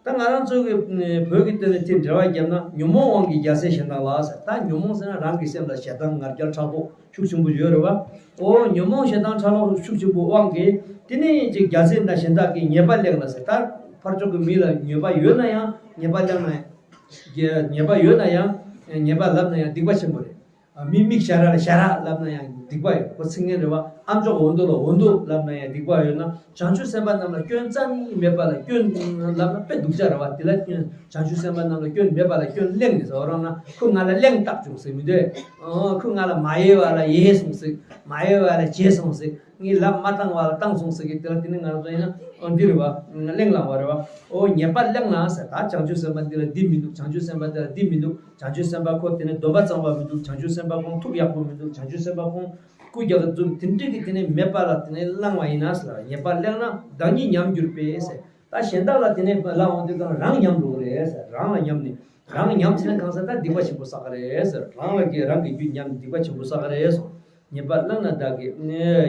ད་ང་རང་ཚོ་གི་བོད་ཀྱི་དོན་ལ་དེ་འབྲེལ་བ་བརྒྱབ་ན་ཉོན་མོངས་དབང་གིས་རྒྱལ་སྲས་གཞན་དག་ལ་ཟེར། ད་ཉོན་མོངས་ཟེར་ན་རང་གི་སེམས་ལ་ཞེ་སྡང་ང་རྒྱལ་ཕྲག་དོག་ཤུགས་ཆེན་པོ་ཡོད་རེད་བ། ཨོ་ཉོན་མོངས་ཞེ་སྡང་ཕྲག་དོག་ཤུགས་ཆེན་པོ་དབང་གིས་དེ་ནས་ཅིག་རྒྱལ་སྲས་དང་གཞན་དག་གིས་ཉེས་པ་ལེགས་ན་ཟེར། ད་ཕར་ཕྱོགས་ཀྱི་མི་ལ་ཉེས་པ་ཡོད་ན་ཡང་ཉེས་པ་ལེགས་ན་ཉེས་པ་ཡོད་ན་ཡང་ཉེས་པ་ལབ་ན་ཡང་སྡིག་པ་ཆེན་པོ་རེད། མི་མིག་ཞར་ར་ལ་ཞར་ར་ལབ་ན་ཡང་སྡིག་པ་ཡོད། ཁོ་ཚིག་ངན་རེད་བ། ཨ་མཆོག་འོ་འདུག་ལ་འོ་འདུག་ལབ་ན་ཡང་སྡིག་པ་ཡོད་ན། བྱང་ཆུབ་སེམས་དཔའ་རྣམས་ལ་སྐྱོན་རྩ་ནས་མེད་པ་ལ་སྐྱོན་ལབ་ན་དཔེ་སྡུག་ཅག་རེད་བ། དེ་ལ་སྐྱོན་བྱང་ཆུབ་སེམས་དཔའ་རྣམས་ལ་སྐྱོན་མེད་པ་ལ་སྐྱོན་གླེང་ནས་ཟེར་བ་རང་ན་ཁོ་ང་ལ་གླེང་བཏགས་བྱུང་ཟེར་མི་འདོད། ཨོ་ཁོ་ང་ལ་མ་ཡེ་བ་ལ་ཡེ་སོང་ཟིག་མ་ཡེ་བ་ལ་བྱེད་སོང་ཟིག་ངས་ལབ་མ་བཏང་བ་ལ་བཏང་སོང་ཟེར་གི། དེ་ལ་དེ་ནི་ང་རང་ཚོ་ཡིན་ན་ཨོ་འདི་རེད་བ། གླེང་བསླང་བ་རེད་བ། ཨོ་ཉེས་པ་གླེང་ན་ཟེར། ད་བྱང་ཆུབ་སེམས་དཔའ་འདི་ལ་འདི་མི་འདུག་བྱང་ཆུབ་སེམས་དཔའ་འདི་ལ་འདི་མི་འདུག་བྱང་ཆུབ་སེམས་དཔའ་ཁོ་དེ་ནི་སྡོམ་པ་གཙང་བ་མི་འདུག་བྱང་ཆུབ་སེམས་དཔའ་ཁོང་ཐུགས་ཡག་པོ་མི་འདུག་བྱང་ཆུབ་སེམས་དཔའ་ཁོང་སྐུ་རྒྱག་གི་འདུག་དེ་འདྲ་གི་དེ་ནི་མེད་པ་ལ་དེ་ནི་བསླང་བ་ཡིན་ན་ཟེར། ཉེས་པ་གླེང་ན་བདག་ཉིད་ཉམས་གྱུར་པས་ཟེར། ད་གཞན་དག་ལ་དེ་ནི་བསླང་འོང་དུས་གང་རང་ཉམས་འགྲོ་གི་རེད་ཟེར། རང་ལ་ཉམས་ནས་རང་ཉམས་ཟེར་ན་གང་ཟེར་ད་སྡིག་པ་ཆེན་པོ་བསགས་གི་རེད་ཟེར། རང་ལ་གི་རང་གི་རྒྱུད་ཉམས་སྡིག་པ་ཆེན་པོ་བསགས་གི་རེད་སོ། ཉེས་པ་བླངས་ན་བདག་གིས་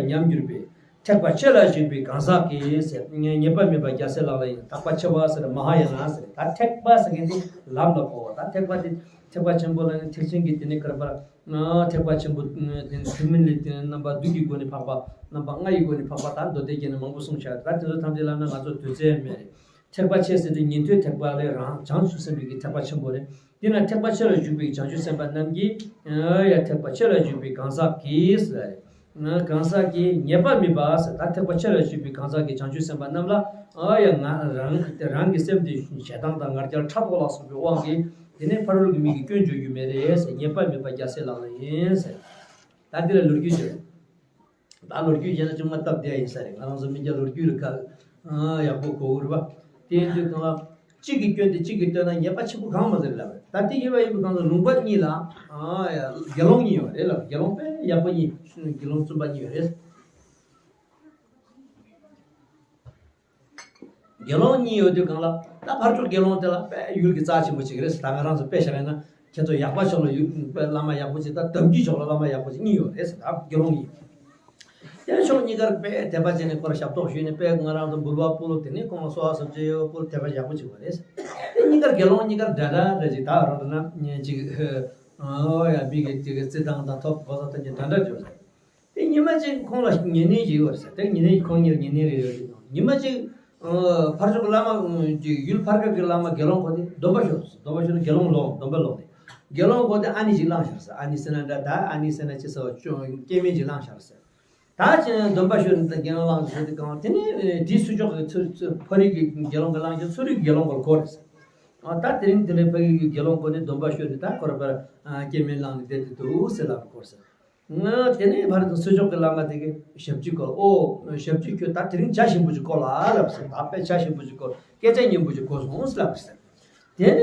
ཉམས་གྱུར་པས། ཐེག་པ་ཆེ་ལ་ཞུགས་པའི་གང་ཟག་གིས་ཟེར། ཉེས་པ་མེད་པ་རྒྱལ་སྲས་ལག་ལེན་ཡིན། ཐེག་པ་ཆེ་བ་ཟེར་མ་ཧཱ་ཡ་ན་ཟེར། ད་ཐེག་པ་ཟེར་མཁན་དེ་ལམ་ལ་གོ་བ། ད་ཐེག་པ་དེ་ཐེག་པ་ཆེན་པོ་ལ་ནི་ཐེག་ཆེན་གྱི་དེ་ནི་བསྐལ་པར་ཐེག་པ་ཆེན་པོ་དེ་ནི་ཐུན་མིན་ལས་དེ་ནི་རྣམ་པ་བདུན་གྱི་སྒོ་ནས་འཕགས་པ། རྣམ་པ་ལྔ་ཡི་སྒོ་ནས་འཕགས་པ། ད་མདོ་སྡེ་རྒྱན་ནས་མང་པོ་གསུངས་བཞག་ད་དེ་ཚོ་ཐམས་ཅད་ལབ་ན་ང་ཚོ་དུས་ཚོད་མེད་རེད། ཐེག་པ་ཆེ་ཟེར་དུས་ཉན་ཐོས་ཐེག་པ་ལས་རང་བྱང་ཆུབ་སེམས་དཔའི་གི་ཐེག་པ་ཆེན་པོ་རེད། དེས་ན་ཐེག་པ་ཆེ་ལ་ཞུགས་པའི་བྱང་ཆུབ་སེམས་དཔའ་རྣམས་ཀྱིས་ཡ་ཐེག་པ་ཆེ་ལ་ཞུགས་པའི་གང་ཟག་གིས་ཟེར། གང་ཟག་གིས་ཉེས་པ་མེད་པ་ཟེར། ད་ཐེག་པ་ཆེ་ལ་ཞུགས་པའི་གང་ཟག་གི་བྱང་ཆུབ་སེམས་དཔའ་རྣམས་ལ་ཨ་ཡ་ང་རང་རང་གི་སེམས་དེ་ཞེ་སྡང་དང་ང་རྒྱལ་ཕྲག་དོག་ལ་སོགས་པའི་དབང་གིས་དེ་ནས་ཕ་རོལ་གྱི་མི་གིས་སྐྱོན་བརྗོད་རྒྱུ་མེད་རེད་ཟེར། ཉེས་པ་མེད་པ་རྒྱལ་སྲས་ལག་ལེན་ཡིན་ཟེར། ད་འདི་ལ་ལོ་རྒྱུས་བརྗོད། ད་ལོ་རྒྱུས་བྱས་ན་ཅུང་མ་སྟབས་བདེ་ཡིན་ས་རེད། ང་རང་ཚོ་མི་སྐྱ་ལོ་རྒྱུས་ལ་ཁ་ཡག་པོ་གོ་གི་རེད་པ། དེ་ཡིན་དུས་གང་ལ་གཅིག་གིས་སྐྱོན་དེ་གཅིག་གིས་བཏོན་ན་ཉེས་པ་ཆེན་པོ་གང་མ་ཟེར་ལབ་རེད། ད་དེ་ཡིན་པ་ཡིན་པ་གང་ལ་ལུང་པ་གཉིས་ལ་དགེ་སློང་གཉིས་ཡོད་རེད་ལབ། དགེ་སློང་དཔེ་ཡག་པོ་གཉིས། དགེ་སློང་བཙུན་པ་གཉིས་ཡོད་རེད། དགེ་སློང་གཉིས་ཡོད་དུས་གང་ལ་ད་ཕར་ཕྱོགས་དགེ་སློང་དེ་ལ་དཔེ་ཡུལ་གྱི་རྩ་ཆེན་པོ་ཅིག་རེད་ཟེར། ད་ང་རང་ཚོ་དཔེ་བཞག་ཡིན་ན་ཁྱེད་ཚོ་ཡག་པ་ཕྱོགས་ལ་ཡུལ་དཔེ་བླ་མ་ཡག་པོ་ཅིག་དང་དམ་རྒྱུད་ཕྱོགས་ལ་བླ་མ་ཡག་པོ་ཅིག་གཉིས་ཡོད་རེད་ཟེར། ད་དགེ་སློང་གཉིས། དེ་ཕྱོགས་གཉིས་ཀར་དཔེ་དད་པ་བྱས་ནས་ཁོ་ལ་ཞབས་ཏོག་ཞུས་ནས་དཔེ་ང་རང་ཚོ་འབུལ་བ་ཕུལ། དེ་ནས་ཁོང་ལ་གསོལ་བ་གསོལ་ཇ་ཕུལ། དད་པ་ཡག་པོ་ཅིག་ཡོད་རེད་ཟེར། དེ་གཉིས་ཀར་དགེ་སློང་གཉིས་ཀར་འདྲ་འདྲ་འདྲ་ཅིག་ད་རང་འདྲ་ན་ཅིག་ཨོ་ཡ་མི་གི་ཅིག་རྩི་སྟངས་དང་ཐོབ་གོ་ས་ཐམས་ཅད་འདྲ་འདྲ་འདྲ་ཟེར། དེ་ཉི་མ་གཅིག་ཁོང་ལ་ཉེ་གནས་ཅིག་ཡོད་ཟེར། དེ་ཉེ་གནས་ཁོང་གཉིས་ཉེ་གནས་རེ་ཡོད་ཅིག་དང་། ཉི་མ་གཅིག་ཨ་ཕར་ཕྱོགས་བླ་མ་ཅིག་ཡུལ་ཕར་ཁ་གི་བླ་མ་དགེ་སློང་ཁོ་དེ་སྡོམ་པ་ཤོར་ཟེར། སྡོམ་པ་ཤོར་ནས་དགེ་སློང་ལོག་སྡོམ་པ་ལོག་ནས་དགེ་སློང་ཁོ་དེ་ཨ་ནེ་ཅིག་བླངས་ཤར་ཟེར། ཨ་ནེ་ཟེར་ན་འདྲ། ད་ཨ་ནེ་ཟེར་ན་ཅི་ཟེར་བ་ཅུང་སྐྱེ་དམན་ཅིག་བླངས་ཤར་ཟེར། ད་ཅི་སྡོམ་པ་ཤོར་ནས་དགེ་སློང་བླངས་ཟེར་དེ་གང་། དེ་ནས་དེའི་ཚུར་ཕྱོགས་ཀྱི་ཚུར་ཕ་རི་གི་དགེ་སློང་གི་བླངས་ཀྱང་ཚུར་རིག་དགེ་སློང་ཁོ་ལ་གོ་རེད་ཟེར། ཨ་ད་དེ་རིང་དེ་འདྲའི་ཕ་རི་གི་དགེ་སློང་ཁོ་ནི་སྡོམ་པ་ཤོར་ནས་ད་ཁོ་ར་པར་སྐྱེ་དམན་བླངས་ནས་བསྡད་དེ་འདུག་ཟེར་ལབ་པའི་སྐོར་ཟེར། ང་དེ་ནས་ཕར་ཚུར་ཕྱོགས་ཀྱི་བླ་མ་དེ་གིས་ཞབས་ཕྱི་སྐོར། ཨོ་ཞབས་ཕྱི་ཁྱོད་ད་དེ་རིང་བྱ་ཞིམ་པོ་ཅིག་བསྐོར་ལ་ལབ་ཟེར། ད་དཔེ་བྱ་ཞིམ་པོ་ཅིག་བསྐོར། སྐད་ཆ་སྙན་པོ་ཅིག་གོ་སོང་ཟེར་ལབ་ཟེར། དེ་ནས་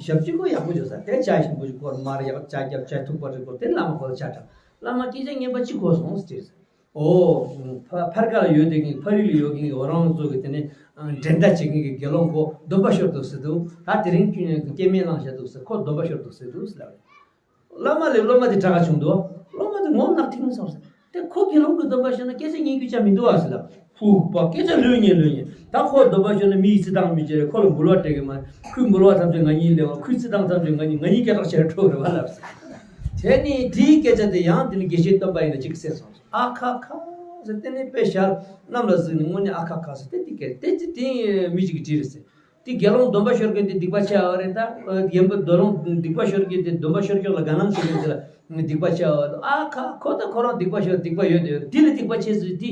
ཞབས་ཕྱི་ཁོ་ཡག་པོ་བྱུང་ཟེར། དེ་བྱ་ཞིམ་པོ་ཅིག་བསྐོར། མར་ཡག་ཇ་བརྒྱབ། ཇ་ཐུག་པ་ཅིག་བསྐོར། དེ་བླ་མ་ཁོ་ལ་ཇ་དྲངས། བླ་མ་སྐད་ཆ་སྙན་པ་ཅིག་གོ་སོང་ཟེར། ཨོ། ཕ་ཕར་ཁ་ལ་ཡོད་དེ་གི་ཕ་རི་ལ་ཡོད་མཁན་གྱི་འོ་རང་ཚོ་གི་དེ་ནས་འགྲན་ཟླ་བྱེད་མཁན་གྱི་དགེ་སློང་ཁོ་སྡོམ་པ་ཤོར་འདུག་ཟེར་འདུག། ད་དེ་རིང་སྐྱེ་དམན་བླངས་བཞག་འདུག་ཟེར། ཁོ་སྡོམ་པ་ཤོར་འདུག་ཟེར་འདུག་ཟེར་ལབ་རེད། བླ་མ་ལས་སློབ་མ་དེ་དྲག་ག་བྱུང་འདུག། སློབ་མ་དེ་ངོ་མ་ནག་ཐིང་སོང་ཟེར། དེ་ཁོ་དགེ་སློང་གི་སྡོམ་པ་ཤོར་ན་སྐད་ཆ་སྙན་རྒྱུ་ཅང་མི་འདུག་ཨ་ཟེར་ལབ། ཧུ་པ་སྐད་ཆ་ལོས་ཉན་ལོས་ཉན། ད་ཁོ་སྡོམ་པ་ཤོར་ན་མི་ཡི་རྩི་སྟངས་མི་བྱེད་རེད། ཁོ་ལ་འབུལ་བ་སྤྲད་གི་མ་རེད། ཁོའི་འབུལ་བ་ཐམས་ཅད་ང་གཉིས་ལེན་བ། ཁོའི་རྩི་སྟངས་ཐམས་ཅད་ང་གཉིས་ང་གཉིས་སྐད་གྲགས་ཆེར་འགྲོ་རེད་བ་ལབ་ཟེར། དེ་ནས་དེའི་སྐད་ཆ་དེ་ཡང་དེ་ནས་དགེ་བཤེས་སྟོན་པ་ཡིན་ན་གཅིག་གསན་སོང་། ཨ་ཁ་ཁ་ཟེར། དེ་ནས་དཔེ་ཞལ་གནམ་ལ་གཟིགས་ནས་དངོས་གནས་ཨ་ཁ་ཁ་ཟེར། དེ་དེ་སྐད་དེ་དེ་དེ་མི་གཅིག་གིས་བྲིས་རེད་ཟེར། དེ་དགེ་སློང་སྡོམ་པ་ཤོར་མཁན་དེ་སྡིག་པ་ཆེ་བ་རེད། ད་རྒན་པོ་དགེ་སློང་སྡིག་པ་ཤོར་མཁན་དེ་སྡོམ་པ་ཤོར་ཕྱོགས་ལ་དགའ་སྣང་བྱེད་མཁན་དེ་ལ་སྡིག་པ་ཆེ་བ་རེད། ཨ་ཁ་ཁོ་ད་ཁོ་རང་སྡིག་པ་ཤོར་སྡིག་པ་ཡོད་དེ་ཡོད་དེ་ལ་སྡིག་པ་ཆེ་ཟེར། དེ་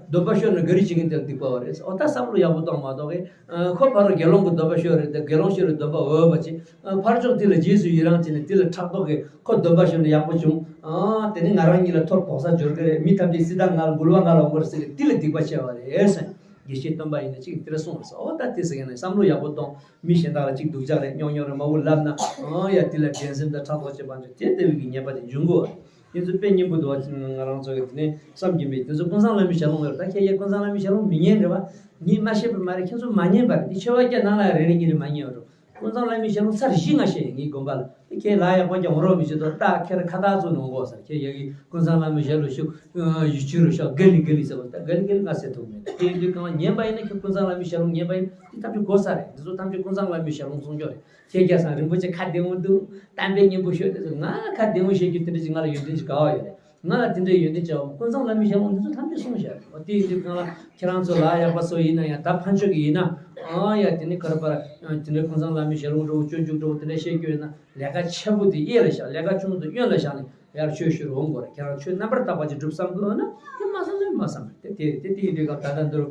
སྡོམ་པ་ཤོར་ནས་དགའ་རིས་བྱེད་མཁན་དེ་ལ་སྡིག་པ་བ་རེད། ཨོ་ད་བསམ་བློ་ཡག་པོ་གཏོང་མ་གཏོགས་གི་ཁོ་ཕར་དགེ་སློང་གི་སྡོམ་པ་ཤོར་རེད། དེ་དགེ་སློང་ཤོར་རེད། སྡོམ་པ་འོས་པ་ཅིག་ཕར་ཕྱོགས་དེ་ལ་རྗེས་སུ་ཡི་རང་བྱས་ནས་དེ་ལ་ཕྲག་དོག་གིས་ཁོ་སྡོམ་པ་ཤོར་ནས་ཡག་པོ་བྱུང་། ཨ་དེ་ནི་ང་རང་གཉིས་ལ་ཐོབ་གོ་ས་འབྱོར་གི་རེད། མི་ཐམས་ཅད་སྲིད་དང་ང་ལ་འབུལ་བ་ང་ལ་འོང་གི་རེད་ཟེར་གི་དེ་ལ་སྡིག་པ་ཆེ་བ་རེད་ཟེར། དགེ་བཤེས་སྟོན་པ་ཡིན་ན་གཅིག་དེ་འདྲ་གསུངས་པ་རེད་ཟེར། ཨོ་ད་དེ་ཟེར་མཁན་ནི་བསམ་བློ་ཡག་པོ་གཏོང་། མི་གཞན་དག་ལ་གཅིག་སྡུག་ཅག་རེད་རྙོག་རྙོག་རེད་མ་འུ་ལབ་ན། ཨོ་ཡ་དེ་ལ་འགྲན་སེམས་དང་ཕྲག་དོག་བྱེད་པ་འདྲ་དེ་ལྟ་བུའི་གི་ཉེས་པ་དེ་འབྱུང་གི་རེད། དེ་ཚོ་དཔེ་སྙན་པོ་འདུག་བ། ང་རང་ཚོ་གི་དེ་ནས་བསམ་གྱིན་པའི་དེ་ཚོ་ཀུན་བཟང་བླ་མའི་ཞལ་ལུང་ཡོད་རེད། ད་ཁྱེད་ཀྱིས་ཀུན་བཟང་བླ་མའི་ཞལ་ལུང་མི་ཉན་རེད་བ། ངས་མ་ཤེས་པ་མ་རེད། ཁྱེད་ཚོ་མ་ཉན་པ་རེད། འདི་ཆོས་པ་སྐྱ་ནང་ལ་རེ་རེ་གཉིས་རེ་མ་ཉན་བ་འགྲོ། ཀུན་བཟང་བླ་མའི་ཞལ་ལུང་ཚར་བཞི་ང་བཤད་ཡིན་ངའི་དགོན་པ་ལ། ཁྱེད་ལ་ཡག་པ་ཀྱང་འོང་རོགས་མི་བྱེད་དོ། ད་ཁྱེད་རང་ཁ་བཏགས་ཚོ་ནོར་གོ་ཟེར། ཁྱེད་ཡ་གི་ཀུན་བཟང་བླ་མའི་ཞལ་ལུང་ཞུ་ཡུ་ཆུ་རུ་ཤག་ག་ལི་ག་ལི་ཟེར་བ། ད་ག་ལི་ག་ལི་ང་ཟེར་ཐུབ་མེད། དེ་ཡིན་དུས་གང་ལ་ཉན་པ་ཡིན་ན་ཁྱེད་ཀུན་བཟང་བླ་མའི་ཞལ་ལུང་ཉན་པ་ཡིན་དེ་ཐམས་ཅད་གོ་ས་རེད། འདི་ཚོ་ཐམས་ཅད་ཀུན་བཟང་བླ་མའི་ཞལ་ལུང་གསུང་ཆོག་རེད། ཁྱེད་སྐྱ་སང་རིན་པོ་ཆེ་ཁ་བདེ་མོ་འདུག། གཏམ་དཔེ་སྙན་པོ་ཤོད་དེ་ཚོ་ང་ཁ་བདེ་མོ་བཤད་རྒྱུ་དེ་འདྲ་ཅིག་ང་ལ་ཡོན་ཏན་ཅིག་ག་བ་ཡོད་རེད། ང་ལ་དེ་འདྲའི་ཡོན་ཏན་ཅིག་ཀུན་བཟང་བླ་མའི་ཞལ་ལུང་འདི་ཚོ་ཐམས་ཅད་གསུངས་བཞག་རེད། དེ་ཡིན་དུས་གང་ལ་ཁྱེད་རང་ཚོ་ལ་ཡག་པ་སོ་ཡིན་ན་ཡང་ད་ཕན་ཆོད་ཀྱི་ཡིན་ན། ཨ་ཡ་དེ་ནི་ག་རེ་པར་དེ་འདྲའི་ཀུན་བཟང་བླ་མའི་ཞལ་ལུང་འདྲ་བོ་སྤྱོད་འཇུག་འདྲ་བོ་དེ་འདྲ་བཤད་རྒྱུ་ཡོད་ན་ལས་ཀ་ཆེ་པོ་དེ་གཡས་ལ་བཞག། ལས་ཀ་ཆུང་དེ་གཡོན་ལ་བཞག་ནས་ཡར་ཆོས་ཞུ་རུ་འོང་དགོས་རེད། ཁྱེད་རང་ཆོས་རྣམ་པར་དག་པ་ཅིག་སྒྲུབ་བསམ་གི་ཡོད་ན་དེ་མ་བསམ་ན་མ་བསམ་རེད། དེ་དེ་དེ་དེ་ཡིན་དུས་གང་ད་ལྟ་འདིར།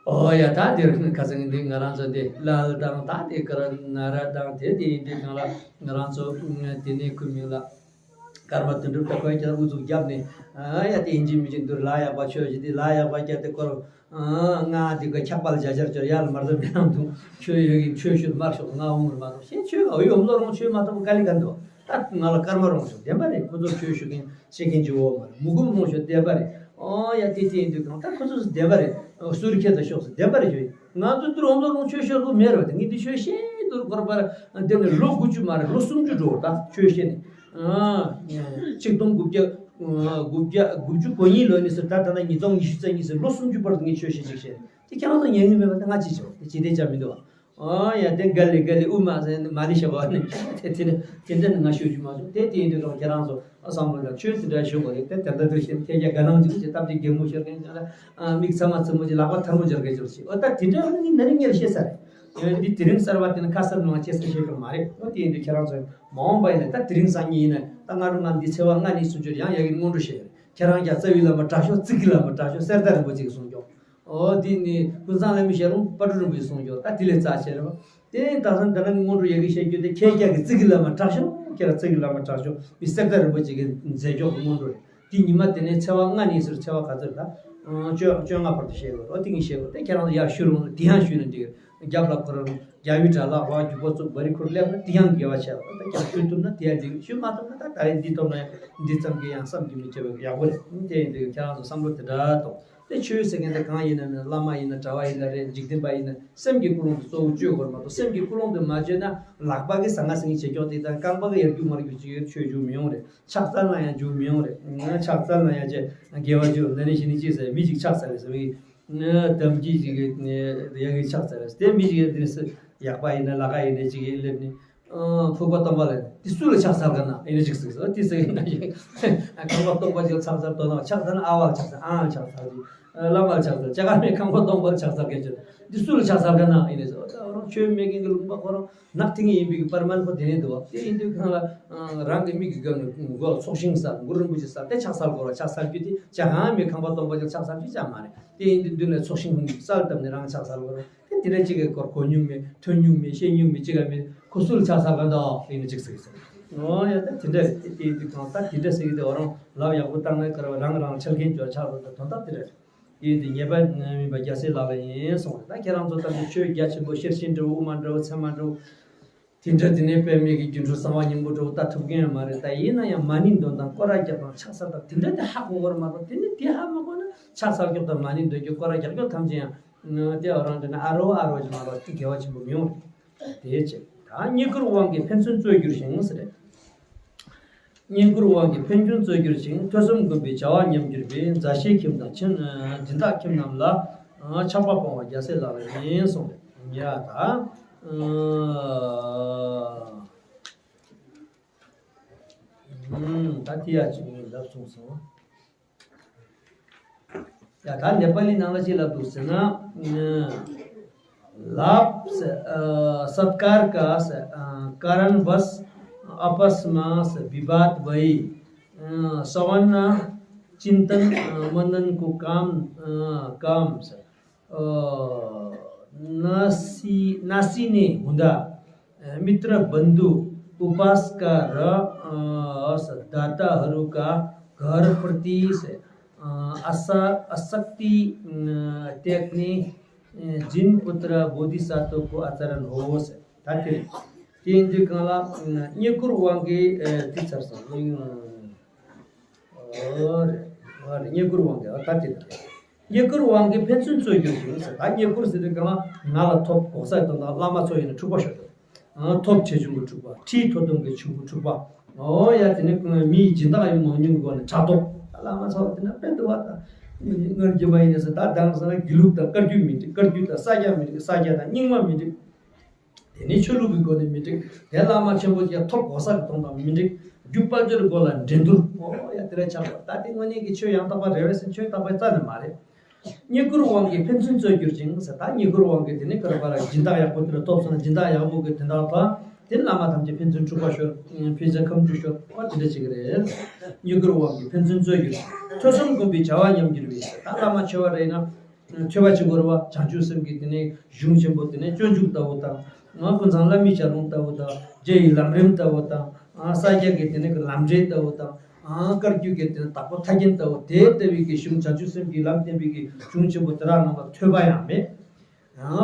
ཨོ་ཡ་ད་དེར་ཁ་སང་འདི་ང་རང་ཚོ་འདི་ལ་ལ་དང་ད་དེ་ཀ་ར་ན་ར་དང་དེ་དེ་ཡིན་དུས་གང་ལ་ང་རང་ཚོ་དེ་ནས་ཁུ་མིང་ལ་ཀརྨ་དོན་གྲུབ་ད་ཁོས་ཀྱང་ཨུ་ཚུགས་བརྒྱབ་ནས་ཨ་ཡ་དེ་ཡིན་གཅིག་མིན་གཅིག་འདུར་ལ་ཡག་པ་ཆོས་ཞིག་འདི་ལ་ཡག་པ་རྒྱབ་དེ་ཁོར་ང་འདི་ག་འཁྱག་པ་ལ་བྱ་བྱར་ཅོར་ཡར་ལ་མར་ཟ་མི་ནང་དུ་ཆོས་ཡོད་ཀྱི་ཆོས་ཞུར་མར་ཤོག་ང་འོང་ར་མ་གཏོགས་ཤེས་ཆོས་ག་འོས་ཡོམ་ལོ་རོང་ཆོས་མ་ཐོབ་དཀའ་ལས་ག་འདུག། ད་ང་ལ་སྐར་མ་རོང་ཤོག་བདེན་པ་རེད། ཁོ་ཚོ་ཆོས་ཞུ་མཁན་བཤད་མཁན་གྱི་འོག་མ་རེད། མུ་གུམ་རོང་ཤོག་བདེན་པ་རེད། ཨོ་ཡ་དེ་དེ་ཡིན་དུས་གང་ད་ཁོ་ཚོ་བདེན་པ་རེད། སུ་རི་ཁྱེད་ད་ཤོག་ཟེར་བདེན་པ་རེད་ཞུ། ང་ཚོ་ཏུ་རོང་ལོ་རོང་ཆོས་ཤོར་གི་མེད་རེད་བ། དེ་ངས་འདི་ཆོས་ཤེས་ཏུ་རུ་སྐོར་པར་དེ་ནས་ལོ་དགུ་བཅུ་མ་རེད། ལོ་སུམ་ཅུ་འགྲོ་བ་ད་ཆོས་ཤེས་ནས། ཆིག་སྟོང་དགུ་བརྒྱ་དགུ་བརྒྱ་དགུ་བཅུ་གོ་གཉིས་ལོ་ནས་ཟེར་ད་ད་ལྟ་ཉིས་སྟོང་ཉི་ཤུ་རྩ་གཉིས་ཟེར་ལོ་སུམ་ཅུ་བར་དུ་ངས་ཆོས་ཤེས་ཅིག་ཤེས་དེ་ཁྱེད་རང་ཚོ་ཉན་གི་མེད་པ་ད་ང་ཅི་བྱེད་དེ་ཅི་བྱེད་ཅག་མི་འདུག་བ། ཨོ་ཡ་དེ་ག་ལེ་ག་ལེ་དབུ་མ་ཟེར་ནས་མ་ལི་ཤ་བ་ནི་དེ་དེ་ནི་དེ་འདྲ་ནི་ང་ཤོད་རྒྱུ་མ་བྱུང་། དེ་དེ་ཡིན་དུས་ཀྱང་ཁྱེད་རང་ཚོ་བསམ་བློ་ལ་ཆོས་དེ་འདྲ་ཞུ་དགོས་རེད། དེ་དེ་འདྲ་དུ་ཞིག་ཐལ་རྒྱ་དགའ་སྣང་ཅིག་བྱེད་སྟབས་ཀྱི་གད་མོ་ཤོར་མཁན་ཅིག་ལ་མིག་ཚ་མ་ཚ་མོ་ཅིག་ལག་པ་ཐལ་མོ་སྦྱར་མཁན་ཅིག་བྱེད། ཨོ་ད་དེ་འདྲ་ནི་ནི་ནི་ངས་ཤེས་ས་རེད། འདི་དེ་རིང་གསར་བ་དེ་ནི་ཁ་གསར་ནང་ཅེས་ས་ཤེས་ཀྱི་མ་རེད། ཨོ་དེ་ཡིན་དུས་ཁྱེད་རང་ཚོ་མ་འོངས་པ་ཡིན་ན་ད་དེ་རིང་སང་ཉིན་ཡིན་ན་ད་སྔ་དྲོ་ང་འདི་ཚེས་པ་ལྔ་ནས་སུམ་ཅུར་ཡང་ཡ་གི་སྔོན་འགྲོ་བཤད་རེད། ཁྱེད་རང་ཀྱང་རྩ་བའི་བླ་མ་དྲག་ཤོས་ཙིག་གི་བླ་མ་དྲག་ཤོས་གསེར་རྟ་རིན་པོ་ཆེ་གིས་གསུངས་ཀྱོག། ཨོ་དེ་ནི་ཀུན་བཟང་བླ་མའི་ཞལ་ལུང་དཔལ་སྤྲུལ་རིན་པོ་ཆེས་གསུངས་ཀྱོག། ད་དེ་ལས་རྩ་ཆེ་རེད་བ། དེ་ནས་ད་སང་ད་ནང་སྔོན་འགྲོ་ཡ་གི་བཤད་རྒྱུ་དེ་ཁྱེད་ཀྱང་གི་ཙིག་གི་བླ་མ་དྲག་ཤོས་ཁྱེད་རང་ཙིག་གི་བླ་མ་དྲག་ཤོས་མི་གསེར་རྟ་རིན་པོ་ཆེ་གིས་མཛད་ཀྱོག་གི་སྔོན་འགྲོ་རེད། དེ་ཉི་མ་དེ་ནས་ཚེས་པ་ལྔ་ནས་ཟེར། ཚེས་པ་ག་ཚོད་ད། ཨང་། བཅོ་བཅོ་ལྔ་བར་དུ་བཤད་དགོས་རེད། དེ་གིན་བཤད་དགོས། དེ་ཁྱེད་རང་ཚོ་ཡར་ཞུ་རུང་དེ་ཡང་ཞུས་ན་འགྲིག་རྒྱབ་ལ་ཁོ་རང་རྒྱལ་བའི་དགྲ་ལྷ་ཝ་རྒྱུ་པོ་ཚུགས་བ་རི་ཁུར་སླེབས་ན་དེ་ཡང་དགེ་བ་ཆེ་བ། ད་ཁྱེད་རང་ཞུ་ཐུབ་ན་དེ་ཡང་འགྲིག་ཞུ་མ་ཐུབ་ན་ད་ད་རེས་འདི་ཐོབ་ན་ཡང་འདི་ཙམ་གྱིས་ཡང་བསམ་གྱིས་མི་ཁྱབ་པ་ཡག་པོ་རེད། དེ་ཡིན་དུས་ཁྱེད་རང་ཚོ་བསམ་བློ་དེ་འདྲ་གཏོང་། དེ་ཆོས་ཟེར་མཁན་དེ་གང་ཡིན་ན་མིན་ན། བླ་མ་ཡིན་ན་གྲྭ་བ་ཡིན་ན་རེད། འཇིག་རྟེན་པ་ཡིན་ན་སེམས་ཀྱི་ཀུན་སློང་དེ་གཙོ་བོ་བཅོས་དགོས་རེད་མ་གཏོགས། སེམས་ཀྱི་ཀུན་སློང་དེ་མ་བཅོས་ན་ལག་པ་གིས་ཟ་ང་ཟིང་བྱེད་ཀྱོག་དེ་དང་རྐང་པ་གིས་ཡར་རྒྱུག་མར་རྒྱུག་བྱེད་ཡོད། ཆོས་འཇུག་མི་ཡོང་རེད། ཕྱག་འཚལ་ན་ཡང་འཇུག་མི་ཡོང་རེད། ཕྱག་འཚལ་ན་ཡང་ཅེ་དགེ་བ་བཅུ་ལ་ནི་ཞི་ནི་ཅི་ཟེར། མི་གཅིག་ཕྱག་འཚལ་རེད་ཟེར་བའི་དམ་གྱི་ཅིག་ཡ་གི་ཕྱག་འཚལ་རེད། དེ་མི་གཅིག་དེ་སུ་ཡག་པ་ཡིན་ན་ལ་ཁ་ཡིན་ན་ཅིག་སླེབས་ནས་ཕུག་པ་སྟོང་པ་ལ་དེ་སུ་ལ་ཕྱག་འཚལ་ག་ན་ཡིན་ན་ཅིག་ཟེར། དེ་ཟེར་ཡིན་ན་ཅིག་ཁང་པ་སྟོང་པ་ཅིག་ལ་ཕྱག་འཚལ་དོ་ན་ཕྱག་འཚལ་ན་ཨ་བ་ལ་ཕྱག་འཚལ། ཨ་ལ་ཕྱག་འཚལ་ཅིག་བླ་མ་ལ་ཕྱག་འཚལ། ཅ་ག་མེད་ཁང་པ་སྟོང་པ་ལ་ཕྱག་འཚལ་མཁན་ཅིག་འདི་སུ་ལ་ཕྱག་འཚལ་ག་ན་ཡིན་ན་ཟེར། ད་རང་ཆོས་མེད་མཁན་གྱི་ལུང་པ་ཁོ་རང་ནག་ཐིང་ངེ་ཡིན་པའི་གི་པར་མན་ཁོ་དེ་ནས་འདུག་བ། དེ་ཡིན་དུས་གང་ལ་རང་གི་མིག་གི་སྒང་ནས་མགོ་ལ་ཚོགས་ཞིང་ཟ། གུ་རུ་རིན་པོ་ཆེ་ཟ་དེ་ཕྱག་འཚལ་དགོས་ར། ཕྱག་འཚལ་རྒྱུ་དེ་ཅ་གང་མེད་ཁང་པ་སྟོང་པ་ཅིག་ཕྱག་འཚལ་རྒྱུ་ཅང་མ་རེད། དེ་ཡིན་དུས་མདུན་ལ་ཚོགས་ཞིང་ཧུང་གི་སལ་བཏབ་ནས་རང་ཕྱག་འཚལ་དགོས་ར། དེ་དེ་འདྲ་གཅིག་གི་སྐོར་གོ་མྱོང་མེད། ཐོས་མྱོང་མེད། ཤེས་མྱོང་མེད། གཅིག་ག་མེད། ཁོ་སུ་ལ་ཕྱག་འཚལ་ག་འདུག་ཡིན་ན་ཅིག་ཟེར་གི་ཟེར། ཨོ་ཡ་ད་དེ་འདྲ་རེད། དེ་དེ་དེ་གང་ད་དེ་འདྲ་ཟེར་གི་དེ་འོ་རང་ལབ་ཡག་པོ་བཏང་ན་ཁ་ར་རང་རང་འཆལ་མཁན་ཅོ་ཆགས་རོགས་ད་དོན་དག་དེ་འདྲ་རེད། དེ་ཡིན་དུས་ཉེས་པ་མིན་པ་རྒྱལ་སྲས་ལག་ལེན་ཡིན་གསུངས་རེད། ད་ཁྱེད་རང་ཚོ་ལྟ་བུ་ཆོས་རྒྱ་ཆེན་པོ་ཤེར་ཕྱིན་འདྲ་བོ་དབུ་མ་འདྲ་བོ་ཚད་མ་འདྲ་བོ་དེ་འདྲ་དེ་ནས་དཔེ་མེད་ཀྱི་སྒྱུ་འཕྲུལ་གསང་བ་སྙིང་པོ་འདྲ་བོ་ལྟ་ཐུབ་མཁན་ཡང་མ་རེད། ད་ཡིན་ན་ཡང་མ་ཎི་འདོན་དང་སྐོར་ར་རྒྱག་དང་ཕྱག་འཚལ་དང་དེ་འདྲ་དེ་ཧ་གོ་གོ་ར་མ་གཏོགས། དེ་ནི་དེ་ཧ་མ་གོ་ན་ཕྱག་འཚལ་རྒྱོག་དང་མ་ཎི་འདོན་རྒྱོག་སྐོར་ར་རྒྱག་རྒྱོག་ཐམས་ཅད་ཡང་དེ་འོ་རང་འདྲ་ན་ཨ་རོ་ཨ་རོ་ཅིག་མ་གཏོགས་དེ་དགེ་བ་ཆེན་པོ་མི་ཡོང་རེད། དེའི་ཕྱིར་ད་རྙེད་བཀུར་དབང་གིས་ཕན་ཚུན་རྩོད་འགྱུར་ཞིང་ཟེར་རེད། རྙེད་བཀུར་དབང་གིས་ཕན་ཚུན་རྩོད་འགྱུར་ཞིང་། ཐོས་བསམ་སྒོམ་པའི་བྱ་བ་ཉམས་འགྱུར་བས། མཛའ་བཤེས་ཁྱིམ་དང་ཁྱིམ་སྦྱིན་བདག་ཁྱིམ་རྣམས་ལ་ཆགས་པ་སྤོང་བ་རྒྱལ་སྲས་ལག་ལེན་ཡིན་གསུངས་རེད། ཡ་ད་ད་དེ་ཡ་ཅིག་ལབ་སོང་སོང་། ཡ་ད་ནེ་པ་ལི་ནང་ལ་ཅི་ལབ་འདུག་ཟེར་ན། लाभ से अ, सत्कार का से, अ, कारणवश आपस में से विवाद भई, अ, सवर्ण चिंतन, अ, मनन को काम, अ, काम से, अ, नासी, नासी ने हुँदा, अ, मित्र बन्धु उपासका र, अ, दाताहरूका घर प्रति से, अ, आसा-, आसक्ति, अ, त्याग्ने, अ, जिनपुत्र बोधिसत्वको आचरण होस्। ད་དེ་རེད། དེ་ཡིན་དུས་གང་ལ་རྙེད་བཀུར་དབང་གིས་དེ་ཚར་སོང་། ཨོ་རེད། ཨོ་རེད། རྙེད་བཀུར་དབང་གིས་ཨ་ད་དེ་རེད། རྙེད་བཀུར་དབང་གིས་ཕན་ཚུན་རྩོད་རྒྱུར་ཞུགས་ཟེར། ད་རྙེད་བཀུར་ཟེར་དུས་གང་ལ་ང་ལ་ཐོབ་གོ་ས་དང་བླ་མ་ཚོ་ཡིན་ན་འཁྲུག་པ་ཤོར་འདུག་ཐོབ་ཆེ་ཆུང་གི་འཁྲུག་པ། ཁྲིའི་ཐོབ་ཐང་གི་ཆུང་གི་འཁྲུག་པ། ཨོ་ཡ་དེ་ནི་མིའི་སྦྱིན་བདག་ཡང་མང་ཉུང་གི་སྒོ་ནས་ཕྲག་དོག་ད་བླ་མ་ཚོ་དེ་ན་དཔེ་འདུག་བ། ད་སྔར་རྒྱུན་མ་ཡིན་ན་ཟེར། ད་དང་ས་ན་དགེ་ལུགས་དང་བཀའ་བརྒྱུད་མི་འགྲིག་བཀའ་བརྒྱུད་དང་ས་སྐྱ་མི་འགྲིག་ས་སྐྱ་དང་རྙིང་མ་མི་འགྲིག་དེ་ནི་ཆོས་ལུགས་ཀྱི་སྒོ་ནས་མི་འགྲིག་དེ་བླ་མ་ཆེན་པོ་ཅིག་ཐོབ་གོ་ས་གི་གཏོང་སྟངས་མི་འགྲིག་རྒྱུ་དཔལ་འབྱོར་སྒོ་ལ་འགྲན་བསྡུར། ཨོ་ཡ་དེ་ར་ཆགས་པ། ད་དེ་དངོས་གནས་ཀྱི་ཆོས་ཡང་དག་པ་རེད་བས་ཟེར། ཆོས་དག་པའི་རྩ་ནས་མ་རེད། རྙེད་བཀུར་དབང་གིས་ཕན་ཚུན་རྩོད་འགྱུར་ཞིང་ཟེར། ད་རྙེད་བཀུར་དབང་གིས་དེ་ནི་ག་རེ་བར་སྦྱིན་བདག་ཡག་པོ་དེ་ལ་ཐོབ་སོང་ན་སྦྱིན་བདག་ཡག་པོ་གི་དེ་དག་དང་དེ་བླ་མ་ཐམས་ཅད་ཕན་ཚུན་འཁྲུག་པ་ཤོར། ཕན་ཚུན་ཁམས་འཁྲུག་ཤོར་བ་དེ་འདྲ་ཅིག་རེད། རྙེད་བཀུར་དབང་གིས་ཕན་ཚུན་རྩོད་འགྱུར་ཞིང་། ཐོས་བསམ་སྒོམ་པའི་བྱ་བ་ཉམས་འགྱུར་བས་ཟེར། ད་བླ་མ་ཆེ་བ་རེད་ན་ཐོས་པ་བྱེད་དགོས་རེད་བ། བྱང་ཆུབ་སེམས་ཀྱི་དེ་ནི་གཞུང་ཆེན་པོ་དེ་ནི་སྤྱོད་འཇུག་ལྟ་བུ་དང་། ང་ཀུན་བཟང་བླ་མའི་བྱ་རུང་ལྟ་བུ་དང་། རྗེ་ཡི་ལམ་རིམ་ལྟ་བུ་དང་། ས་སྐྱ་གི་དེ་ནི་ལམ་འབྲས་ལྟ་བུ་དང་། བཀའ་བརྒྱུད་ཀྱི་དེ་ནི་དྭགས་པོ་ཐར་རྒྱན་ལྟ་བུ་དེ་ལྟ་བུའི་གི་གཞུང་བྱང་ཆུབ་སེམས་ཀྱི་ལམ་བསྟན་པའི་གི་གཞུང་ཆེན་པོ་དེ་དག་རྣམས་ལ་ཐོས་པ་ཡང་མེད།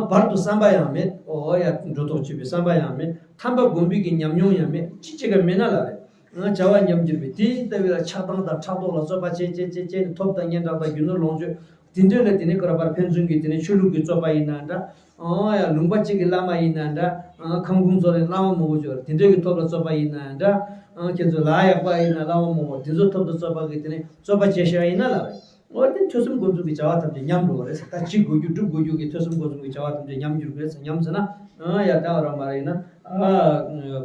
བར་དུ་བསམ་པ་ཡང་མེད། ཨོ་ཡ་འགྲོ་ལྡོག་བྱེད་པའི་བསམ་པ་ཡང་མེད། ཐར་པ་སྒོམ་པའི་གི་ཉམས་མྱོང་ཡང་མེད། ཅི་བྱེད་ཀ་མེད་ན་ལ་རེད། བྱ་བ་ཉམས་འགྱུར་བས། དེ་ལྟ་བུའི་ལ་ཆགས་སྡང་དང་ཕྲག་དོག་ལ་རྩོད་པ་བྱེད་བྱེད་བྱེད་བྱེད་ནས་ཐོབ་དང་སྙན་གྲགས་དང་རྒྱུ་ནོར་ལོངས་སྤྱོད་དེ་འདྲ་ལ་དེ་ནི་ག་རེ་བར་ཕན་ཚུན་གྱི་དེ་ནི་ཆོས་ལུགས་ཀྱི་རྩོད་པ་ཡིན་ན་འདྲ། ཨང་ཡ་ལུང་པ་གཅིག་གི་བླ་མ་ཡིན་ན་འདྲ། ཨང་ཁམས་ཁུང་ཚོ་རེ་བླ་མ་མང་པོ་ཅིག་ཡོད་རེད། དེ་འདྲ་གི་ཐོབ་ལ་རྩོད་པ་ཡིན་ན་འདྲ། ཨང་ཁྱེད་ཚོ་ལ་ཡག་པ་ཡིན་ན་བླ་མ་མང་པོ་དེ་ཚོ་ཐོབ་ལ་རྩོད་པ་གི་དེ་ནི་རྩོད་པ་བྱེད་ཤེས་ཡིན་ན་ལ་རེད། འོ་དེ་ཐོས་བསམ་སྒོམ་གསུམ་གྱི་བྱ་བ་ཐམས་ཅད་ཉམས་འགྲོ་བ་རེད་ཟེར། ད་ཅི་དགོས་རྒྱུ་སྒྲུབ་དགོས་རྒྱུ་གི་ཐོས་བསམ་སྒོམ་གསུམ་གྱི་བྱ་བ་ཐམས་ཅད་ཉམས་འགྱུར་དགོས་ཟེར། ཉམས་ཟེར་ན་ཨང་ཡ་ད་ར་མ་རེད་ན་ཨ་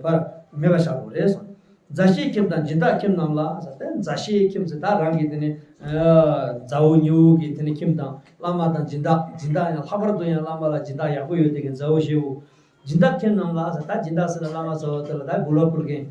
བར་མེད་པ་ཆགས་འགྲོ་རེད་གསུངས། མཛའ་བཤེས་ཁྱིམ་དང་སྦྱིན་བདག་ཁྱིམ་རྣམས་ལ་ཟེར་ཏེ། མཛའ་བཤེས་ཁྱིམ་ཟེར་ད་རང་གི་དེ་ནི་མཛའ་བོ་ཉེ་བོ་གི་དེ་ནི་ཁྱིམ་དང་བླ་མ་དང་སྦྱིན་བདག་སྦྱིན་བདག་ཡང་ལྷག་པར་དུ་ཡང་བླ་མ་ལ་སྦྱིན་བདག་ཡག་པོ་ཡོད་དེ་གི་མཛའ་བོ་ཞེ་བོ། སྦྱིན་བདག་ཁྱིམ་རྣམས་ལ་ཟེར་ད་སྦྱིན་བདག་ཟེར་ན་བླ་མ་ཚོ་དེ་ལ་ད་གུ་ལོ་ཕུལ་མཁན་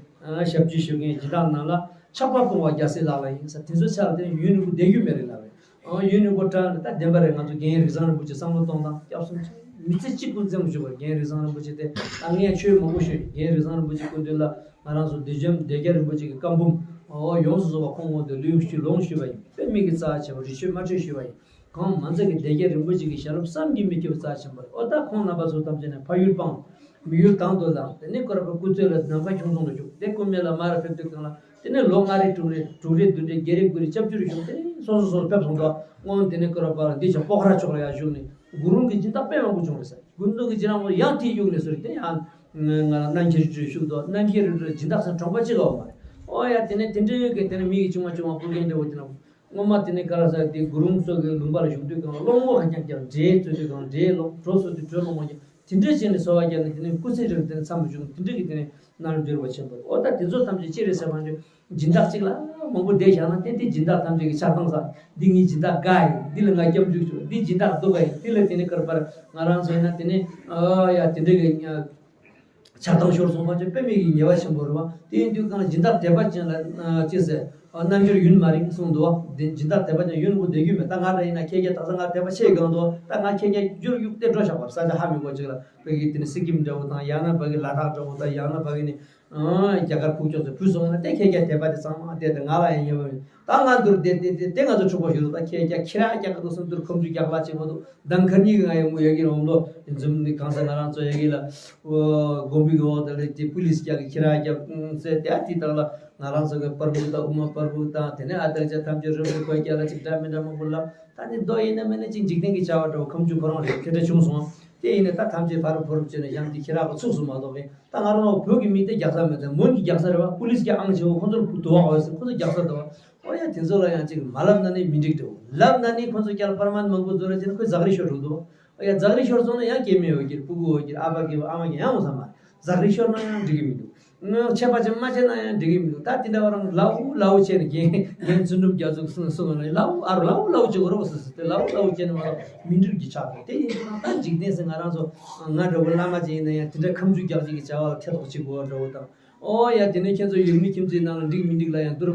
ཞབས་ཕྱི་ཞུ་མཁན་སྦྱིན་བདག་རྣམས་ལ་ཆགས་པ་སྤོང་བ་རྒྱལ་སྲས་ལག་ལེན་ཡིན་ཟེར། དེ་ཚོ་ཆགས་དེ་ཡུན་རིང་པོ་བསྡད་རྒྱུ་མེད་རེད་ལབ་རེད། ཨང་ཡུན་རིང་པོ་དྲག་ནས་ད་བདེན་པ་རེད། ང་ཚོ་རྒན་རིགས་བཟང་རིན་པོ་ཆེ་བསམ་བློ་གཏོང་སྟངས་སྐྱབས་གསུམ་མི་ཚེ་གཅིག་པུ་འཛེམ་བཞུགས་པར་རྒན་རིགས་བཟང་རིན་པོ་ཆེ་དེ་ད་ངས་ཆོས་མང་པོ་ཤོད་ཡིན། རྒན་རིགས་བཟང་རིན་པོ་ཆེ་སྐུ་མདུན་ལ་ང་རང་ཚོ་བདེ་འཇམ་བདེ་རྒྱ་རིན་པོ་ཆེ་གི་བཀའ་འབུམ་ ཨོ་ཡོངས་སུ་རྫོགས་པ་ཁོང་ངོ་དེ་ལུས་ཞུས་ལོངས་ཞུས་པ་ཡིན། དཔེ་མི་གི་རྩ་ཆེན་པོ་རི་ཆོས་མ་ཆོས་ཞུས་པ་ཡིན། གང་མ་ཚད་ཀྱི་སྡེ་བརྒྱད་རིན་པོ་ཆེ་གི་ཞལ་སློབ་བསམ་གྱིས་མི་ཁྱབ་པའི་རྩ་ཆེན་པོ་རེད། ཨོ་ད་ཁོང་རྣམ་པ་ཚོ་ཐམས་ཅད་ནས་ཕ་ཡུལ་སྤངས། མི་ཡུལ་དང་དུ་བླངས། དེ་ནས་ཀོ་ར་པ་སྐུ་ཚེ་ལ་ནམ་མཁའ་ཁྱུང་ཚང་ལ་བཞུགས། དེ་སྐུ་སྨད་ལ་མར་ཕེབས་དུས་སྒང་ལ། དེ་ནས་ལོ་ལྔ་རེ་དྲུག་རེ་དྲུག་རེ་བདུན་རེ་བརྒྱད་རེ་དགུ་རེ་སྐྱབས་བཅོལ་རེ་བྱུང་། དེ་ནས་སོ་སོ་སོ་སོ་ཕེབས་སོང་དོ། སྔོན་དེ་ནས་ཀོ་ར་པ་ལ་འདི་བྱ་པོ་ཁ་ར་ཕྱོགས་ལ་ཡར་བཞུགས་ནས་དགུ་རུང་གི་སྦྱིན་བདག་དཔེ་མང་པོ་བྱུང་རེད་ཟེར། དགུ་རུང་གི་སྦྱིན་བདག་མང་པོ་ཡང་དེ་གཡུག་ནས་སོ་རེད། དེ་ཡང་ང་ལ་སྣང་ཁྱེར་བཅུ་བཞུགས་དོ། སྣང་ཁྱེར་རེ་སྦྱིན་བདག་ཟེར་གྲོང་པ་གཅིག་ལ་འོ་མ་རེད། ཨོ་ཡ་དེ་ནས་དེ་འདྲའི་གི་དེ་ནས་མི་ཡི་ཆུང་མ་ཆུང་མ་ཕུལ་མཁན་འདྲ་བོ་དེ་ན། སྔོན་མ་དེ་ནས་ག་ལ་ཟེར་དེ་དགུ་རུང་སོགས་ཀྱི་ལུང་པ་ལ་བཞུགས་དུས་སྒང་ལ་སློང་མོ་ག་རྐྱང་རྐྱང་འདྲེ་རྩོད་དུས་སྒང་འདྲེ་སློང་གྲོ་རྩོད་དུས་གྲོ་སློང་མ་རྐྱང་དེ་འདྲས་བྱས་ནས་གསོལ་བ་བརྒྱབ་ནས་དེ་ནས་སྐུ་ཚེ་རིང་དེ་ནས་མཚམས་བཞུགས། དེ་འདྲས་ཀྱི་དེ་ནས་རྣལ་འབྱོར་པ་ཆེན་པོ། ཨོ་ད་དེ་ཚོ་ཐམས་ཅད་ཅི་རེད་ཟེར་བ་ཅིག་སྦྱིན་བདག་གཅིག་ལ་མང་པོ་བསྡད་བཞག་ན་དེ་དེ་སྦྱིན་བདག་ཐམས་ཅད་ཀྱི་ཆགས་སྡང་ཟ། འདི་ངའི་སྦྱིན་བདག་དགའ་ཡིན། འདི་ལ་ང་སྐྱབས་འཇུག་ཆོག་འདི་སྦྱིན་བདག་སྡུག་ག་ཡིན། འདི་ལ་དེ་ནས་ཀར་པར་ང་རང་ཚོ་ཡིན་ན་དེ་ནས་ཨ་ཡ་དེ་འདྲས་ཀྱི། ཆགས་སྡང་ཤོར་སོང་བ་ཅན་དཔེ་མེད་ཀྱི་ཉེས་པ་ཆེན་པོ་རེད་བ། དེ་ཡིན་དུས་གང་ལ་སྦྱིན་བདག་དད་པ་ཅན་ལ་ཅི་ཟེར། རྣལ་འབྱོར་ཡུན་མ་རིང་གསུངས་འདུག་བ། དེ་སྦྱིན་བདག་དད་པ་ཅན་ཡུན་རིང་པོ་བསྡད་རྒྱུ་མེད། ད་ང་འདྲ་ཡིན་ན་ཁྱེད་ཀྱ་ད་ས་ང་དད་པ་ཆེ་གང་འདུག་ད་ང་ཁྱེད་ཀྱ་འབྱོར་གཡུག་སྟེ་འགྲོ་བཞག་པ་ས་ཆ་ཧ་མི་གོ་ཅིག་ལ་བོད་ཀྱི་དེ་ནི་སི་ཀིམ་འདྲ་བོ་དང་ཡང་ན་བོད་ཀྱི་ལ་དྭགས་འདྲ་བོ་དང་ཡང་ན་བོད་ཀྱི་ནི་རྒྱ་གར་ཁུག་ཀྱོག་ཚོ་བུད་སོང་ན་དེ་ཁྱེད་ཀྱ་དད་པ་དེ་ཚང་མ་དེ་དེ་ང་ལ་ཡང་ཉེས་པ་མེད། ད་ང་འདུར་བསྡད་བསྡད་བསྡད་དེ་ང་ཚོ་འཁྲུག་པ་ཞུ་རུ་ད་ཁྱེད་ཀྱ་ཁྱི་ར་རྒྱག་ག་འདུག་སེམས་འདུར་ཁམ་ཆུ་རྒྱག་པ་ཅིག་མ་གཏོགས། མདང་ཁ་ཉིན་གྱི་ང་ཡི་མུ་ཡ་གི་རོང་ལོ་འཛུམ་ནི་གང་ཟེར་ང་རང་ཚོ་ཡ་གི་ལ། དགོན་པའི་གི་འོག་ད་ལས་དེ་པུ་ལིས་རྒྱག་གི་ཁྱི་ར་རྒྱག་ཟེར་དེ་ཨ་དེ་དག་ལ་ང་རང་ཚོ་གི་པར་བུ་དང་དབུ་མ་པར་བུ་དང་དེ་ནས་ཨ་དག་ཅག་ཐམས་ཅད་རོབ་རོབ་གོས་རྒྱག་ལ་ཅིག་འདྲ་མི་འདྲ་མང་པོ་ལབ། ད་ནི་མདོ་ཡིན་ན་མིན་ན་ཅིག་འཇིག་རྟེན་གྱི་བྱ་བ་འདྲ་བོ་ཁམ་ཆུ་ཁོ་རང་རེད། དེ་འདྲ་བྱུང་སོང་། དེ་ཡིན་ན་ད་ཐམས་ཅད་ཕ་རུ་ཕུ་རུ་བྱས་ནས་ཡང་དེ་ཁྱི་ར་གི་ཚུགས་སུ་མ་གཏོགས་གི་ད་ང་རང་བོད་ཀྱི་མི་དེ་རྒྱག་ས་མེད་དེ་མོན་གྱི་རྒྱག་ས་རེད་བ། པུ་ལིས་ཀྱི་ཨང་ཆེ་བོ་ཁོ་ཚོར་བུ་དུ་བ་འོ་ཟེར་ཁོ་ཚོ་རྒྱག་ས་འདུག་བ། ཨོ་ཡ་དེ་ཚོ་ལ་ཡང་ཅིག་མ་ལབ་ན་ནི་མི་འགྲིག་འདུག་ལབ་ན་ནི་ཁོ་ཚོ་ཀྱང་པར་མ་མང་པོ་བཟོ་ར་བྱས་ན་ཁོས་ཟག་རི་ཤོར་འགྲོ་འདུག་ཨོ་ཡ་ཟག་རི་ཤོར་སོང་ན་ཡང་སྐྱེ་དམན་འོ་གྱིར་སྤུ་གུ་འོ་གྱིར་ཨ་ཕ་གི་ཨ་མ་གི་ཡང་འོ་ས་མ་ཟག་རི་ཤོར་ན་ཡང་འགྲིག་གི་མི་འདུག་ཆད་པ་ཅན་མ་ཆད་ན་ཡང་འགྲིག་གི་མི་འདུག་ད་དེ་འདྲ་བ་རང་ལའུ་ལའུ་བྱས་ནས་རྒན་རྒན་བརྩོན་འགྲུས་རྒྱ་མཚོ་གསུང་གསུང་ལ་ལའུ་ཨ་རུ་ལའུ་ལའུ་བྱེད་དགོས་རོགས་ཟེར་ཟེར་ཏེ་ལའུ་ལའུ་བྱས་ནས་མ་རོགས་མི་འགྲིག་གི་ཆགས་འདུག་དེ་ཡིན་དུས་ད་འཇིག་རྟེན་ཟེར་ང་རང་ཚོ་ང་འདྲ་བོ་བླ་མ་ཅིག་ཡིན་ན་ཡང་དེ་འདྲ་ཁམ་ཆུ་རྒྱག་ཅིག་གི་བྱ་བ་ལ་ཐེ་གཏོགས་བྱེད་དགོས་པ་འདྲ་བོ་དང་། ཨོ་ཡ་དེ་ནས་ཁྱེད་ཚོ་ཡུལ་མི་ཁྱིམ་མཚེས་ནང་ལ་འགྲིག་མི་འགྲིག་ལ་ཡང་བསྡུར་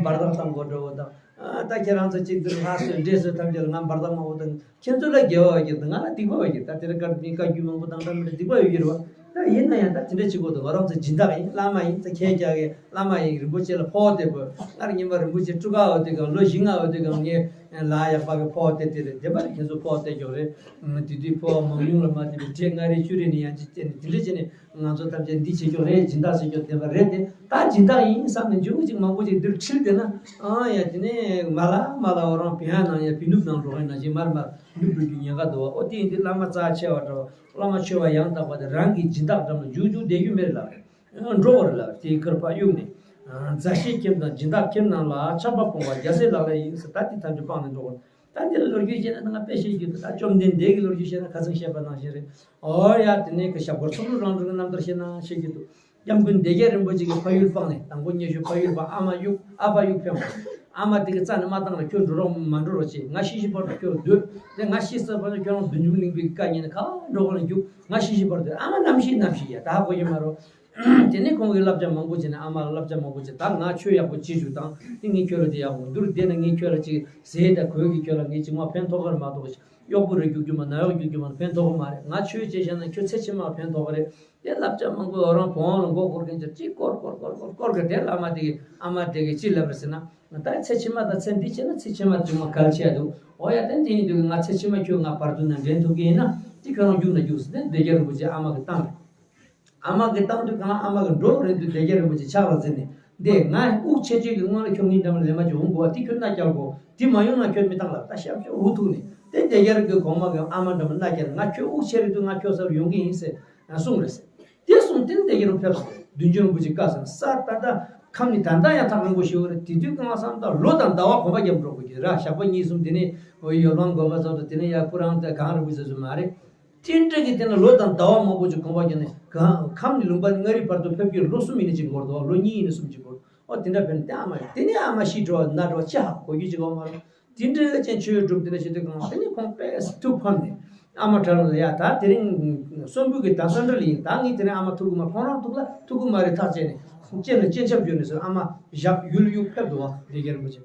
འབར་ཐག་བཏང་དགོས་འདྲ་བོ་དང་། ཨ་ད་ཁྱེད་རང་ཚོ་གཅིག་བསྡུར་ལྷག་སོས་འདྲེས་སོས་ཐམས་ཅད་ལ་ང་འབར་ཐག་མང་པོ་དང་ཁྱེད་ཚོ་ལ་དགེ་བ་ཡོད་ཀྱི་ང་ལ་སྡིག་པ་ཡོད་ཀྱི་ད་དེ་རིང་ཁ་མི་བཀའ་བརྒྱུད་མང་པོ་དང་འདྲ་མི་འདྲ་སྡིག་པ་ཡོད་ཀྱི་རེད་བ། ད་ཡིན་ན་ཡང་ད་དེ་འདྲ་བྱེད་དགོས་འདུག་ང་རང་ཚོ་སྦྱིན་བདག་ཡིན་བླ་མ་ཡིན་ད་ཁྱེད་ཅག་གི་བླ་མ་ཡིན་རིན་པོ་ཆེ་ལ་ཕོག་སྟེ་དགོས་སྔར་ཉིན་པ་རིན་པོ་ཆེ་སྤྲུལ་ཁ་འོ་དེ་གང་ལོ་བཞི་ལྔ་འོ་དེ་གང་ངས་ལ་ཡག་པ་གི་ཕོག་སྟེ་དེ་རེད་བདེན་པ་རེད་ཁྱེད་ཚོ་ཕོག་སྟེ་ཀྱོག་རེད། དེ་དུས་ཕོག་མང་ཉུང་ལ་མ་བལྟས་པའི་བྲེ་ལྔ་རེ་བཅུ་རེ་ནས་ཡང་ཅི་བྱས་ནས་དེ་འདྲ་བྱས་ནས། ང་ཚོ་ཐམས་ཅད་འདི་བྱེད་ཀྱོག་རེད་སྦྱིན་བདག་བྱེད་ཀྱོག་བདེན་པ་རེད་དེ་ད་སྦྱིན་བདག་ཡིན་བསམ་ནས་མཇུག་ཅིག་མང་པོ་ཅིག་འདིར་ཁྲིད་དེ་ན་ཨང་ཡ་དེ་ནས་མ་ལ་མ་ལ་འོ་རང་བེ་ཧ་ནང་ཡ་བི་ནུབ་ནང་འགྲོ་ཡིན་ན་ཅིག་མར་མར་ནུབ་འགྲོ་རྒྱུ་ཉེན་ཁ་འདུག་བ། ཨོ་དེ་ཡིན་དུས་བླ་མ་རྩ་ཆེ་བ་འདྲ་བ་བླ་མ་ཆོས་པ་ཡང་དག་པ་དེ་རང་གི་སྦྱིན་བདག་འགྲམ་ལ་མཇུག་མཇུག་བསྡད་རྒྱུ་མེད་ལ་རེད། འགྲོ་བར་ལ་དེའི་ཁར་ཕར་གཡུག་ནས་མཛའ་བཤེས་ཁྱིམ་དང་སྦྱིན་བདག་ཁྱིམ་ནང་ལ་ཆགས་པ་སྤོང་བ་རྒྱལ་སྲས་ལག་ལེན་ཡིན་ཟེར་ད་དེ་ཐམས་ཅད་སྤངས་ནས་འགྲོ་བར། ད་འདིར་ལོ་རྒྱུས་བཤད་ན་ད་ང་དཔེ་བཤད་རྒྱུ་དེ་ད་བཅོམ་ལྡན་འདས་ཀྱི་ལོ་རྒྱུས་བཤད་ན་ཁ་སང་བཤད་པ་ནང་བཞིན་རེད། ཨོ་ཡ་དེ་ནས་ཀྱི་ཞབས་འཁོར་ཚོགས་དྲུག་རང་གྲོལ་གྱི་རྣམ་ཐར་བཤད་ན་བཤད་རྒྱུ་འདུག་སྐྱབས་མགོན་སྡེ་བརྒྱད་རིན་པོ་ཆེ་གིས་ཕ་ཡུལ་སྤངས་ནས་དང་པོ་ཉེ་ཤོས་ཕ་ཡུལ་པ་ཨ་མ་གཡུག་ཨ་ཕ་གཡུག་ཕེབས་མ། ཨ་མ་དེ་གི་རྩ་ནས་མ་བཏང་ལ་ཁྱོད་འགྲོ་རོགས་མ་འགྲོ་རོགས་བྱེད། ང་ཤི་ཤི་བར་དུ་ཁྱོད་སྡོད། དེ་ང་ཤི་ས་བར་དུ་ཁྱོད་རང་བདུད་འཇོམས་གླིང་པའི་བཀའ་ཉན་ནས་ག་འགྲོ་ག་ལ་རྒྱུག་ང་ཤི་ཤི་བར་དུ་ཨ་མ་ནམ་ཤི་ནམ་ཤི་ཡ་ད་ཧ་གོ་གི་མ་རོགས། དེ་ནས་ཁོང་གིས་བསླབ་བྱ་མང་པོ་བྱས་ནས་ཨ་མ་ལ་བསླབ་བྱ་མང་པོ་བྱས་ད་ང་ཆོས་ཡག་པོ་བྱེད་རྒྱུ་དང་དེ་ངས་ཁྱོད་ལ་དེ་ཡག་པོ་འདུར་བསྡད་ན་ངས་ཁྱོད་ལ་ཅིག་ཟས་དང་གོས་ཀྱིས་ཁྱོད་ལ་ངས་ཅིག་མ་ཕན་ཐོགས་ཀྱི་རེད་མ་གཏོགས་གཡོག་པོ་རེ་རྒྱུག་རྒྱུ་མ་ན་གཡོག་རྒྱུག་རྒྱུ་མ་ཕན་ཐོགས་ཀྱི་མ་རེད། ང་ཆོས་བྱས་བཞག་ན་ཁྱོད་ཚེ་ཕྱི་མ་ཕན་ཐོགས་ཀྱི་རེད། དེ་བསླབ་བྱ་མང་པོ་ཡོད་རང་བོང་ལ་མགོ་སྐོར་མཁན་ཚོར་ཅིག་སྐོར་སྐོར་སྐོར་སྐོར་སྐོར་གི་དེ་བླ་མ་དེ་གིས་ཨ་མ་དེ་གིས་ཅི་ལབ་རེད་ཟེར་ན་ད་ཚེ་ཕྱི་མ་དང་ཚེ་འདི་བྱས་ན་ཚེ་ཕྱི་མ་ཅུང་མ་གལ་ཆེ་འདུག་འོ་ཡ་དེ་འདི་ཡིན་དུས་ང་ཚེ་ཕྱི་མ་ཁྱོད་ང་བར་དུ་ན་འདྲེན་ཐུབ་ཀྱི་ཡིན་ན་དེ་ཁྱོད་རང་རྒྱུགས་ན་རྒྱུགས་ཟེར་ཏེ་སྡེ་བརྒྱད་རིན་པོ་ཆེ་ཨ་མ་གིས་བཏང་རེད། ཨ་མ་གིས་བཏང་དུས་གང་ཨ་མ་གིས་འགྲོ་རན་དུས་སྡེ་བརྒྱད་རིན་པོ་ཆེ་ཕྱག་ལ་འཛིན་ནས་འདི་ང་དབུགས་ཆད་ཆད་ཀྱི་སྔོན་ལ་ཁྱོད་ངའི་འགྲམ་ལ་ལེན་མ་བྱེད་འོང་དགོས་པ་དེ་ཁྱོད་མནའ་བསྐྱལ་དགོས་དེ་མ་ཡོང་ན་ཁྱོད་མི་བཏང་ལབ་ད་ཤབ་ཤོབ་འུ་ཐུག་ནས་དེ་སྡེ་བརྒྱད་རིན་པོ་ཆེ་གོང་མ་གིས་ཨ་མ་འགྲམ་ལ་མནའ་བསྐྱལ་ནས་ང་ཁྱོད་དབུགས་ཆད་རན་དུས་ང་ཁྱོད་སར་ཡོང་གི་ཡིན་ཟེར་གསུངས་རེད་ཟེར། དེ་གསུངས་དེ་ནས་སྡེ་བརྒྱད་རིན་པོ་ཆེ་ཕེབས་སོང་བདུད་འཇོམས་རིན་པོ་ཆེ་བཀའ་གསུངས་ས་ད་ལྟ་ཁམས་ནི་ད་ལྟ་ཡང་ཐག་རིང་པོ་ཞིག་ཡོད་རེད། དེ་དུས་གང་བསམ་ད་ལོ་དང་ཟླ་བ་གོམ་པ་རྒྱབ་འགྲོ་དགོས་ཀྱི་ར་ཞག་པ་གཉིས་གསུམ་དེ་ནས་ཡོལ་བང་དགོན་པ་ཚོ་དང་དེ་ནས་ཡར་སྐུ་རང་དང་གངས་རིན་པོ་ཆེ་ཚོ་མ་རེད། ཅི་འདྲ་གི་དེ་ན་ལོ་དང་ཟླ་བ་མང་པོ་ཅིག་གོམ་པ་བརྒྱབ་ནས་གང་ཁམས་ནས་ལུང་པ་མངའ་རིས་བར་དུ་ཕེབས་རྒྱུར་ལོ་གསུམ་ཡིན་ན་ཅིག་འགོར་འདུག་ལོ་གཉིས་ཡིན་ན་གསུམ་ཅིག་འགོར། ཨོ་དེ་འདྲ་ཕེབས་ནས་དེ་ཨ་མ་ཤི་འགྲོ་བ་ན་འགྲོ་བ་ཅི་ཧ་གོ་རྒྱུ་ཅིག་འོང་མ་རེད། དེ་འདྲ་ཅན་ཆོས་སྒྲུབ་དེ་འདྲ་བྱེད་དུས་གང་དེ་ནི་ཁོང་དཔེ་ཐུགས་ཕམ་ནས་ཨ་མ་དྲ་ལ་ཡ་ད་དེ་རིང་གསོན་པོ་གི་ད་གསོན་འདྲ་ལ་ཡིན་ད་ངས་དེ་རིང་ཨ་མ་ཐུག་གི་མ་ཁོང་རང་ཐུག་ལ་ཐུག་གི་མ་རེད་ཐག་བཅད་ནས་སྤྱན་ལ་སྤྱན་ཆབ་བརྗོད་ནས་སོ་ཨ་མ་བཞག་ཡུལ་གཡུག་ཕེབས་འདུག་བ་སྡེ་བརྒྱད་རིན་པོ་ཆེ།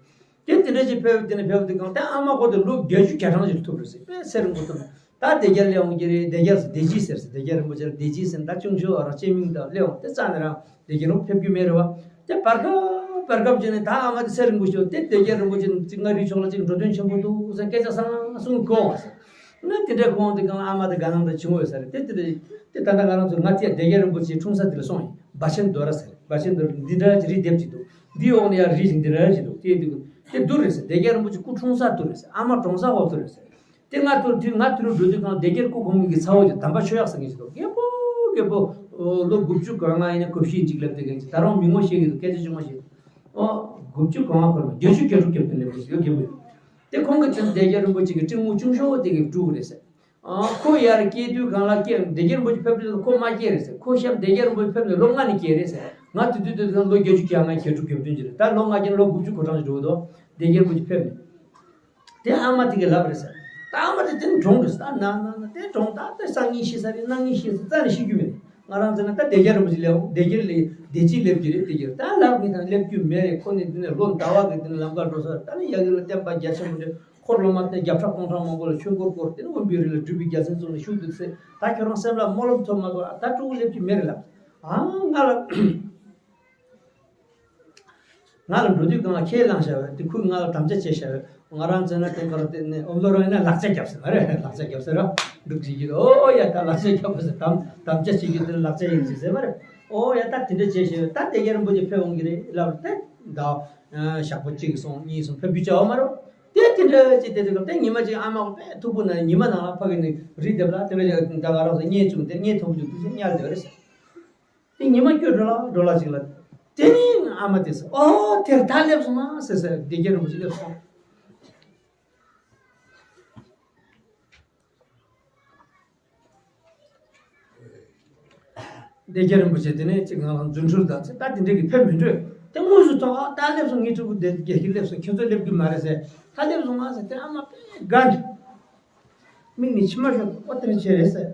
དེ་དེ་འདྲ་ཅིག་ཕེབས་དེ་ནས་ཕེབས་དུས་གང་དེ་ཨ་མ་ཁོ་དེ་ལོ་བརྒྱད་ཅུ་གྱ་གྲངས་ཅིག་ཐུབ་རེད་ཟེར་དཔེ་ཚེ་རིང་པོ་ཐུབ་ནས་ད་སྡེ་བརྒྱད་སླེབས་འོང་གི་རེད། སྡེ་བརྒྱད་སྡེ་སྤྱི་ཟེར་ཟེར་སྡེ་བརྒྱད་རིན་པོ་ཆེ་ལ་སྡེ་སྤྱི་ཟེར་ད་ཅུང་ཞུ་བ་རང་སྤྱན་མིང་དང་སླེབས་འོང་དེ་རྩ་ནས་རང་སྡེ་བརྒྱད་རུ་ཕེབས་རྒྱུ་མེད་རེད་བ། དེ་བར་ཁ་ བར་སྐབས་ཅིག་ནས་ད་ཨ་མ་དེ་སེ་རིང་པོ་ཞིག་དེ་སྡེ་བརྒྱད་རིན་པོ་ཆེ་ཅིག་མངའ་རིས་ཕྱོགས་ལ་ཅིག་འགྲོ་དོན་ཆེན་པོ་འདུག་ཟེར་སྐད་ཆ་ཚང་གསུང་གི་གོ་བ་ཟེར། ང་དེ་འདྲའི་ཁོང་དེ་གང་ལ་ཨ་མ་དེ་དགའ་སྣང་དང་བྱུང་བས་ཟེར། དེ་དེ་དེ་ད་ལྟ་ང་རང་ཚོ་ང་དེ་སྡེ་བརྒྱད་རིན་པོ་ཆེ་འཁྲུངས་ས་དེ་ལ་སོང་ཡིན། སྦ་ཆེན་རྡོ་ར་ཟེར། སྦ་ཆེན་རྡོ་ར་འདི་འདྲ་ཅིག་རི་ལྡེབས་ཅིག་འདུག་འདིའི་འོག་ནས་ཡར་རི་ཞིག་འདི་འདྲ་ཅིག་འདུག་དེ་དེ་དེ་དུར་རེད་ཟེར། སྡེ་བརྒྱད་རིན་པོ་ཆེ་སྐུ་འཁྲུངས་ས་དུར་རེད་ཟེར། ཨ་མ་གྲོངས་ས་འོག་དུར་རེད་ཟེར། དེ་ང་ཐུར་དུས་ང་ཐུར་འགྲོ་དུས་གང་སྡེ་བརྒྱད་སྐུ་གོང་མའི་གི་ཚ་བོ་ཅིག་དམ་པ་ཆོས་གཡག་ཟེར་མཁན་ཞིག་འདུག་རྒད་པོ་རྒད་པོ། ཨོ་ལོ་དགུ་བཅུ་གོ་ལྔ་ཡིན་ན་གོ་བཞི་ཡིན་ཅིག་ལབ་བསྡད་མཁན་ཅིག་ད་རུང་མི་ངོ་ཤེས་ཀྱི་འདུག་སྐད་ཆ་ཆུང་མ་ཤེས། ཨོ་དགུ་བཅུ་གོ་ལྔ་འཁོར་མ་བརྒྱད་ཅུ་གྱ་དྲུག་གྱ་བདུན་ལེན་པ་ཞིག་ཡོད་རྒད་པོ་ཡོད། དེ་ཁོང་གི་དེ་སྡེ་བརྒྱད་རིན་པོ་ཆེ་གི་སྤྲིན་དངུལ་ཆུང་ཤོས་དེ་གི་སྤྲུལ་སྐུ་རེད་ཟེར། ཨོ་ཁོ་ཡར་སྐྱེས་དུས་གང་ལ་སྐྱེས་སྡེ་བརྒྱད་རིན་པོ་ཆེ་ཕེབས་དུས་ཁོ་མ་སྐྱེས་རེད་ཟེར། ཁོ་གཤམ་སྡེ་བརྒྱད་རིན་པོ་ཆེ་ཕེབས་ནས་ལོ་ལྔ་ནས་སྐྱེས་རེད་ཟེར། ང་དེ་དུས་དེ་དུས་ལོ་བརྒྱད་ཅུ་གྱ་ལྔ་གྱ་དྲུག་གྱ་བདུན་ཅིག་རེད། ད་ལོ་ལྔ་ཀྱང་ལོ་དགུ་བཅུ་གོ་གྲངས་ཅིག་འགྲོ་གི་འདུག་སྡེ་བརྒྱད་རིན་པོ་ཆེ་ཕེབས་ནས། དེ་ཨ་མ་དེ་གིས་ལབ་རེད་ཟེར། ད་ཨ་མ་དེ་དེ་ནས་གྲོངས་འགྲོ་ཟེར། ད་ན་ན་ན་དེ་གྲོངས། ད་དེ་སང་ཉིན་ཤི་ས་རེད། གནངས་ཉིན་ཤི་ས་རྩ་ནས་ཤི་རྒྱུ་མེད། ང་རང་ཚོ་ན་ད་སྡེ་བརྒྱད་རིན་པོ་ཆེ་སླེབས། སྡེ་བརྒྱད་ལས་སྡེ་སྤྱི་སླེབས་ཀྱི་རེད། སྡེ་བརྒྱད་ད་ལབ་མི་དང་སླེབས་རྒྱུ་མེད་རེད། ཁོ་ནི་དེ་ནས་ལོ་ཟླ་བ་གི་དེ་ནས་ལམ་ཁར་འགྲོ་ས་རེད། ད་ནི་ཡ་གི་ལ་བསྟན་པ་རྒྱ་ཆེན་པོ་འདྲ་འཁོར་ལོ་མ་བསྟན་བརྒྱ་ཕྲག་སྟོང་ཕྲག་མང་པོ་ལ་ཆོས་འཁོར་བསྐོར། དེ་ནས་དབེན་པའི་རི་ལ་སྒྲུབ་པའི་རྒྱལ་མཚན་བཙུགས་ནས་བཞུགས་འདུག་ཟེར། ད་ཁྱོད་རང་སེམས་ལ་སྨོན་ལམ་ཐོབ་མ་གཏོགས་ད་སྤྲུལ་སྐུ་སླེབས་རྒྱུ་མེད་རེད་ལབ། ཨ་ང་ལ། ང་ལ་འགྲོ་དུས་གང་ལ་ཁས་བླངས་བཞག་པས། དེ་ཁོས་ང་ལ་དམ་བཅའ་བྱས་བཞག་པས། ང་རང་ཚོ་ན་དེ་ག་ར་དེ་ནས་ཨོ་ལོ་རང་ཡིན་ན་ལག་ཆ་རྒྱབ་ཟེར་མ་རེད། ལག་ཆ་རྒྱབ་ཟེར་ར་འདུག་བྱེད་ཀྱི་རེད། ཨོ་ཡ་ད་ལག་ཆ་རྒྱབ་པ་ཟེར། དམ་དམ་བཅའ་བྱེད་ཀྱི་དེ་ལག་ཆ་ཡིན་ཟེར་ཟེར་མ་རེད། ཨོ་ཡ་ད་དེ་འདྲ་བྱས་བཞག་པས། ད་སྡེ་བརྒྱད་རིན་པོ་ཆེ་ཕེབས་འོང་གི་རེད་ལབ་རེད། དེ་ད་ཞག་པོ་གཅིག་སོང་གཉིས་སོང་ཕེབས་རྒྱུ་བྱ་བ་མ་རེད། དེ་དེ་འདྲ་བྱས་དེ་དེ་སྐབས་དེ་ཉི་མ་གཅིག་ཨ་མ་དཔེ་ཐུག་པོ་ན་ཉི་མ་ནང་ལ་ཕ་གི་ནས་རི་ལྡེབས་ལ་དེ་འདྲ་བྱས་ད་ང་རང་ཚོ་བརྙན་བྱུང་། དེ་བརྙན་མཐོང་པོ་འདུག་དེ་ཚོ་ཉལ་བསྡད་པ་རེད་ཟེར། དེ་ཉི་མ་སྐྱོ་འགྲོ་ལ་འགྲོ་ལ་ཅིག་ལ། དེ་ནི་ཨ་མ་དེས་ཨོ་དེར་ད་སླེབས་སོང་ང་ཟེར་ཟེར། སྡེ་བརྒྱད་རིན་པོ་ཆེ་སླེབས་སོང་། སྡེ་བརྒྱད་རིན་པོ་ཆེ་དེ་ནས་ཅིག་ང་ལ་རྫུ་འཕྲུལ་དང་ཚེ་ད་དེ་འདྲ་གི་ཕེབས་མི་འགྲོ། དེ་དངོས་སུ་མཐོང་། ཨ་ད་སླེབས་སོང་། ངའི་ཕྲུ་གུ་སྡེ་བརྒྱད་ཀྱིས་སླེབས་སོང་། ཁྱོད་ཚོ་སླེབས་ཀྱི་མ་རེད་ཟེར། ད་སླེབས་སོང་ང་ཟེར། དེ་ཨ་མ་དཔེ་དགའ་འདྲ། མིག་ནས་མཆི་མ་ཤོར། ཨོ་དེ་འདྲ་བྱས་རེད་ཟེར།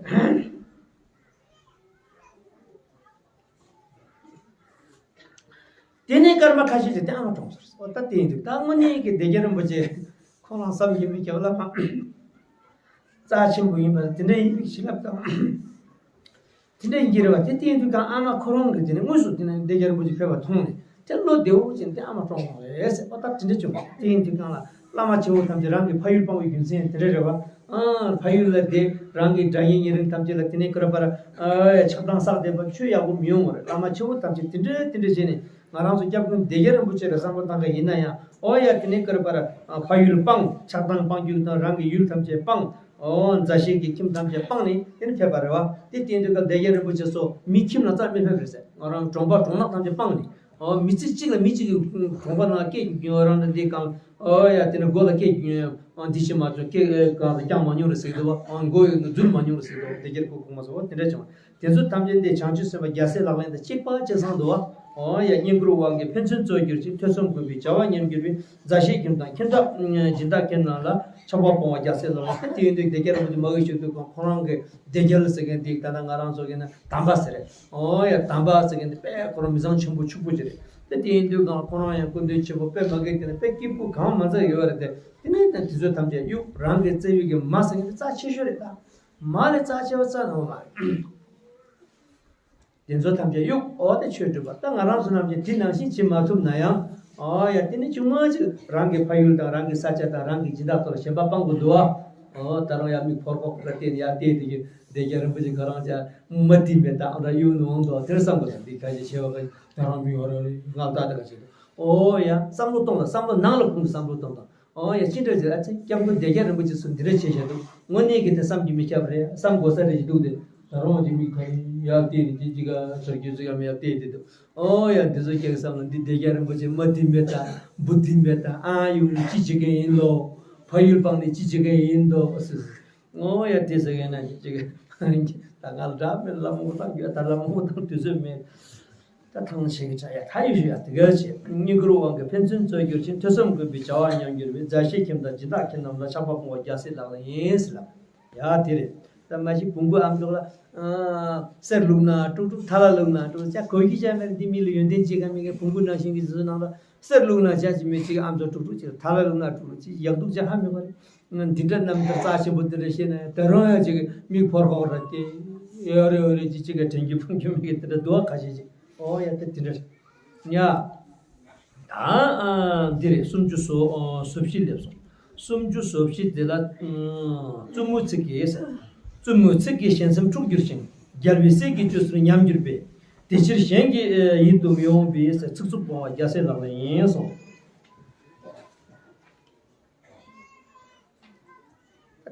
དེ་ནས་སྐར་མ་ཁ་ཤས་ཤིག་དེ་ཨ་མ་གྲོངས་སོང་། ཨོ་ད་དེ་ཡིན་དུས་ད་དངོས་གནས་ཀྱི་སྡེ་བརྒྱད་རིན་པོ་ཆེ་ཁོང་རང་བསམ་གྱིས་མི་ཁྱབ་ལ་མ་རྩ་ཆེན་པོ་ཡིན་པ་དེ་འདྲ་ཡིན་པའི་བྱིན་རླབས་དང་། དེ་འདྲ་ཡིན་གྱི་རེད་བ། དེ་དེ་ཡིན་དུས་ཀྱང་ཨ་མ་ཁོ་རང་གིས་དེ་ནས་དངོས་སུ་དེ་ནས་སྡེ་བརྒྱད་རིན་པོ་ཆེ་ཕེབས་པ་མཐོང་ནས་དེ་བློ་བདེ་བོ་ཅན་དེ་ཨ་མ་གྲོངས་སོང་རེད་ཟེར། ཨོ་ད་དེ་འདྲ་བྱུང་། དེ་ཡིན་དུས་ཀྱང་ལ། བླ་མ་ཆེ་བོ་ཐམས་ཅད་རང་གི་ཕ་ཡུལ་སྤངས་པའི་རྒྱུ་མཚན་དེ་འདྲ་རེད་བ། ཨ་ཕ་ཡུལ་ལ་བསྡད། རང་གི་དགྲ་གཉེན་ཉེ་རིང་ཐམས་ཅད་ལ་དེ་ནས་ཀུན་པར་ཨ་ཆགས་སྡང་བསགས་བསྡད་པ་ཆོས་ཡག་པོ་མི་ཡོང་བ་རེད། བླ་མ་ཆེ་བོ་ཐམས་ཅད་དེ་འདྲ་དེ་འདྲ་བྱས་ནས་ང་རང་ཚོ་སྐྱབས་མགོན་སྡེ་བརྒྱད་རིན་པོ་ཆེ་ལ་བསམ་བློ་བཏང་མཁན་ཡིན་ན་ཡང་། ཨོ་ཡ་དེ་ནས་ཀུན་པར་ཨ་ཕ་ཡུལ་སྤངས། ཆགས་སྡང་སྤང་རྒྱུ་དང་རང་གི་ཡུལ་ཐམས་ཅད་སྤངས། ཨོ་མཛའ་བཤེས་ཀྱི་ཁྱིམ་ཐམས་ཅད་སྤངས་ནས་དེ་ནས་ཕེབས་པ་རེད་བ། དེ་བསྟན་དུས་ཀ་སྡེ་བརྒྱད་རིན་པོ་ཆེ་སོགས་མི་ཁྱིམ་ལ་རྩ་མི་ཕེབས་རེད་ཟེར། ང་རང་གྲོང་པ་གྲོང་ནག་ཐམས་ཅད་སྤངས་ནས། ཨོ་མི་ཚེ་གཅིག་ལ་མི་གཅིག་གི་གྲོང་པ་ནང་སྐད་རྒྱུན་རང་འདྲ་འདི་གང་། ཨོ་ཡ་དེ་ནས་སྒོ་ལ་སྐད་རྒྱུན་འདི་ཕྱི་མ་ཚོ་སྐད་གང་ལ་རྐྱང་མ་མྱོང་རེད་ཟེར་གི་འདུག་བ། ཨོ་མགོ་ཡོད་ན་རྫུན་མ་མྱོང་རེད་ཟེར་གི་འདུག་བ། དེ་རྒྱལ་ཁོ་ཁོ་མ་སོང་བ་དེ་འདྲ་བྱུང་བ། དེ་ཚོ་ཐམས་ཅད་འདི་བྱང་ཆུབ་སེམས་དཔའ་རྒྱལ་སྲས་ལག་ལེན་དང་གཅིག་པ་གཅིག་མཚུངས་འདུག་བ། ཨོ་ཡ་བསྙེན་བཀུར་དབང་གིས་ཕན་ཚུན་རྩོད་གྱུར་ཅིང་། ཐོས་བསམ་དགོས་པའི་བྱ་བ་ཉམས་གྱུར་པའི། མཛའ་བཤེས་ཁྱིམ་དང་ཁྱིམ་བདག་སྦྱིན་བདག་ཁྱིམ་རྣམས་ལ། ཆགས་པ་སྤོང་བ་རྒྱལ་སྲས་ལག་ལེན། དེ་ཡིན་དུས་སྡེ་བརྒྱད་རིན་པོ་ཆེ་མ་གི་ཞུ་དུས་ཁོང་རང་གི་སྡེ་རྒྱལ་ཟེར་མཁན་འདི་ད་ལྟ་ང་རང་ཚོ་གི་ནི་དམ་པ་ཟེར་རེད། ཨོ་ཡ་དམ་པ་ཟེར་མཁན་འདི་དཔེ་ཁོ་རང་མི་ཚང་ཆེན་པོ་ཕྱུག་པོ་ཅིག་རེད། དེ་དེ་ཡིན་དུས་ཁོང་རང་ཡང་སྐུ་མདུན་ཆེན་པོ་དཔེ་མ་གི་དེ་ནི་དཔེ་སྐྱིད་པོ་གང་མ་ཚད་ཡོད་རེད་དེ། དེ་ནས་ད་དེ་ཚོ་ཐམས་ཅད་གཡུག་རང་གི་བཙན་གཡུག་གི་མ་ཟེར་མཁན་འདི་རྩ་ཆེ་ཤོས་རེད། ད་མ་ལས་རྩ་ཆེ་བ་རྩ་ནོར་མ་རེད། དེ་ཚོ་ཐམས་ཅད་གཡུག་ཨོ་དེ་ཆོས་སྒྲུབ་པ། ད་ང་རང་ཚོ་རྣམས་ཀྱིས་དེ་ནང་བཞིན་བྱེད་མ་ཐུབ་ན་ཡང་། ཨོ་ཡ་དེ་ནི་ཆུང་མ་ཅིག་རང་གི་ཕ་ཡུལ་དང་རང་གི་ས་ཆ་དང་རང་གི་སྦྱིན་བདག་ཚོ་ལ་ཞེན་པ་སྤང་དགོས་འདུག་ཨ། ཨོ་ད་རུང་ཡ་མིག་ཕོར་ཁོག་ལ་བལྟས་ནས་ཡ་བལྟས་དེ་གི་སྡེ་རྒྱལ་རིན་པོ་ཆེ་ཁོ་རང་ཅག་མ་བསྟིམ་པའི་ད་ཨ་འདྲ་གཡུག་ནོ་འོང་འདུག་དེར་བསམ་དགོས་ད་འདི་ཁ་ཤས་ཤེས་པ་ཁ་ཤས་ད་རུང་མི་ཡོང་ར་རེད། ང་ལྟ་དེ་ཁ་ཤས་འདུག་ཨོ་ཡ་བསམ་བློ་གཏོང་དང་། བསམ་བློ་ནང་ལ་ཁུངས་བསམ་བློ་གཏོང་དང་། ཨོ་ཡ་ཅི་འདྲ་ཟེར། ཨ་ཙི་སྐྱབས་མགོན་སྡེ་རྒྱལ་རིན་པོ་ཆེ་ཚོ་འདི་འདྲ་བྱས་བཞག་འདུག་དངོས་གནས་ཀྱི་དེ་བསམ་གྱིས་མི་ཁྱབ་རེད། བསམ་དགོས་ས་རེད་ཅིག་འདུག་དེ། ད་རུང་ཅིག་མིག་ཁ་ཡར་བལྟས་ཏེ་ཅིག་ཅིག་ག་ཟེར་རྒྱུ་ཚོ་ཡང་ཡར་བལྟས་ཏེ་འདུག་ཨོ་ཡ་འདི་ཚོ་སྐྱེ་བསམ་ལ་འདི་སྡེ་རྒྱལ་རིན་པོ་ཆེ་མ་བསྟིམ་པའི་ད་བུ་བསྟིམ་པའི་ད་ཨ་ཡུམ་ཅི་བྱེད་མཁན་ཡིན་ལོ། ཕ་ཡུལ་སྤངས་ནས་ཅི་བྱེད་མཁན་ཡིན་དོ་ཟེར། ཨོ་ཡ་དེ་ཟེར་མཁན་ན་ཅིག་ཅིག་ད་ང་ལ་འདྲ་མེད་ལ་མོ་ཐང་རྒྱུ་ད་ལ་མོ་ཐང་དུས་ཚོད་མེད། ད་ཐང་ཆད་ཀྱི་ཆ་ཡ་ད་ཡོད་ཞུ་ཡ་དེ་ག་བྱས། བསྙེན་བཀུར་དབང་གིས་ཕན་ཚུན་རྩོད་གྱུར་ཅིང་། ཐོས་བསམ་དགོས་པའི་བྱ་བ་ཉམས་གྱུར་པའི། མཛའ་བཤེས་ཁྱིམ་དང་སྦྱིན་བདག་ཁྱིམ་རྣམས་ལ། ཆགས་པ་སྤོང་བ་རྒྱལ་སྲས་ལག་ལེན་ཡིན་ཟེར་ལབ། ཡ་དེ་རེད། ད་མ་གཞི་བོང་གུ་ཨ་མཆོག་ལ་གསེར་བླུགས་ན་དཀྲུག་དཀྲུག་ཐལ་བ་བླུགས་ན་དཀྲུག་ཅག་གོ་གི་ཅག་མེད་འདི་མི་ལ་ཡོན་ཏན་ཅི་ག་མི་ག་བོང་གུ་ནང་བཞིན་གྱི་བཟོས་ནང་ལ་གསེར་བླུགས་ན་ཅག་ཅི་མི་ཅིག་ཨ་མཆོག་དཀྲུག་དཀྲུག་ཅིག་ཐལ་བ་བླུགས་ན་དཀྲུག་དཀྲུག་ཅིག་ཡག་སྡུག་ཅག་ཧ་མི་གོ་རེད། འདི་འདྲ་རྣམ་ཐར་རྩ་ཆེན་པོ་འདི་འདྲ་བཤད་ན་ད་རུང་ཡང་ཅིག་མིག་ཕོར་ཁོག་ར་སྟེ་ཡོ་རེ་ཡོ་རེ་ཅིག་ཅིག་ག་དྲན་རྒྱུ་ཕུང་རྒྱུ་མི་གི་འདི་འདྲ་འདུག་བ། ཁ་ཤས་ཅིག་ཨོ་ཡ་ད་འདི་འདྲ་ཡ། ད་འདི་རེད། སུམ་ཅུ་སོ་སོ་བཞི་སླེབས་སོང་། སུམ་ཅུ་སོ་བཞི་དེ་ལ་བཙུན་མོའི་ཚིག་གིས། བཙུན་མོའི་ཚིག་གིས་གཞན་སེམས་འཁྲུགས་འགྱུར་ཞིང་། རྒྱལ་བའི་སྲས་ཀྱི་བཅོས་སུ་ཉམས་འགྱུར་བས། དེ་ཕྱིར་གཞན་གྱི་ཡིད་དུ་མི་འོང་བའི་ཚིག་རྩུབ་སྤོང་བ་རྒྱལ་སྲས་ལག་ལེན་ཡིན་གསུངས།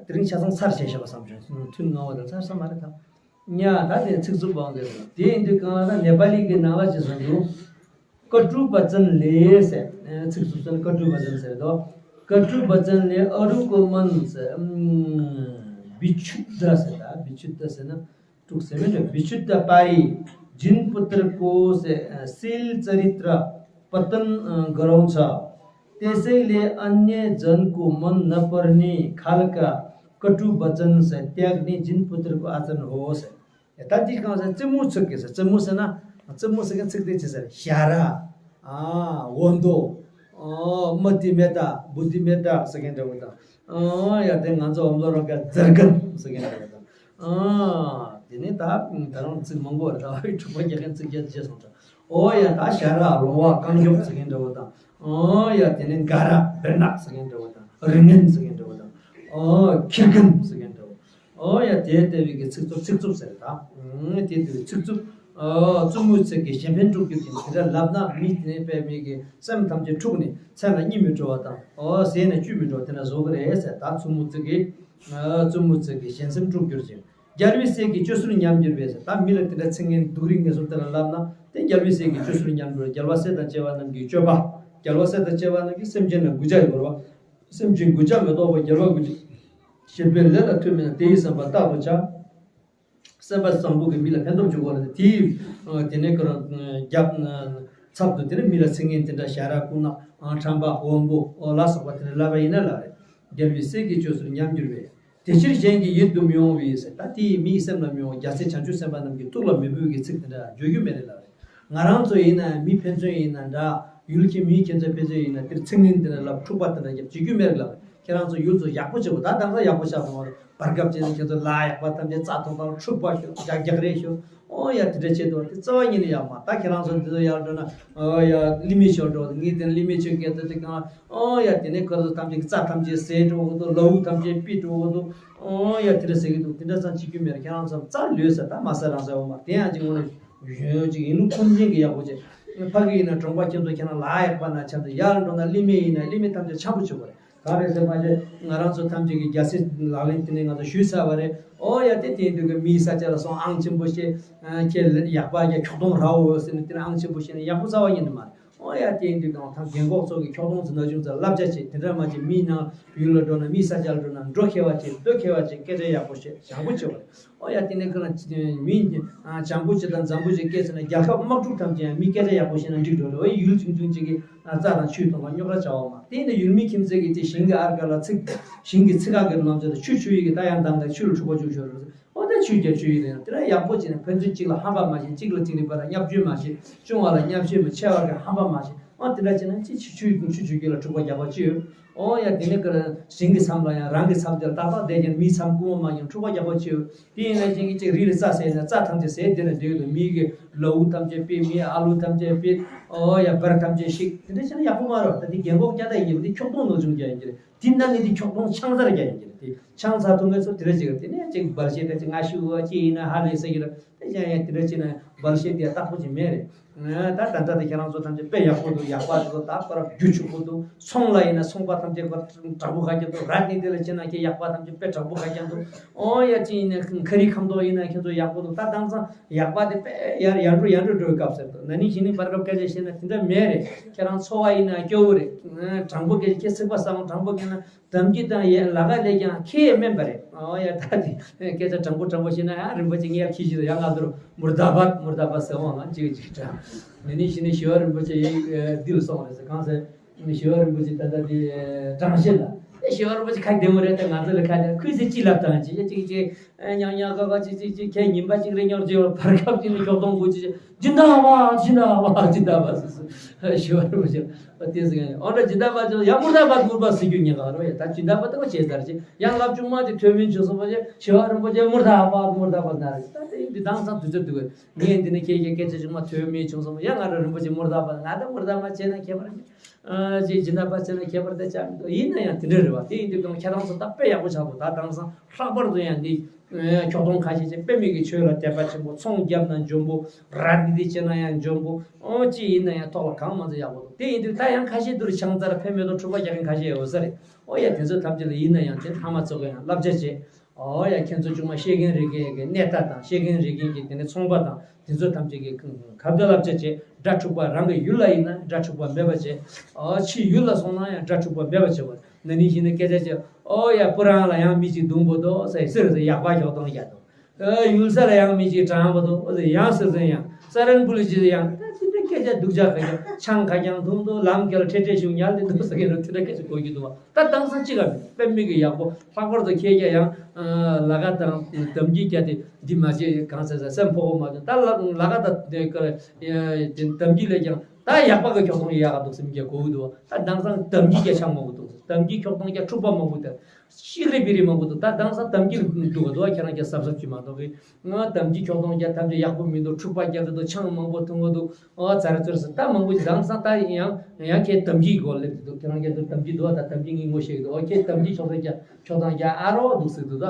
དེ་རིང་ཆ་ཚང་ཚར་བྱས་བཞག་པ་བསམ་བྱུང་། ཐུན་མངའ་བ་དང་ཚར་ས་མ་རེད་དམ། ཉ་ད་དེ་ཚིག་རྩུབ་སྤོང་དེ་རེད། དེ་ཡིན་དུས་གང་ལ་ན་ནེ་པ་ལི་གི་ནང་ལ་ཅི་གསུངས་འདུག། ཀ་ཏུ་བ་ཙན་ལེ་ཟེར། ཚིག་རྩུབ་ཟེར་ན་ཀ་ཏུ་བ་ཙན་ཟེར་དོ། ཀ་ཏུ་བ་ཙན་ལེ་ཨ་རུ་ཀོ་མན་ཟེར། བི་ཆུད་ད་ཟེར། ད་བི་ཆུད་ད་ཟེར་ན་དཀྲུག་ཟེར་མིན་འགྲོ། བི་ཆུད་ད་པ་རི་ཇིན་པུ་ཏྲ་ཀོ་ཟེར། སིལ་ཙ་རི་ཏྲ་པ་ཏན་ག་རོང་ཚ། དེ་སྲས་ལས་ཨ་ནེ་ཛན་ཀོ་མན་ན་པར་ནི་ཁལ་ཀ་ཀ་ཏུ་བ་ཙན་ཟེར། ཏེག་ནི་ཇིན་པུ་ཏྲ་ཀོ་ཨ་ཙན་ཧོ་ཟེར། ད་འདི་གང་ཟེར། བཙུན་མོའི་ཚིག་གིས་ཟེར། བཙུན་མོ་ཟེར་ན། བཙུན་མོ་ཟེར་མཁན་ཚིག་དེ་ཅི་ཟེར། ཞ་ར། ཨ་འོ་མདོ། ཨ་མ་ཏི་མེ་ཏ་བུ་ཏི་མེ་ཏ་ཟེར་མཁན་འདྲ་བོ་དང་། ཨ་ཡ་དེ་ང་ཚོ་འོ་མདོ་རང་ག་ཛར་གན་ཟེར་མཁན་འདྲ་བོ་དང་། ཨ་དེ་ནི་ད་ད་རང་ཚིག་མང་པོ་རེད། ད་འཁྲུག་པ་རྒྱག་མཁན་ཚིག་བརྒྱད་བརྒྱད་སོང་ཙང་། ཨོ་ཡ་ད་ཞ་ར་ལོང་བ་རྐང་གཡོག་ཟེར་མཁན་འདྲ་བོ་དང་། ཨོ་ཡ་དེ་ནི་ག་ར་བེར་ནག་ཟེར་མཁན་འདྲ་བོ་དང་། རི་ངན་ཟེར་མཁན་འདྲ་བོ་དང་། ཨོ་ཁིར་གན་ཟེར་མཁན་འདྲ་བོ། ཨོ་ཡ་དེ་ལྟ་བུའི་གི་ཚིག་རྩུབ། ཚིག་རྩུབ་ཟེར་ད། ཨང་དེ་ལྟ་བུའི་ཚིག་རྩུབ། ཨོ་བཙུན་མོའི་ཚིག་གིས་གཞན་ཕན་དཀྲུག་རྒྱུ་དེ་དེ་འདྲ་ལབ་ན་མི་དེ་ནས་པའི་མི་གི་སེམས་ཐམས་ཅད་འཁྲུགས་ནས་མཚན་ལ་གཉིད་མི་བྲོ་བ་དང་། ཨོ་ཟས་ན་བཅུད་མི་འགྲོ་དེ་འདྲ་བཟོ་གི་རེད་ཟེར། ད་བཙུན་མོའི་ཚིག་གིས། ཨོ་བཙུན་མོའི་ཚིག་གིས་གཞན་སེམས་དཀྲུག་འགྱུར་ཞིང་། རྒྱལ་བའི་སྲས་ཀྱི་བཅོས་སུ་ཉམས་འགྱུར་བས་ཟེར། ད་མི་ལ་དེ་འདྲ་ཚིག་ངན་སྡུག་རིགས་ངན་སོང་དེ་འདྲ་ལབ་ན་དེ་རྒྱལ་བའི་སྲས་ཀྱི་བཅོས་སུ་ཉམས་འགྱུར། རྒྱལ་བ་སྲས་དང་བཅས་པ་རྣམས་ཀྱི་སྤྱོད་པ། རྒྱལ་བ་སྲས་དང་བཅས་པ་རྣམས་ཀྱི་སེམས་ཅན་ལ་གུས་ཕྱག་ཡོད་པ། སེམས་ཅན་གུས་ཕྱག་མི་ཐོགས་པ་རྒྱལ་བ་གུས་ཕྱག་བྱེད་པའི་ལས་ལ་ཐོས་མེད་ན་དེ་ཡི་བསམ་པ་རྟག་ཏུ་བྱ། སེམས་པ་བཟང་པོ་གིས་མི་ལ་ཕན་ཐོགས་བྱེད་དགོས་ལ། དེའི་དེ་ནས་ཁོ་རང་རྒྱབ་ཚབ་ཏུ་དེ་ནས་མི་ལ་ཚིག་ངན་དེ་འདྲ་ཞ་ར་རྐུ་ན་ཁྲམ་པ་འོམ་བུ་ལ་སོགས་པ་དེ་འདྲ་ལབ་པ་ཡིན་ན་ལ་རེད། རྒྱལ་བའི་སྲས་ཀྱི་བཅོས་སུ་ཉམས་འགྱུར་བས། དེ་ཕྱིར་གཞན་གྱི་ཡིད་དུ་མི་འོང་བའི་ཟེར། ད་དེ་ཡིས་མིའི་སེམས་ལ་མི་འོང་། རྒྱལ་སྲས་བྱང་ཆུབ་སེམས་དཔའ་རྣམས་ཀྱི་ཐུགས་ལ་མི་ཕོག་གི་ཚིག་དེ་འདྲ་བརྗོད་རྒྱུ་མེད་རེད་ལབ་རེད། ང་རང་ཚོ་ཡིན་ན་མི་ཕན་ཚུན་ཡིན་ན་འདྲ། ཡུལ་གྱི་མི་ཁྱེད་ཚོ་ཕན་ཚུན་ཡིན་ན་དེར་ཚིག་ངན་དེ་འདྲ་ལབ་འཁྲུག་པ་དེ་འདྲ་བརྒྱབ་བྱེད་རྒྱུ་མེད་རེད་ལབ་རེད། ཁྱེད་རང་ཚོ་ཡུལ་ཚོ་ཡག་པོ་བྱེད་དགོས། ད་དང་ས་ཡག་པོ་བྱ་དགོས་རེད། བར་སྐབས་ཅན་ཁྱེད་ཚོ་ལ་ཡག་པ་ཐམས་ཅད་རྩ་ཐོག་དང་འཁྲུག་པ་ཤོར། རྒྱག་རྒྱག་རེས་ཤོར། ཨོ་ཡ་དེ་འདྲ་བྱེད་དོ། དེ་རྩ་བ་ཉིད་ནས་ཡག་མ། ད་ཁྱེད་རང་ཚོ་འདི་ཚོ་ཡར་འགྲོ་ན་ཨོ་ཡ་ཀླི་མེ་ཤོར་འགྲོ། ངས་དེ་ཀླི་མེ་ཤོར་སྐད་ཚོ་དེ་གང་། ཨོ་ཡ་དེ་ནས་ཁོ་ཚོ་ཐམས་ཅད་ཀྱི་རྩ་ཐམས་ཅད་ཟད་འགྲོ་གི་འདུག། ལ་འུ་ཐམས་ཅད་ཕུད་འགྲོ་གི་འདུག། ཨོ་ཡ་དེ་འདྲ་ཟེར་གི་འདུག། དེ་འདྲ་ཙང་བྱེད་རྒྱུ་མེད་རེད། ཁྱེད་རང་ཚོ་རྩ་ལོས་ཟེར། ད་མ་ཟ་རང་ཟ་འོ་མ། དེ་ཡང་ཅིག་འོ་ན་གཞོན་ཅིག་ཡིན་ལུགས་ཁུངས་ལྡན་གི་ཡག་པོ་བྱེད། ཕ་གི་ཡིན་ན་གྲོང་པ་ཁྱེད་ཚོ་ཁྱེད་རང་ལ་ཡག་པ་ན་ཆ་འདུག། ཡར་འགྲོ་ན་ཀླི་མེ་ཡིན་ན་ཀླི་མེ་ཐམས་ཅད་འཆམ་པོ་བྱེད་དགོས་རེད། གང་རེད་ཟེར་མ་ཤེས། ང་རང་ཚོ་ཐམས་ཅད་ཀྱི་རྒྱལ་སྲས་ལག་ལེན་དེ་ནས་ང་ཚོ་ཞུས་ཚར་བ་རེད། ཨོ་ཡ་དེ་དེ་དུས་ཀྱི་མིའི་ས་ཆ་ལ་སོང་ཨང་ཆེན་པོ་བཤད། ཁྱེད་ཡག་པ་རྒྱག་ཁྱོག་གདོང་ར་འོ་ཟེར་ནས་དེ་ནས་ཨང་ཆེན་པོ་བཤད་ནས་ཡག་པོ་རྩ་བ་ཉིད་ནས་མ་རེད། ཨོ་ཡ་དེ་དུས་ཀྱང་ཐང་རྒན་གོག་ཚོ་གི་ཁྱོག་གདོང་ཟེར་ན་ཆུང་ཙག་བསླབ་བྱ་བྱེད། དེ་འདྲ་མ་བྱེད། མིའི་ནང་ཡུལ་ལ་འགྲོ་ན་མིའི་ས་ཆ་ལ་འགྲོ་ན་འགྲོ་མཁས་པ་བྱེད། སྡོད་མཁས་པ་བྱེད། སྐད་ཆ་ཡག་པོ་བཤད། བྱང་བུ་བྱེད་པ་རེད། ཨོ་ཡ་དེ་ནས་ཁོ་ན་མི་བྱང་བུ་བྱེད་དང་འཛམ་བུ་བྱེད་སྐད་ཟེར་ན་རྒྱལ་ཁབ་དམག་འཁྲུག་ཐམས་ཅད་ཡང་མི་སྐད་ཆ་ཡག་པོ་བཤད་ན་འགྲིག་འགྲོ་རེད། ཨོ་ཡ་ཡུལ་ཆུང་ཆུང་ཅིག་གི་རྩྭ་དང་ཆུའི་ཐོག་ལ་རྙོག་དྲ་བྱ་བ་མ། དེ་ནས་ཡུལ་མི་ཁྱིམ་མཚེས་ཀྱི་དེ་ཞིང་གི་ཨར་ཀ་ལ་ཚིག། ཞིང་གི་ཚིག་ཁ་གི་ལམ་ཚད་ལ་ཆུ་ཆུ་ཡི་གི་ད་ཡང་འདམ་དང་ཆུ་ལ་འཁྲུག་པ་བཅུག་ཤོར་རེད། ཨོ་ད་ཆུ་རྒྱག་ཆུ་ཡི་རེད། དེ་ལ་ཡག་པོ་བྱས་ནས་ཕན་ཚུན་གཅིག་ལ་ཧམ་པ་མ་བྱེད། གཅིག་ལ་གཅིག་ལ་བར་ལ་མཉམ་ཤེས་མ། ཆེ་བ་གི་ཧམ་པ་མ་བྱེད། ཨོ་དེ་འདྲ་བྱས་ན་ཅི་ཆུ་ཆུ་ཆུ་ཆུ་རྒྱུད་ལ་འཁྲུག་པ་རྒྱག་པ་ཅི་ཡོད། ཨོ་ཡ་དེ་ནས་ཀར་ཞིང་གི་མཚམས་ལ་ཡང་རང་གི་མཚམས་དེར་ཏག་ཏག་བསྡད་ཀྱང་མིའི་མཚམས་རྐུན་མ་མ་ཡང་འཁྲུག་པ་རྒྱག་པ་ཅི་ཡོད། དེ་ཡིན་ན་ཅིག་གི་ཅིག་རི་ལ་རྩྭ་ཟས་ན་རྩྭ་ཐམས་ཅད་ཟས་དེ་ནས་འདུས་འདུག། མིའི་གི་ལ་འུ་ཐམས་ཅད་ཕུད། མིའི་ཨ་ལུ་ཐམས་ཅད་ཕུད། ཨོ་ཡ་བར་ཐམས་ཅད་བཤིག། དེ་འདྲ་བྱས་ན་ཡག་པོ་མ་རེད། ད་དེ་རྒན་གོག་སྐྱ་ད་ཡིན་གྱི་རེད། དེ་ཁྱོག་གདོང་ནོར་བྱུང་རྒྱག་ཡིན་གྱི་རེད། དེ་ན་ནི་དེ་ཁྱོག་གདོང་ཆང་ཚར་རྒྱག་ཡིན་གྱི་རེད། དེ་ཆང་ཚར་ཐུང་ངེ་ཚོ་དེ་འདྲ་ཅིག་རེད། དེ་ནས་ཅིག་འབར་ཤེས་ད་ཅིག་ང་ཤི་བོ་ཅི་ཡིན་ན་ཧ་ལས་ཟེར་གྱི་རེད། དེ་ཡང་ཡང་དེ་འདྲ་ཅིག་ན་འབར་ཤེས་དེ་རྟག་པོ་ཅིག་མེད་རེད། ད་ད་ལྟ་དེ་ཁྱེད་རང་ཚོ་ཐམས་ཅད་དཔེ་ཡག་པོ་འདུག། ཡག་པ་འདུག། ད་པར་རྒྱུ་ཕྱུག་པོ་འདུག། ཚོང་ལ་ཡིན་ན་ཚོང་པ་ཐམས་ཅད་པར་དྲག་པོ་ཁ་རྒྱ་འདུག། ར་ནི་དེ་ལ་ཕྱིན་ན་ཁྱེད་ཡག་པ་ཐམས་ཅད་དཔེ་དྲག་པོ་ཁ་རྒྱ་འདུག། ཨོ་ཡ་ཅི་ཡིན་ན་ཁ་རི་ཁ་མདོག་ཡིན་ན་ཁྱེད་ཚོ་ཡག་པོ་འདུག། ད་དེང་སང་ཡག་པ་དེ་དཔེ་ཡར་ཡར་འགྲོ་ཡར་འགྲོ་འགྲོ་བའི་སྐབས་ཟེར་འདུག། ན་ནིང་གཞེས་ནིང་བར་སྐབས་སྐད་ཆ་བཤད་ན་དེ་འདྲ་མེད་རེད། ཁྱེད་རང་འཚོ་བ་ཡིན་ན་སྐྱོ་བོ་རེད། དྲང་པོ་སྐད་ཆ་ཁྱེད་ཚིག་པ་གསང་དྲང་པོ་སྐད་ན། དམ་གྱི་དང་ཡན་ལ་ག་ལས་ཀྱང་ཁེ་ཡས་དམན་པ་རེད། ཨོ་ཡ་ད་དེ་སྐད་ཆ་དྲང་པོ་དྲང་པོ་བཤད་ན་ཡང་རིན་པོ་ཆེ་ངས་ཡར་ཁྱི་ཞིག་ཡང་ང་ཚོར་མུར་དཱ་བཱད་མུར་དཱ་བཱད་ཟེར་འོང་ང་གཅིག་གཅིག་དྲ། ནི་ནི་ཞི་ནི་ཞི་བ་རིན་པོ་ཆེ་ཡིན་འདི་ལ་སོང་རེད་ཟེར། གང་ཟེར་ནི་ཞི་བ་རིན་པོ་ཆེ་ད་ལྟ་དེ་དྲང་ཤེས་ལ་ཨེ་ཞི་བ་རིན་པོ་ཆེ་ཁ་བདེ་མོ་རེད། ད་ང་ཚོ་ལ་ཁ་བདེ་ཁུས་ཟེར་ཅི་ལབ་དང་ཅི་ཅི་ཅི་ཉག་ཉག་ཀ་ཀ་ཅི་ཅི་ཅི་ཁྱེད་ཉིན་པ་གཅིག་རེ་ཉོར་རྗེས་བར་སྐབས་དེ་ནི་ཁྱོག་གཏོང་དགོས་ཅི་ཅི་ཇི་འདྲ་བ་ཇི་འདྲ་བ་ཇི་འདྲ་བ་ཟེར་ཟེར་ཞི་བ་རིན་པོ་ཆེ། ཨ་དེ་ཟེར་མཁན་ཨོ་འདྲ་སྦྱིན་བདག་པ་ཚོ་ཡང་མུར་དྭ་བ་མུར་བ་ཟེར་རྒྱུ་ཉེན་ཁ་རེད་ཡ། ད་སྦྱིན་བདག་པ་དེ་ཁོ་བྱས་ཚར་ཅིག་ཡང་ལབ་ཆུང་མ་དེ་ཐོན་མིན་བྱུང་སོང་བ་ཅེ་ཞི་བ་རིན་པོ་ཆེ་མུར་དྭ་བ་མུར་བ་ན་རེད། ད་དེ་ཡིན་དུས་དེང་སང་དུས་ཚོད་དུས་ངས་འདི་ནས་ཁྱེད་ཀྱི་སྐད་ཆ་ཆུང་མ་ཐོན་མིན་བྱུང་སོང་བ་ཡང་ང་རང་རིན་པོ་ཆེ་མུར་དྭ་བ་ང་ད་མུར་དྭ་བ་བྱས་ན་ཁྱད་པར་མེད། ཅེས་སྦྱིན་བདག་པ་ཚོས་ན་ཁྱད་པར་དེ་ཆགས་མི་འདུག་ཡིན་ན་ཡང་དེ་འདྲ་རེད་བ། དེ་ཡིན་དུས་ཀྱང་ཁྱེད་རང་ཚོ་ད་དཔེ་ཡག་པོ་ཆགས་འདུག་ད་དེང་སང་ལྷག་པར་དུ་ཡང་འདི་ཁྱོག་ཐོང་ཁ་ཤས་ཅིག་དཔེ་མི་སྲིད་ཆོས་ལ་དད་པ་ཆེན་པོ། ཚོང་བརྒྱབ་ན་འཇོན་པོ། ར་འདི་འདི་བྱས་ན་ཡང་འཇོན་པོ། ཨོ་ཅི་ཡིན་ན་ཡང་ཐོག་ལ་གང་མང་ཚོ་ཡག་པོ་འདུག་དེ་ཡིན་དུས་ད་ཡང་ཁ་ཤས་དུ་རུ་ཆང་རྩ་ལ་ཕན་མེད་དོ་འཁྲུག་པ་རྒྱག་མཁན་ཁ་ཤས་ཡོད་ས་རེད། ཨོ་ཡ་དེ་ཚོ་ཐམས་ཅད་ལ་ཡིན་ན་ཡང་དེ་ཕ་མ་ཚོ་གི་ཡང་བསླབ་བྱ་བྱེད། ཨོ་ཡ་ཁྱེད་ཚོ་ཆུང་མ་ཤེས་མཁན་རིག་མཁན་གྱི་གནས་སྟངས་དང་ཤེས་མཁན་རིག་མཁན་གྱི་དེ་ནས་ཚོང་པ་དང་དེ་ཚོ་ཐམས་ཅད་ཀྱི་གབ་ད་བསླབ་བྱ་བྱེད། དགྲ་འཁྲུག་པ་རང་གི་ཡུལ་ལ་ཡིན་ན་དགྲ་འཁྲུག་པ་མེད་པ་བྱེད། ཨོ་ཕྱི་ཡུལ་ལ་སོང་ན་ཡང་དགྲ་འཁྲུག་པ་མེད་པ་བྱེད་པ། ན་ནིང་གཞི་ནས་སྐད་ཆ་བྱས། ཨོ་ཡ་སྤུ་རང་ལ་ཡང་མི་གཅིག་རྡུང་པོ་དོ་ཟེར་ཟེར་ཟེར་ཡག་པ་ཤོག་གཏོང་རྒྱག་དོ། ཨོ་ཡུལ་ས་ལ་ཡང་མི་གཅིག་དྲང་པོ་དོ་ཟེར་ཡང་ཟེར་ཟེར་ཡང་ས་རན་པུ་ལི་ཅི་ཡང་ད་ཅི་འདྲ་སྐད་ཆ་སྡུག་ཅག་ཁ་རྒྱག་ཆང་ཁ་རྒྱག་འཐུང་དོ་ལམ་ཁ་ལ་ཁྲེ་ཁྲེ་ཞུགས་ཉལ་དེ་འདུག་ཟེར་གི་རོ། དེ་འདྲ་སྐད་ཆ་གོ་རྒྱུ་འདུག་བ། ད་དེང་སང་ཅི་ག་མེད་དཔེ་མི་གི་ཡག་པོ་ལྷག་པར་དུ་ཁྱེད་ཀྱ་ཡང་ལ་ཀ་དང་དམ་གྱི་རྒྱ་དེ་འདི་མ་བྱེད་གང་ཟེར་ཟེར་སེམས་ཕོག་གོ་མ་བྱུང་། ད་ལ་ལ་ཀ་དང་དེ་ཀ་དམ་གྱི་ལས་ཀྱང་ད་ཡག་པ་གི་ཁྱོག་ཐོང་ཡག་ག་འདུག་སེམས་ཀྱི་གོ་གི་འདུག་ད་དེང་སང་དམ་གྱི་རྒྱ་ཆང་མང་པོ་འདུག་དམ་གྱི་ཁྱོག་ཐོང་རྒྱ་འཁྲུག་པ་མང་པོ་དང་ཤིག་རེ་པི་རེ་མང་པོ་འདུག་ད་དེང་སང་དམ་གྱི་འདུག་ག་འདུག་ཁྱེད་རང་ཀྱ་གཟབ་གཟབ་ཅིག་མ་གཏོགས་གི་ང་དམ་གྱི་ཁྱོག་ཐོང་རྒྱ་ཐམས་ཅད་ཡག་པོ་མི་འདུག་འཁྲུག་པ་རྒྱག་གི་འདུག་ཆང་མང་པོ་འཐུང་གི་འདུག་ཨོ་ཙ་ར་ཙོ་ར་ཟེར་ད་མང་པོ་ཅིག་དེང་སང་ད་ཡང་ཡང་ཁྱེད་དམ་གྱི་སྐོར་སླེབས་ཀྱི་འདུག་ཁྱེད་རང་ཀྱ་འདུག་དམ་གྱི་འདུག་ད་དམ་གྱི་ངས་ངོ་ཤེས་ཀྱི་འདུག་ཨོ་ཁྱེད་དམ་གྱི་ཁྱོག་ཐོང་རྒྱ་ཁྱོག་ཐོང་རྒྱ་ཨ་རོག་འདུག་ཟེར་འདུག་ད།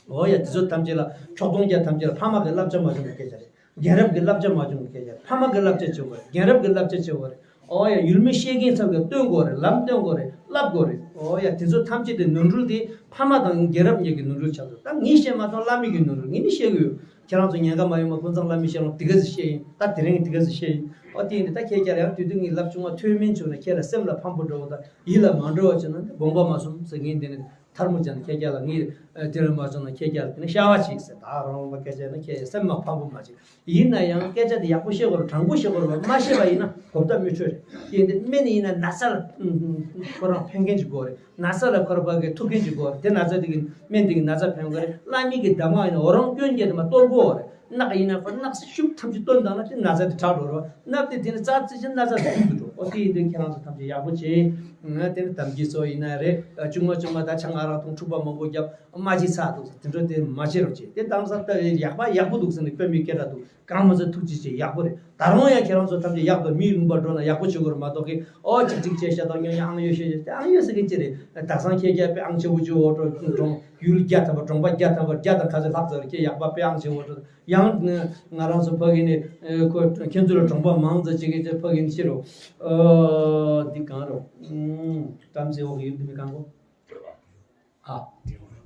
ཨོ་ཡ་དེ་ཚོ་ཐམས་ཅད་ལ་ཁྱོག་ཐོང་རྒྱ་ཐམས་ཅད་ལ་ཕ་མ་གི་བསླབ་བྱ་མ་བྱུང་བའི་སྐད་ཆ་རེད། རྒན་རབས་ཀྱི་བསླབ་བྱ་མ་བྱུང་བའི་སྐད་ཆ་རེད། ཕ་མ་གི་བསླབ་བྱ་བྱེད་དགོས་རེད། རྒན་རབས་ཀྱི་བསླབ་བྱ་བྱེད་དགོས་རེད། ཨོ་ཡ་ཡུལ་མི་ཤེས་མཁན་ཚོ་གིས་སྟོན་དགོས་རེད། ལམ་སྟོན་དགོས་རེད། བསླབ་དགོས་རེད། ཨོ་ཡ་དེ་ཚོ་ཐམས་ཅད་དེ་ནོར་འཁྲུལ་དེ་ཕ་མ་དང་རྒན་རབས་གཉིས་ཀྱི་ནོར་འཁྲུལ་ཆགས་འདུག་ད་ངས་བཤད་མ་སོང་། བླ་མ་གི་ནོར་འཁྲུལ། ངས་ནི་བཤད་གི་ཡོད། ཁྱེད་རང་ཚོ་ཉེན་ཁ་མ་ཡོང་བ་ཀུན་བཟང་བླ་མས་བཤད་རུང་དེ་ག་ཟིག་བཤད་ཡིན། ད་དེ་རིང་དེ་ག་ཟིག་བཤད་ཡིན། ཨོ་དེ་ཡིན་དུས་ད་ཁྱེད་ཀྱ་ཡང་དུས་དུས་ངས་ལབ་བྱུང་བ་ཐོས་མིན་བྱུང་ན་ཁྱེད་ལ་སེམས་ལ་ཕངས་པོ་འགྲོ་བ་དང་ཡིད་ལ་མ་འགྲོ་བ་བྱུང་ན་དགོངས་པ་མ་ཚོམ་ཟེར་མཁན་དེ་ནི་ཐལ་མོ་སྦྱར་ནས་ཁྱེད་ཀྱ་ལ་ངས་དེ་རིང་མ་བྱུང་ན་ཁྱེད་ཀྱ་ལ་དེ་ནི་ཤ་བ་ཅིག་ཟེར། ད་རང་རང་པ་སྐད་ཆ་ནི་ཁྱེད་ཀྱ་སེམས་མ་ཕངས་པོ་མ་བྱེད། ཡིན་ན་ཡང་སྐད་ཆ་དེ་ཡག་པོ་བཤད་དགོས་རེད། དྲང་པོ་བཤད་དགོས་རེད་བ། མ་བཤད་པ་ཡིན་ན་གོ་བརྡ་མི་འཕྲོད་རེད། དེ་ཡིན་དུས་སྨན་ཡིན་ན་ན་ཚ་ལ་ཁོ་རང་ཕན་མཁན་ཅིག་དགོས་རེད། ན་ཚ་ལ་ཁོ་རང་ཕ་གི་ཐུག་མཁན་ཅིག་དགོས་རེད། དེ་ན་ཚ་དེ་གི་སྨན་དེ་གི་ན་ཚ་ཕན་དགོས་རེད། བླ་མའི་གི་གདམས་ངག་ཡིན་ན་འོ་རང་སྐྱོན་བརྒྱབ་དེ་མ་གཏོར་དགོས་རེད། རྣག་ཡིན་ན་ཁོ་རྣག་ཤུགས་ཐམས་ཅད་བཏོན་བཏང་ན་དེ་ན་ཚ་དེ་དྲག་འགྲོ་རེད་བ། རྣག་དེ་དེ་ནི་རྩ་རྩི་ཆེན་ན་ཚ་དེ་ཤུགས་དུ་འགྲོ། ཨོ་དེ་ཡིན་དུས་ཁྱེད་རང་ཚོ་ཐམས་ཅད་ཡག་པོ་བྱེད། ང་དེ་ནི་དམ་གྱི་ཚོ་ཡིན་ན་རེད། ཆུང་མ་ཆུང་མ་ད་ཆང་ཨ་རག་འཐུང་འཁྲུག་པ་མང་པོ་བརྒྱབ་མ་ཅིག་ཚ་འདུག་ཟེར་དེ་འདྲ་དེ་མ་བྱེད་རོགས་བྱེད། དེ་དེང་སང་ད་ཡག་པ་ཡག་པོ་འདུག་ཟེར་ནས་དཔེ་མི་སྐད་གྲགས་འདུག་གང་མ་ཚད་ཐུགས་རྗེ་ཆེ། ཡག་པོ་རེད། ད་རུང་ཡང་ཁྱེད་རང་ཚོ་ཐམས་ཅད་ཡག་ཏུ་མིའི་ལུང་པར་འགྲོ་ན་ཡག་པོ་བྱེད་དགོས་རེད་མ་གཏོགས་ཀི་ཨོ་ཅིག་ཅིག་བྱས་ཤ་སྟག་ཉོ་ཉོ་ཨང་ཡོད་ཤེས་ཤེས་ཨང་ཡོད་ཟེར་གི་ཅི་རེད། དག་སང་ཁྱེད་ཀྱ་དཔེ་ཨང་ཆེ་བོ་བཅུ་འོ་འགྲོ་གྲོང་ཡུལ་བརྒྱ་ཐམ་པ་གྲོང་པ་བརྒྱ་ཐམ་པ་བརྒྱ་དང་ཁ་ཚོད་ལྷག་ཙམ་རེད། ཁྱེད་ཡག་པ་དཔེ་ཨང་ཆེ་བོ་འགྲོ་ཡང་ང་རང་ཚོ་ཕ་གི་ནི་ཁོ་ཁྱེད་ཚོ་ལ་གྲོང་པ་མང་ཙམ་ཅིག་གི་ཅི་ཕ་གི་ནི་ཤི་རོ། འདི་གང་རོ། བྲམ་ཟེ་འོག་ཡུལ་འདི་མི་གང་གོ། ཨ།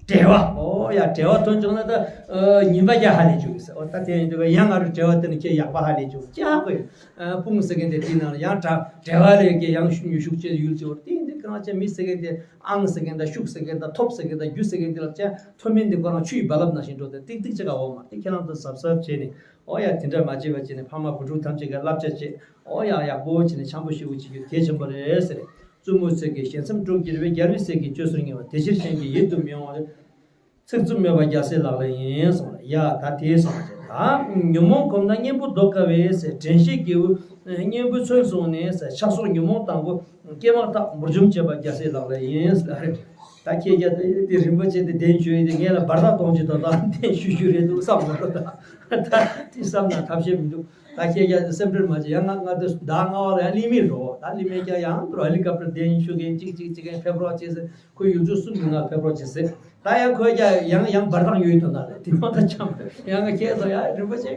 བྲེལ་བ། ཨོ་ཡ་བྲེལ་བ་ཐོན་བྱུང་ན་ད་ཨ་ཉིན་པ་བརྒྱ་ཧ་ལས་བཅུག་ཟེར། ཨོ་ད་དེ་ཡིན་དུས་ཡང་ང་རུ་བྲེལ་བ་དེ་ནི་ཁྱེད་ཡག་པ་ཧ་ལས་བཅུག་ཀྱག་གོ། ཨ་སྤུངས་ཟེར་མཁན་དེ་དེའི་ནང་ལ་ཡང་བྲ་བྲེལ་བ་ལས་ཀྱི་ཡང་ཤུགས་ཉུང་ཤུགས་ཆེ་ཡུལ་ཅེ་བོ་དེ་ཡིན་དུས་གང་ཆེ་མི་ཟེར་མཁན་དེ་ཨང་ཟེར་མཁན་དང་ཤུགས་ཟེར་མཁན་དང་ཐོབ་ཟེར་མཁན་དང་རྒྱུ་ཟེར་མཁན་དེ་ལ་ཅེ་ཐོབ་མིན་དེ་ཁོ་རང་ཆུ་ཡི་རྦ་རླབས་ནང་བཞིན་འགྲོ་དེ་ཏིག་ཏིག་ཅིག་ག་འོག་མ་དེ་ཁྱེད་རང་ཚོ་གཟབ་གཟབ་བྱས་ནས་ཨོ་ཡ་དེ་འདྲ་མ་བྱེད་པ་བྱས་ནས་ཕ་མ་བུ་ཕྲུག་ཐམས་ཅད་ཀྱི་བསླབ་བྱ་བྱེད། ཨོ་ཡ་ཡག་པོ་བྱས་ནས་འཆམ་པོ་ཞེ་པོ་བྱེད་རྒྱུ་གལ་ཆེན་པོ་རེད་ཟེར། བཙུན་མོའི་ཚིག་གིས་ཞེ་མཚམས་སྒྲུབ་བགྱིར་བས། རྒྱལ་བའི་སྲས་ཀྱིས་བཅོས་སུ་གཉེར་བ། དེ་ཕྱིར་གཞན་གྱིས་ཡིད་དུ་མི་འོང་བ། ཚིག་རྩུབ་སྨྲས་པ་རྒྱལ་སྲས་ལག་ལེན་ཡིན་གསུངས་ལ། ཡ་ད་དེའི་གསུངས་པ་བྱས་ད་ཉོན་མོངས་གོམས་ན་གཉེན་པོ་བཟློག་དཀའ་བས་ཟེར། དྲན་ཤེས་སྐྱེས་བུ་གཉེན་པོའི་ཚུལ་བཟུང་ནས་ཟེར། ཆགས་སོགས་ཉོན་མོངས་དང་པོ་སྐྱེས་མ་ཐག་འབུར་འཇོམས་བྱེད་པ་རྒྱལ་སྲས་ལག་ལེན་ཡིན་ཟེར། ད་ཁྱེད་ཀྱ་དེ་རིན་པོ་ཆེ་དེ་གདན་ཞུས་ཏེ་ངས་ལ་བར་ཐག་གཏོང་རྒྱུ་དང་ད་གདན་ཞུ་རྒྱུ་རེད་འདུག་བསམ་མ་རོགས་ད། ད་དེ་བསམ་ན་ཐབས་ཤེས་མི་འདུག་ད་ཁྱེད་ཀྱ་སེམས་ཁྲལ་མ་བྱེད། ཡང་ང་ང་དེ་ཟླ་ལྔ་བ་ལ་ཡང་གླིང་མེ་འགྲོ། ད་གླིང་མེ་ཀྱ་ཡང་དུ་ཧེ་ལི་ཀོབ་ཊར་གདན་ཞུ་མཁན་གཅིག་གཅིག་གཅིག་མཁན་ཕེབས་རོགས་བྱེད་ཟེར། ཁོ་ཡུལ་ཚོ་གསུམ་གྱི་ནང་ཕེབས་རོགས་བྱེད་ཟེར། ད་ཡང་ཁོས་ཀྱ་ཡང་ཡང་བར་ཐག་ཉོས་ཡོད་དོ་ན་རེད། དེ་མ་ད་ཆམ་ཡང་ང་ཁྱེད་ཚོ་ཡང་རིན་པོ་ཆེ་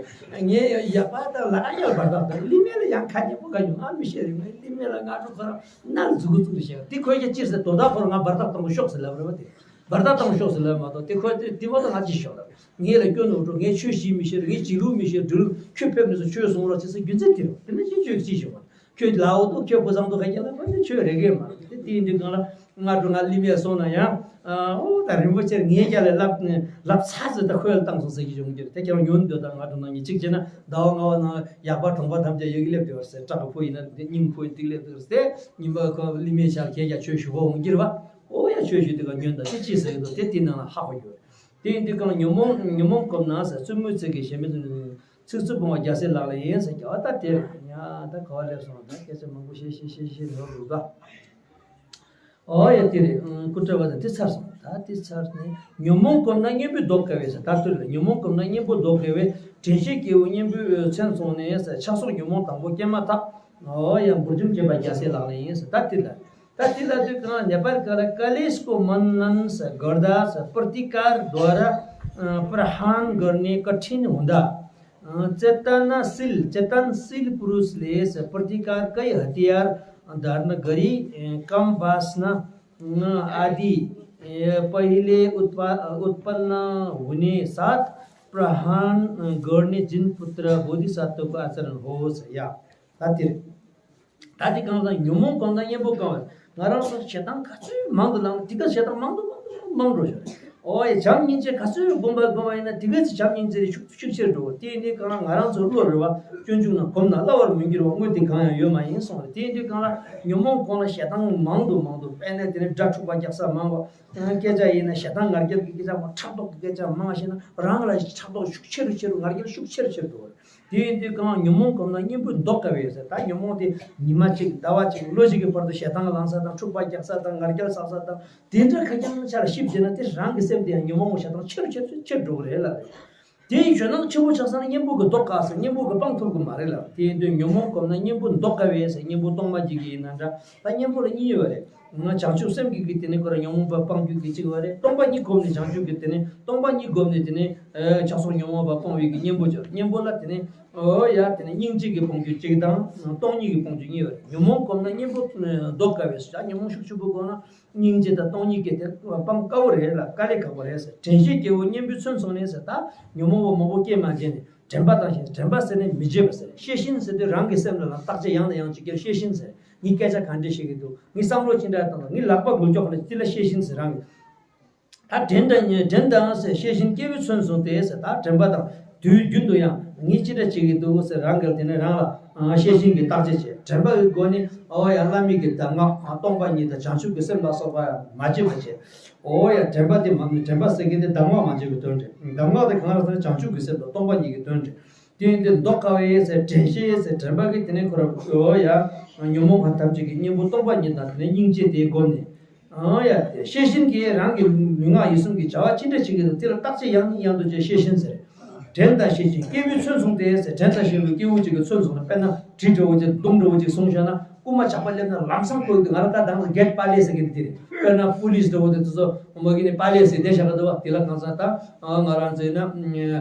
ངས་ཡག་པ་དང་ལ་ཡང་བར་ཐག་དང་གླིང་མེ་ལ་ཡང་ཁ་ཉེ་པོ་ག་ཉོ་ང་མི་ཤེས་རེད། ང་གླིང་མེ་ལ་ང་འགྲོ་ཁོ་རང་ནར་འཛུགས་འཛུགས་རེ་བྱས་དེ་ཁོས་ཀྱ་ཅིར་ཟེར་དོ་ད་ཁོ་རང་ང་བར་ཐག་གཏོང་གི་ཤོག་ཟེར་ལབ་རེད་བ། དེ་བར་ཐག་གཏོང་ཤོག་ཟེར་ལབ་མ་གཏོགས་དེ་ཁོས་དེ་དེ་མ་གཏོགས་ང་ཅི་ཤོག་ལབ་ངས་ལ་སྐྱོན་འགྲོ་ངས་ཆོས་ཤེས་མི་ཤེས་རེད། ངས་བྱེད་ལུགས་མི་ཤེས་འགྲོ་ལུགས་ཁྱོད་ཕེབས་མི་སོང་ཆོས་གསུང་རོགས་བྱེད་ཟེར་རྒྱུ་མཚན་དེ་རེད། དེ་ནས་ཅི་ཆོས་ཅི་ཤོག་ཁྱོད་ལའོ་དུ་ཁྱོད་ཕོ་བཟང་དུ་ཁ་རྒྱ་ལ་ཕ་ནི་ཆོས་རེ་གེ་མ་རེད། དེ་དེ་ཡིན་དུས་གང་ལ་ང་འགྲོ་ང་གླིང་མེ་སོང་ན་ཡང་ཨོ་ད་རིན་པོ་ཆེར་ངའི་རྒྱ་ལ་ལབ་ལབ་ཚ་ཟེར་ད་ཁོས་ལ་བཏང་སོང་ཟེར་གྱི་ཡོང་གི་རེད། དེ་ཁྱེད་རང་ཉོན་འདོད་ད་ང་འགྲོ་ན་ངས་གཅིག་བྱས་ན་ཟླ་བ་ལྔ་བ་ནང་ཡག་པ་གྲོང་པ་ཐམས་ཅད་ཡོད་ཀྱི་སླེབས་དེ་བར་ཟེར། བྲག་གི་ཕོ་ཡིན་ན་དེ་སྙིང་ཕོ་ཡིན་དེ་སླེབས་དེ་བར་ཟེར། ཉིན་པ་ཁོ་གླིང་མེ་ཤར་ཁྱེད་རྒྱ་ཆོས་ཞུ་བ་འོང་གི་རེད་བ། ཨོ་ཡ་ཆོས་ཞུ་དེ་ག་ཉོན་ད་དེ་ཅི་ཟེར་གི་འདུག་དེ་དེ་ནང་ལ་ཧ་གོ་རྒྱུ་རེད། དེ་ཡིན་དུས་གང་ཉོན་མོངས་ཉོན་མོངས་གོམས་ན་ཟེར། བཙུན་མོའི་ཚིག་གིས་ཞེ་མི་ཚིག་རྩུབ་སྤོང་བ་རྒྱལ་སྲས་ལག་ལེན་ཡིན་ཟེར་གྱི་ཨ་ད་དེ་རེད། ཡ་ད་ག་བ་སླེབས་སོང་། ད་སྐད་ཆ་མང་པོ་བཤད་བཤད་བཤད་བཤད་ནོར་འདུག་ད། ཨོ་ཡ་དེ་རེད། ཨང་། སྐུ་བཀྲ་བྷ་དང་དེ་ཚར་སོང་། ད་དེ་ཚར་ནས་ཉོན་མོངས་གོམས་ན་གཉེན་པོས་བཟློག་དཀའ་བས་ཟེར། ད་དེ་རེད། ཉོན་མོངས་གོམས་ན་གཉེན་པོས་བཟློག་དཀའ་བས། དྲན་ཤེས་སྐྱེ་བོ་གཉེན་པོས་མཚོན་སོང་ནས་ཟེར། ཆགས་སོགས་ཉོན་མོངས་དང་པོ་སྐྱེས་མ་ཐག་ཨོ་ཡ་འབུར་འཇོམས་བྱེད་པ་རྒྱལ་སྲས་ལག་ལེན་ཡིན་ཟེར། ད་དེ་ལ། ད་དེ་ལ་དུས་གང་ནེ་པར་ག་ལ། कलेश को मल नन से गर्दा से प्रतिकार द्वारा, अ, प्रहार करने कठिन हुँदा। अ, चेतनशील, चेतनशील पुरुषले से प्रतिकार कै हतियार धारण गरी, अ, काम वासना, अ, आदि, अ, पहिले उत्पा-, उत्पन्न हुने साथ प्रहार, अ, गर्ने जिन पुत्र बोधिसत्वको आचरण होस्। या। ད་དེ་རེད། ད་དེ་གང་ལ་ཉོན་མོངས་གོམས་ན་གཉེན་པོས་བཀང་བས། ང་རང་ཚོ་ཞེ་སྡང་ག་ཚོད་མང་དུ་ལངས་ན་དེ་ག་ཞེ་སྡང་མང་དུ་མང་དུ་མང་དུ་མང་འགྲོ་ཞོར། ཨོ་ཡ་བྱམས་སྙིང་རྗེ་ག་ཚོད་སྒོམ་པ་སྒོམ་པ་ཡིན་ན་དེ་ག་ཚོད་བྱམས་སྙིང་རྗེ་རེ་ཤུགས་ཤུགས་ཆེར་འགྲོ། དེ་ཡིན་དུས་གང་ལ་ང་རང་ཚོ་བློ་རེ་བ་སྐྱོན་བཅུག་ན་གོམས་ན་སླ་བར་མི་འགྱུར་བ་དངོས་དེ་གང་ཡང་ཡོད་མ་ཡིན་གསུངས་རེད། དེ་ཡིན་དུས་གང་ལ་ཉོན་མོངས་གོམས་ན་ཞེ་སྡང་མང་དུ་མང་དུ། དཔེར་ན་དེ་ནས་དགྲ་འཁྲུག་པ་རྒྱག་ས་མང་བ། སྐད་ཆ་ཡིན་ན་ཞེ་སྡང་ང་རྒྱལ་གྱི་སྐད་ཆ་མང་། ཕྲག་དོག་གི་སྐད་ཆ་མང་བཤད་ན་རང་ལ་ཕྲག་དོག་ཤུགས་ཆེ་རུ་ཆེ་རུ་ང་རྒྱལ་ཤུགས་ཆེ་རུ་ཆེ་རུ་འགྲོ་བ་རེད། དེ་ཡིན་དུས་གང་ཉོན་མོངས་གོམས་ན་གཉེན་པོས་བཟློག་དཀའ་བས་ཟེར། ད་ཉོན་མོངས་དེ་ཉི་མ་གཅིག་ཟླ་བ་གཅིག་ལོ་གཅིག་གི་བར་དུ་ཞེ་སྡང་ལངས་ས་དང་འཁྲུག་པ་རྒྱག་ས་དང་ང་རྒྱལ་བསགས་ས་དང་དེ་འདྲ་ཁ་རྐྱང་ཆ་ལ་ཤི་བྱས་ན་དེ་རང་གི་སེམས་དེ་ཡང་ཉོན་མོངས་ཞེ་སྡང་ཆེ་རུ་ཆེ་རུ་ཆེ་རུ་འགྲོ་གི་རེད་ལ། དེ་ཡི་ཇོ་ནང་ཆེན་པོ་ཆགས་ས་ན་གཉེན་པོ་གིས་བཟློག་དཀའ་ཟེར། གཉེན་པོ་གིས་སྤང་ཐུབ་གི་མ་རེད་ལ། དེ་ཡིན་དུས་ཉོན་མོངས་གོམས་ན་གཉེན་པོས་བཟློག་དཀའ་བས་ཟེར། གཉེན་པོ་སྟོང་པ་ཉིད་ཀྱི་ཡིན་ན་འདྲ། ད་གཉེན་པོ་ལ་གཉིས་ཡོད་རེད། ང་བྱང་ཆུབ་སེམས་ཀྱི་གི་དེ་ནས་ཁོ་ར་ཉོན་མོངས་པ་སྤང་རྒྱུ་གི་གཅིག་ཡོད་རེད། སྟོང་པ་ཉིད་བསྒོམས་ནས་བྱང་ཆུབ་ཀྱི་དེ་ནས་སྟོང་པ་ཉིད་བསྒོམས་ནས་དེ་ནས་ཆགས་སོགས་ཉོན་མོངས་པ་སྤོང་བའི་གི་གཉེན་པོ་ཅིག་གཉེན་པོ་ལ་དེ་ནས་ཨོ་ཡ་དེ་ནས་སྙིང་རྗེ་གི་སྤོང་རྒྱུ་གཅིག་དང་སྟོང་ཉིད་ཀྱི་སྤོང་རྒྱུ་གཉིས་ཡོད་རེད། ཉོན་མོངས་གོམས་ན་གཉེན་པོས་བཟློག་དཀའ་བས་ཟེར། ད་ཉོན་མོངས་ཤུགས་ཆེན་པོ་གོམས་ན། སྙིང་རྗེ་དང་སྟོང་ཉིད་ཀྱི་དེ་སྤང་དཀའ་བོ་རེད་ལ། དཀའ་ལས་ཁག་པོ་རེད་ཟེར། དྲན་ཤེས་སྐྱེ་བོ་གཉེན་པོས་མཚོན་སོང་ནས་ཟེར། ད་ཉོན་མོངས་པ་མང་པོ་སྐྱེས་མ་བྱས་ནས་དྲན་པ་དང་ཤེས། དྲན་པ་ཟེར་ནས་མི་བརྗེད་པ་ཟེར། ཤེས་བཞིན་ཟེར་དུས་རང་གི་སེམས་ལ་ལ་བརྟག་དཔྱད་ཡང་ནས་ཡང་གཅིག་བསྐྱལ། ཤེས་བཞིན་ཟེར། ངས་སྐད་ཆ་ག་འདྲས་བཤད་ཀྱི་འདུག་ངས་བསམ་བློ་ཅི་འདྲ་བཏང་འདུག་ངས་ལག་པ་འགུལ་ཀྱོག་ལ་ཅི་ལ་ཤེས་བཞིན་ཟེར། རང་གི་ད་དྲན་དང་དྲན་དང་ཟེར། ཤེས་བཞིན་སྐྱེ་བོས་མཚོན་བཟུང་སྟེ་ཟེར། ད་དྲན་པ་དང་དུས་རྒྱུན་དུ་ཡང་ངས་ཅི་འདྲ་བྱེད་ཀྱི་འདུག་ཟེར་རང་གིས་དེ་ནས་རང་ལ་ཨ་ཤེས་བཞིན་གྱི་བརྟག་དཔྱད་བྱེད། དྲན་པ་གི་སྒོ་ནས་ཨོ་ཡ་བླ་མེད་ཀྱི་གདམས་ངག་ཨ་སྟོང་པ་ཉིད་དང་བྱང་ཆུབ་ཀྱི་སེམས་ལ་སོགས་པ་མ་བརྗེད་པ་བྱེད། ཨོ་ཡ་དྲན་པ་དེ་མ་དྲན་པ་ཟེར་མཁན་དེ་གདམས་ངག་མ་བརྗེད་པའི་དོན་རེད། གདམས་ངག་དེ་གང་རེད་ཟེར་ན་བྱང་ཆུབ་ཀྱི་སེམས་དང་སྟོང་པ་ཉིད་ཀྱི་དོན་རེད། དེ་ཡིན་དུས་བཟློག་དཀའ་བས་ཟེར། དྲན་ཤེས་ཟེར། དྲན་པ་གིས་དེ་ནས་ཁོ་ར་ཨོ་ཡ་ཉོན་མོངས་པ་ཐམས་ཅད་ཀྱི་གཉེན་པོ་སྟོང་པ་ཉིད་དང་དེ་ནས་སྙིང་རྗེ་དེ་བསྒོམས་ནས། ཨང་ཡ། དེ་ཤེས་བཞིན་གྱིས་རང་གི་ལུས་ངག་ཡིད་གསུམ་གྱི་བྱ་བ་ཅི་འདྲ་བྱེད་ཀྱི་འདུག་དེ་ལ་བརྟག་དཔྱད་ཡང་ནས་ཡང་དུ་བྱས། ཤེས་བཞིན་ཟེར། དྲན་དང་ཤེས་བཞིན་སྐྱེས་བུས་མཚོན་བཟུང་སྟེ་ཟེར། དྲན་དང་ཤེས་བཞིན་སྐྱེས་བུ་གཅིག་གིས་མཚོན་བཟུང་ན། དཔེར་ན་གྲི་འདྲ་བོ་ཅིག་མདུང་འདྲ་བོ་ཅིག་བཟུང་བཞག་ན་རྐུན་མ་ཇག་པ་སླེབས་ན་ལམ་སང་བཀོལ་གྱི་འདུག་ང་རང་ད་དང་གེ་ཊི་པ་ལེ་ཟེར་གྱི་འདུག་དེ་རེད། དཔེར་ན་པུ་ལིས་འདྲ་བོ་དེ་ཚོ་མ་གི་ནས་པ་ལེ་ཟེར་བསྡད་བཞག་གི་འདུག་བ། དེ་ལ་གང་ཟག་ད་ང་རང་ཚོ་ཡིན་ན་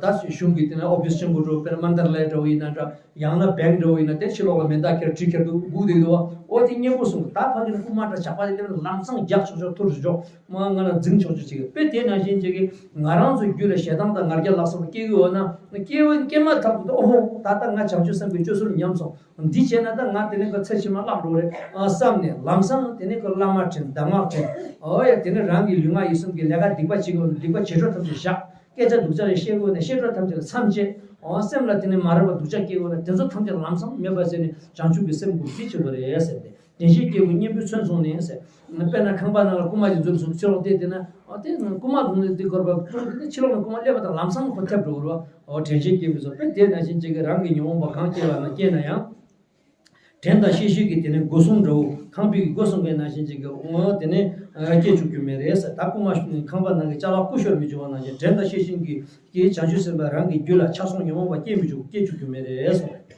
ད་གཞུང་གི་དེ་ན་ཨོ་ཕི་སི་ཆེན་པོ་འདྲ་བོ། དཔེར་ན་མན་དར་ལའི་འདྲ་བོ་ཡིན་ན་འདྲ། ཡང་ན་བེང་འདྲ་བོ་ཡིན་ན་དེ་ཕྱི་ལོགས་ལ་མེ་མདའ་ཁྱེར་གྲི་ཁྱེར་དུ་སྒུག་བསྡད་འདུག་བ། ཨོ་དེ་གཉེན་པོ་གསུམ་ད་ཕ་གི་ནི་རྐུན་མ་འདྲ་ཇག་པ་དེ་སླེབས་ན་ལམ་སང་རྒྱག་ཆོག་ཆོག་ཐུར་ཆོག་ཆོག་མ་ང་ལ་འཛིང་ཆོག་ཆོག་བྱེད་ཀྱི། དཔེ་དེ་ནང་བཞིན་བྱེད་ཀྱི། ང་རང་ཚོའི་རྒྱུད་ལ་ཞེ་སྡང་དང་ང་རྒྱལ་ལ་སོགས་པ་སྐྱེ་གི་ཡོད་ན་སྐྱེ་བ་སྐྱེས་མ་ཐག་ཏུ་ཨོ་ཧོ་ད་ལྟ་ང་བྱང་ཆུབ་སེམས་ཀྱི་སྤྱོད་ཚུལ་ཉམས་སོང་། འདི་བྱས་ན་ད་ང་དེ་ནས་ཀ་ཚེ་ཕྱི་མ་བརླག་འགྲོ་རེད་ཨ་བསམ་ནས་ལམ་སང་དེ་ནས་ཀ་བླ་མ་དྲན་གདམས་ངག་དྲན། ཨོ་ཡ་དེ་ནས་རང་གི་ལུས་ངག་ཡིད་གསུམ་གྱི་ལས་ཀ་སྡིག་པ་བྱེད་ཀྱི་ཡོད་ན་སྡིག་པ་བྱེད་འཕྲོ་ཐམས་ཅད་བཞག་སྐད་ཆ་སྡུག་ཅག་རེ་བཤད་དགོས་ན་བཤད་འཕྲོ་ཐམས་ཅད་ལ་མཚམས་བཅད། འོ་སེམས་ལ་དེ་ནས་མ་རེད་པ་སྡུག་ཅག་སྐྱེ་དགོས་ན་དེ་ཚོ་ཐམས་ཅད་ལམ་སང་མེད་པ་བྱས་ནས་བྱང་ཆུབ་ཀྱི་སེམས་སྒོམ་ཚུལ་བྱེད་དགོས་རེད་ཟེར་ཏེ། དྲན་ཤེས་སྐྱེ་བོ་གཉེན་པོས་མཚོན་སོང་ནས་ཟེར། དཔེར་ན་ཁང་པ་ནང་ལ་རྐུན་མ་ཅིག་འཛུལ་སོང་ཕྱི་ལོགས་བལྟས་དེ་ན་ཨ་དེ་རྐུན་མ་འཛུལ་ནས་དེ་སྐོར་པ་ཁོ་དེ་ནས་ཕྱི་ལོགས་ནས་རྐུན་མ་སླེབས་པ་དང་ལམ་སང་ཁོ་ཐེབས་འགྲོ་གི་རེད་བ། འོ་དྲན་ཤེས་སྐྱེ་བོས་སོ་དཔེ་དེ་ནང་བཞིན་ཅིག་གི་རང་གི་ཉོན་མོངས་པ་གང་སྐྱེ་བ་ན་སྐྱེས་ན་ཡང་། དྲན་དང་ཤེས་བཞིན་གྱི་དེ་ནས་སྒོ་སྲུང་འདྲ་བོ་ཁང་པའི་གི་སྒོ་སྲུང་མཁན་ནང་བཞིན་ཅིག་གི་འོ་དེ་ནས་སྐྱེ་བཅུག་རྒྱུ་མེད་རེད་ཟེར། ད་རྐུན་མ་ཁང་པ་ནང་གི་ཅ་ལག་རྐུ་ཤོར་མི་བཅུག་པ་ནང་བཞིན་དྲན་དང་ཤེས་བཞིན་གྱི་གི་བྱང་ཆུབ་སེམས་དཔའ་རང་གི་རྒྱུད་ལ་ཆགས་སོགས་ཉོན་མོངས་པ་སྐྱེ་མི་བཅུག་སྐྱེ་བཅུག་རྒྱུ་མེད་རེད་གསུངས་རེད།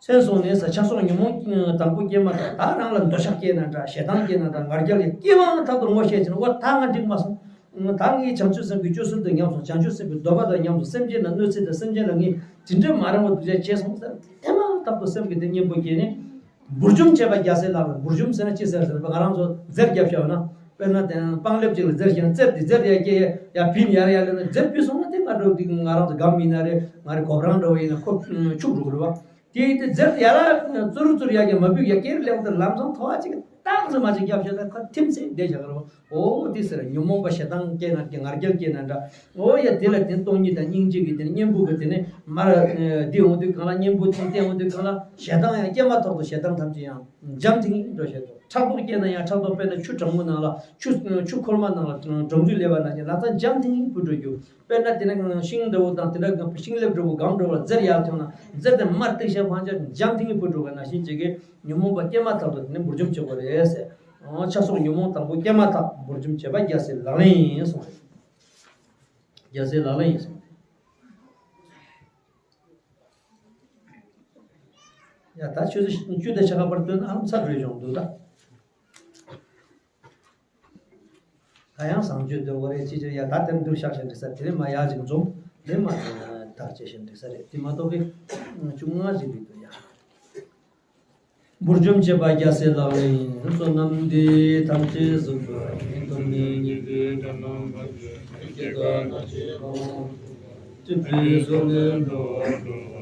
མཚོན་སོང་ནས་ཟེར། ཆགས་སོགས་ཉོན་མོངས་དང་པོ་སྐྱེས་མ་ཐག་ད་རང་ལ་འདོད་ཆགས་སྐྱེས་ན་འདྲ་ཞེ་སྡང་སྐྱེས་ན་འདྲ་ང་རྒྱལ་ལ་སྐྱེས་མ་ཐག་ཏུ་ངོ་ཤེས་ཕྱིན་འོ་ད་ང་འགྲིག་མ་སོང་། ད་ངས་བྱང་ཆུབ་སེམས་ཀྱི་སྤྱོད་ཚུལ་དང་ཉམས་སོང་། བྱང་ཆུབ་སེམས་ཀྱི་སྡོམ་པ་དང་ཉམས་སོང་། སེམས་ཅན་ལ་གནོད་འཚེ་དང་སེམས་ཅན་ལ་ངས་ཇི་འདྲའི་མ་རུང་བ་སྡུག་ཅག་བྱས་སོང་ཟེར་དེ་མ་ཐག་ཏུ་སེམས་ཀྱི་དེ་གཉེན་པོ་སྐྱེས་ནས། འབུར་འཇོམས་བྱེད་པ་རྒྱལ་སྲས་ལག་ལེན། འབུར་འཇོམས་ཟེར་ན་ཅི་ཟེར་ཟེར་ན་ང་རང་ཚོ་རྫས་བརྒྱབ་བཞག་ན། དཔེར་ན་དེ་སྤང་ལེབ་ཅིག་ལ་རྫས་བཞག་ན་རྫས་དེ་རྫས་ཡར་སྐྱེ་ཡར་བུད་ཡར་ཡར་ལེན་ན་རྫས་བུད་སོང་ན་དེ་ང་འགྲོ་དེ་ང་རང་ཚོ་སྒམ་ཡིན་ན་རེད་ང་རེ་གོ་བྲང་འདྲ་བོ་ཡིན་ན་ཁོ་འཁྱུག་འགྲོ་གི་རེད་བ། དེ་ཡིན་དུས་རྫས་ཡར་ལ་ཙུར་ཙུར་ཡར་གྱི་མ་བུད་ཡར་སྐྱེ་རུ་ལེགས་དེ་ལམ་སང་ཐོ་བ་ཅིག་ཏག་ཙམ་མ་ཅིག་བརྒྱབ་བཞག་ན་ཁོ་ཐིམ་ཚེ་བསྡད་བཞག་གི་རེད་བ། ཨོ་དེ་ཟེར་ཉོན་མོངས་པ་ཞེ་སྡང་སྐྱེས་ན་སྐྱེ་ང་རྒྱལ་སྐྱེས་ན་འདྲ། ཨོ་ཡ་དེ་ལ་དེ་སྟོང་ཉིད་དང་སྙིང་རྗེ་གི་དེ་ནི་གཉེན་པོ་གི་དེ་ནི་མར་འདི་འོང་དུས་གང་ལ་གཉེན་པོ་དེ་བསྟེན་འོང་དུས་གང་ལ་ཞེ་སྡང་ཡང་སྐྱེས་མ་ཐག་ཏུ་ཞེ་སྡང་ཐམས་ཅད་ཡང་འཇམ་ཐིང་ངེ་འགྲོ་བྱེད་དོ། ཕྲག་དོག་སྐྱེས་ན་ཡང་ཕྲག་དོག། དཔེར་ན་ཆུ་གྲང་མོ་ནང་ལ་ཆུ་ཆུ་ཁོལ་མ་ནང་ལ་སྦྲང་རྩི་སླེབས་པ་ནང་བཞིན་ལག་རྩལ་འཇམ་ཐིང་ཐིང་བུད་འགྲོ་རྒྱུ། དཔེར་ན་དེ་ན་ཤིང་འདྲ་བོ་དང་དེ་འདྲ་ཤིང་ལེབ་འདྲ་བོ་སྒམ་འདྲ་བོ་ལ་འཛེར་ཡར་ཐོན་ན་འཛེར་དེ་མར་ཏིག་ཤ་ཕང་ཆ་འཇམ་ཐིང་ཐིང་བུད་འགྲོ་བ་ནང་བཞིན་བྱེད་ཀྱི། ཉོན་མོངས་པ་སྐྱེས་མ་ཐག་ཏུ་དེ་ནི་འབུར་འཇོམས་བྱེད་དགོས་རེད་ཟེར། ཆགས་སོགས་ཉོན་མོངས་དང་པོ་སྐྱེས་མ་ཐག་འབུར་འཇོམས་བྱེད་པ་རྒྱལ་སྲས་ལག་ལེན་ཡིན་གསུངས་རེད། རྒྱལ་སྲས་ལག་ལེན་ཡིན་གསུངས་རེད། ཡ་ད་ཆུ་ཚོད་བཅུ་དང་ཕྱེད་ཀ་བར་སྟོན་ཨ་ལམ་ཚར་རེ་བྱུང་འདུག་ད། ད་ཡང་བཟང་སྤྱོད་འདོན་དགོས་རེད། ཅི་ཅི་ཡ་ད་དེར་འདུག་བཞག་བཞིན་འགྲིག་ས་དེ་རེད། མ་ཡག་ཅིག་འཛོམས་དེ་མ་དག་བྱེད་བཞིན་འགྲིག་ས་རེད། དེ་མ་གཏོགས་ཀི་བཅོ་ལྔ་ཞིག་རེད་འདུག་ཡ། འབུར་འཇོམས་བྱེད་པ་རྒྱལ་སྲས་ལག་ལེན་ཡིན། བསོད་ནམས་འདི་ཡིས་ཐམས་ཅད་གཟིགས་པ་ཉིད། ཐོབ་ནས་ཉེས་པའི་དགྲ་རྣམས་ཕམ་བྱས་ནས། སྐྱེ་རྒ་ན་འཆིའི་རྦ་ཀློང་འཁྲུགས་པ། སྲིད་པའི་མཚོ་ལས་འགྲོ་བ་སྒྲོལ།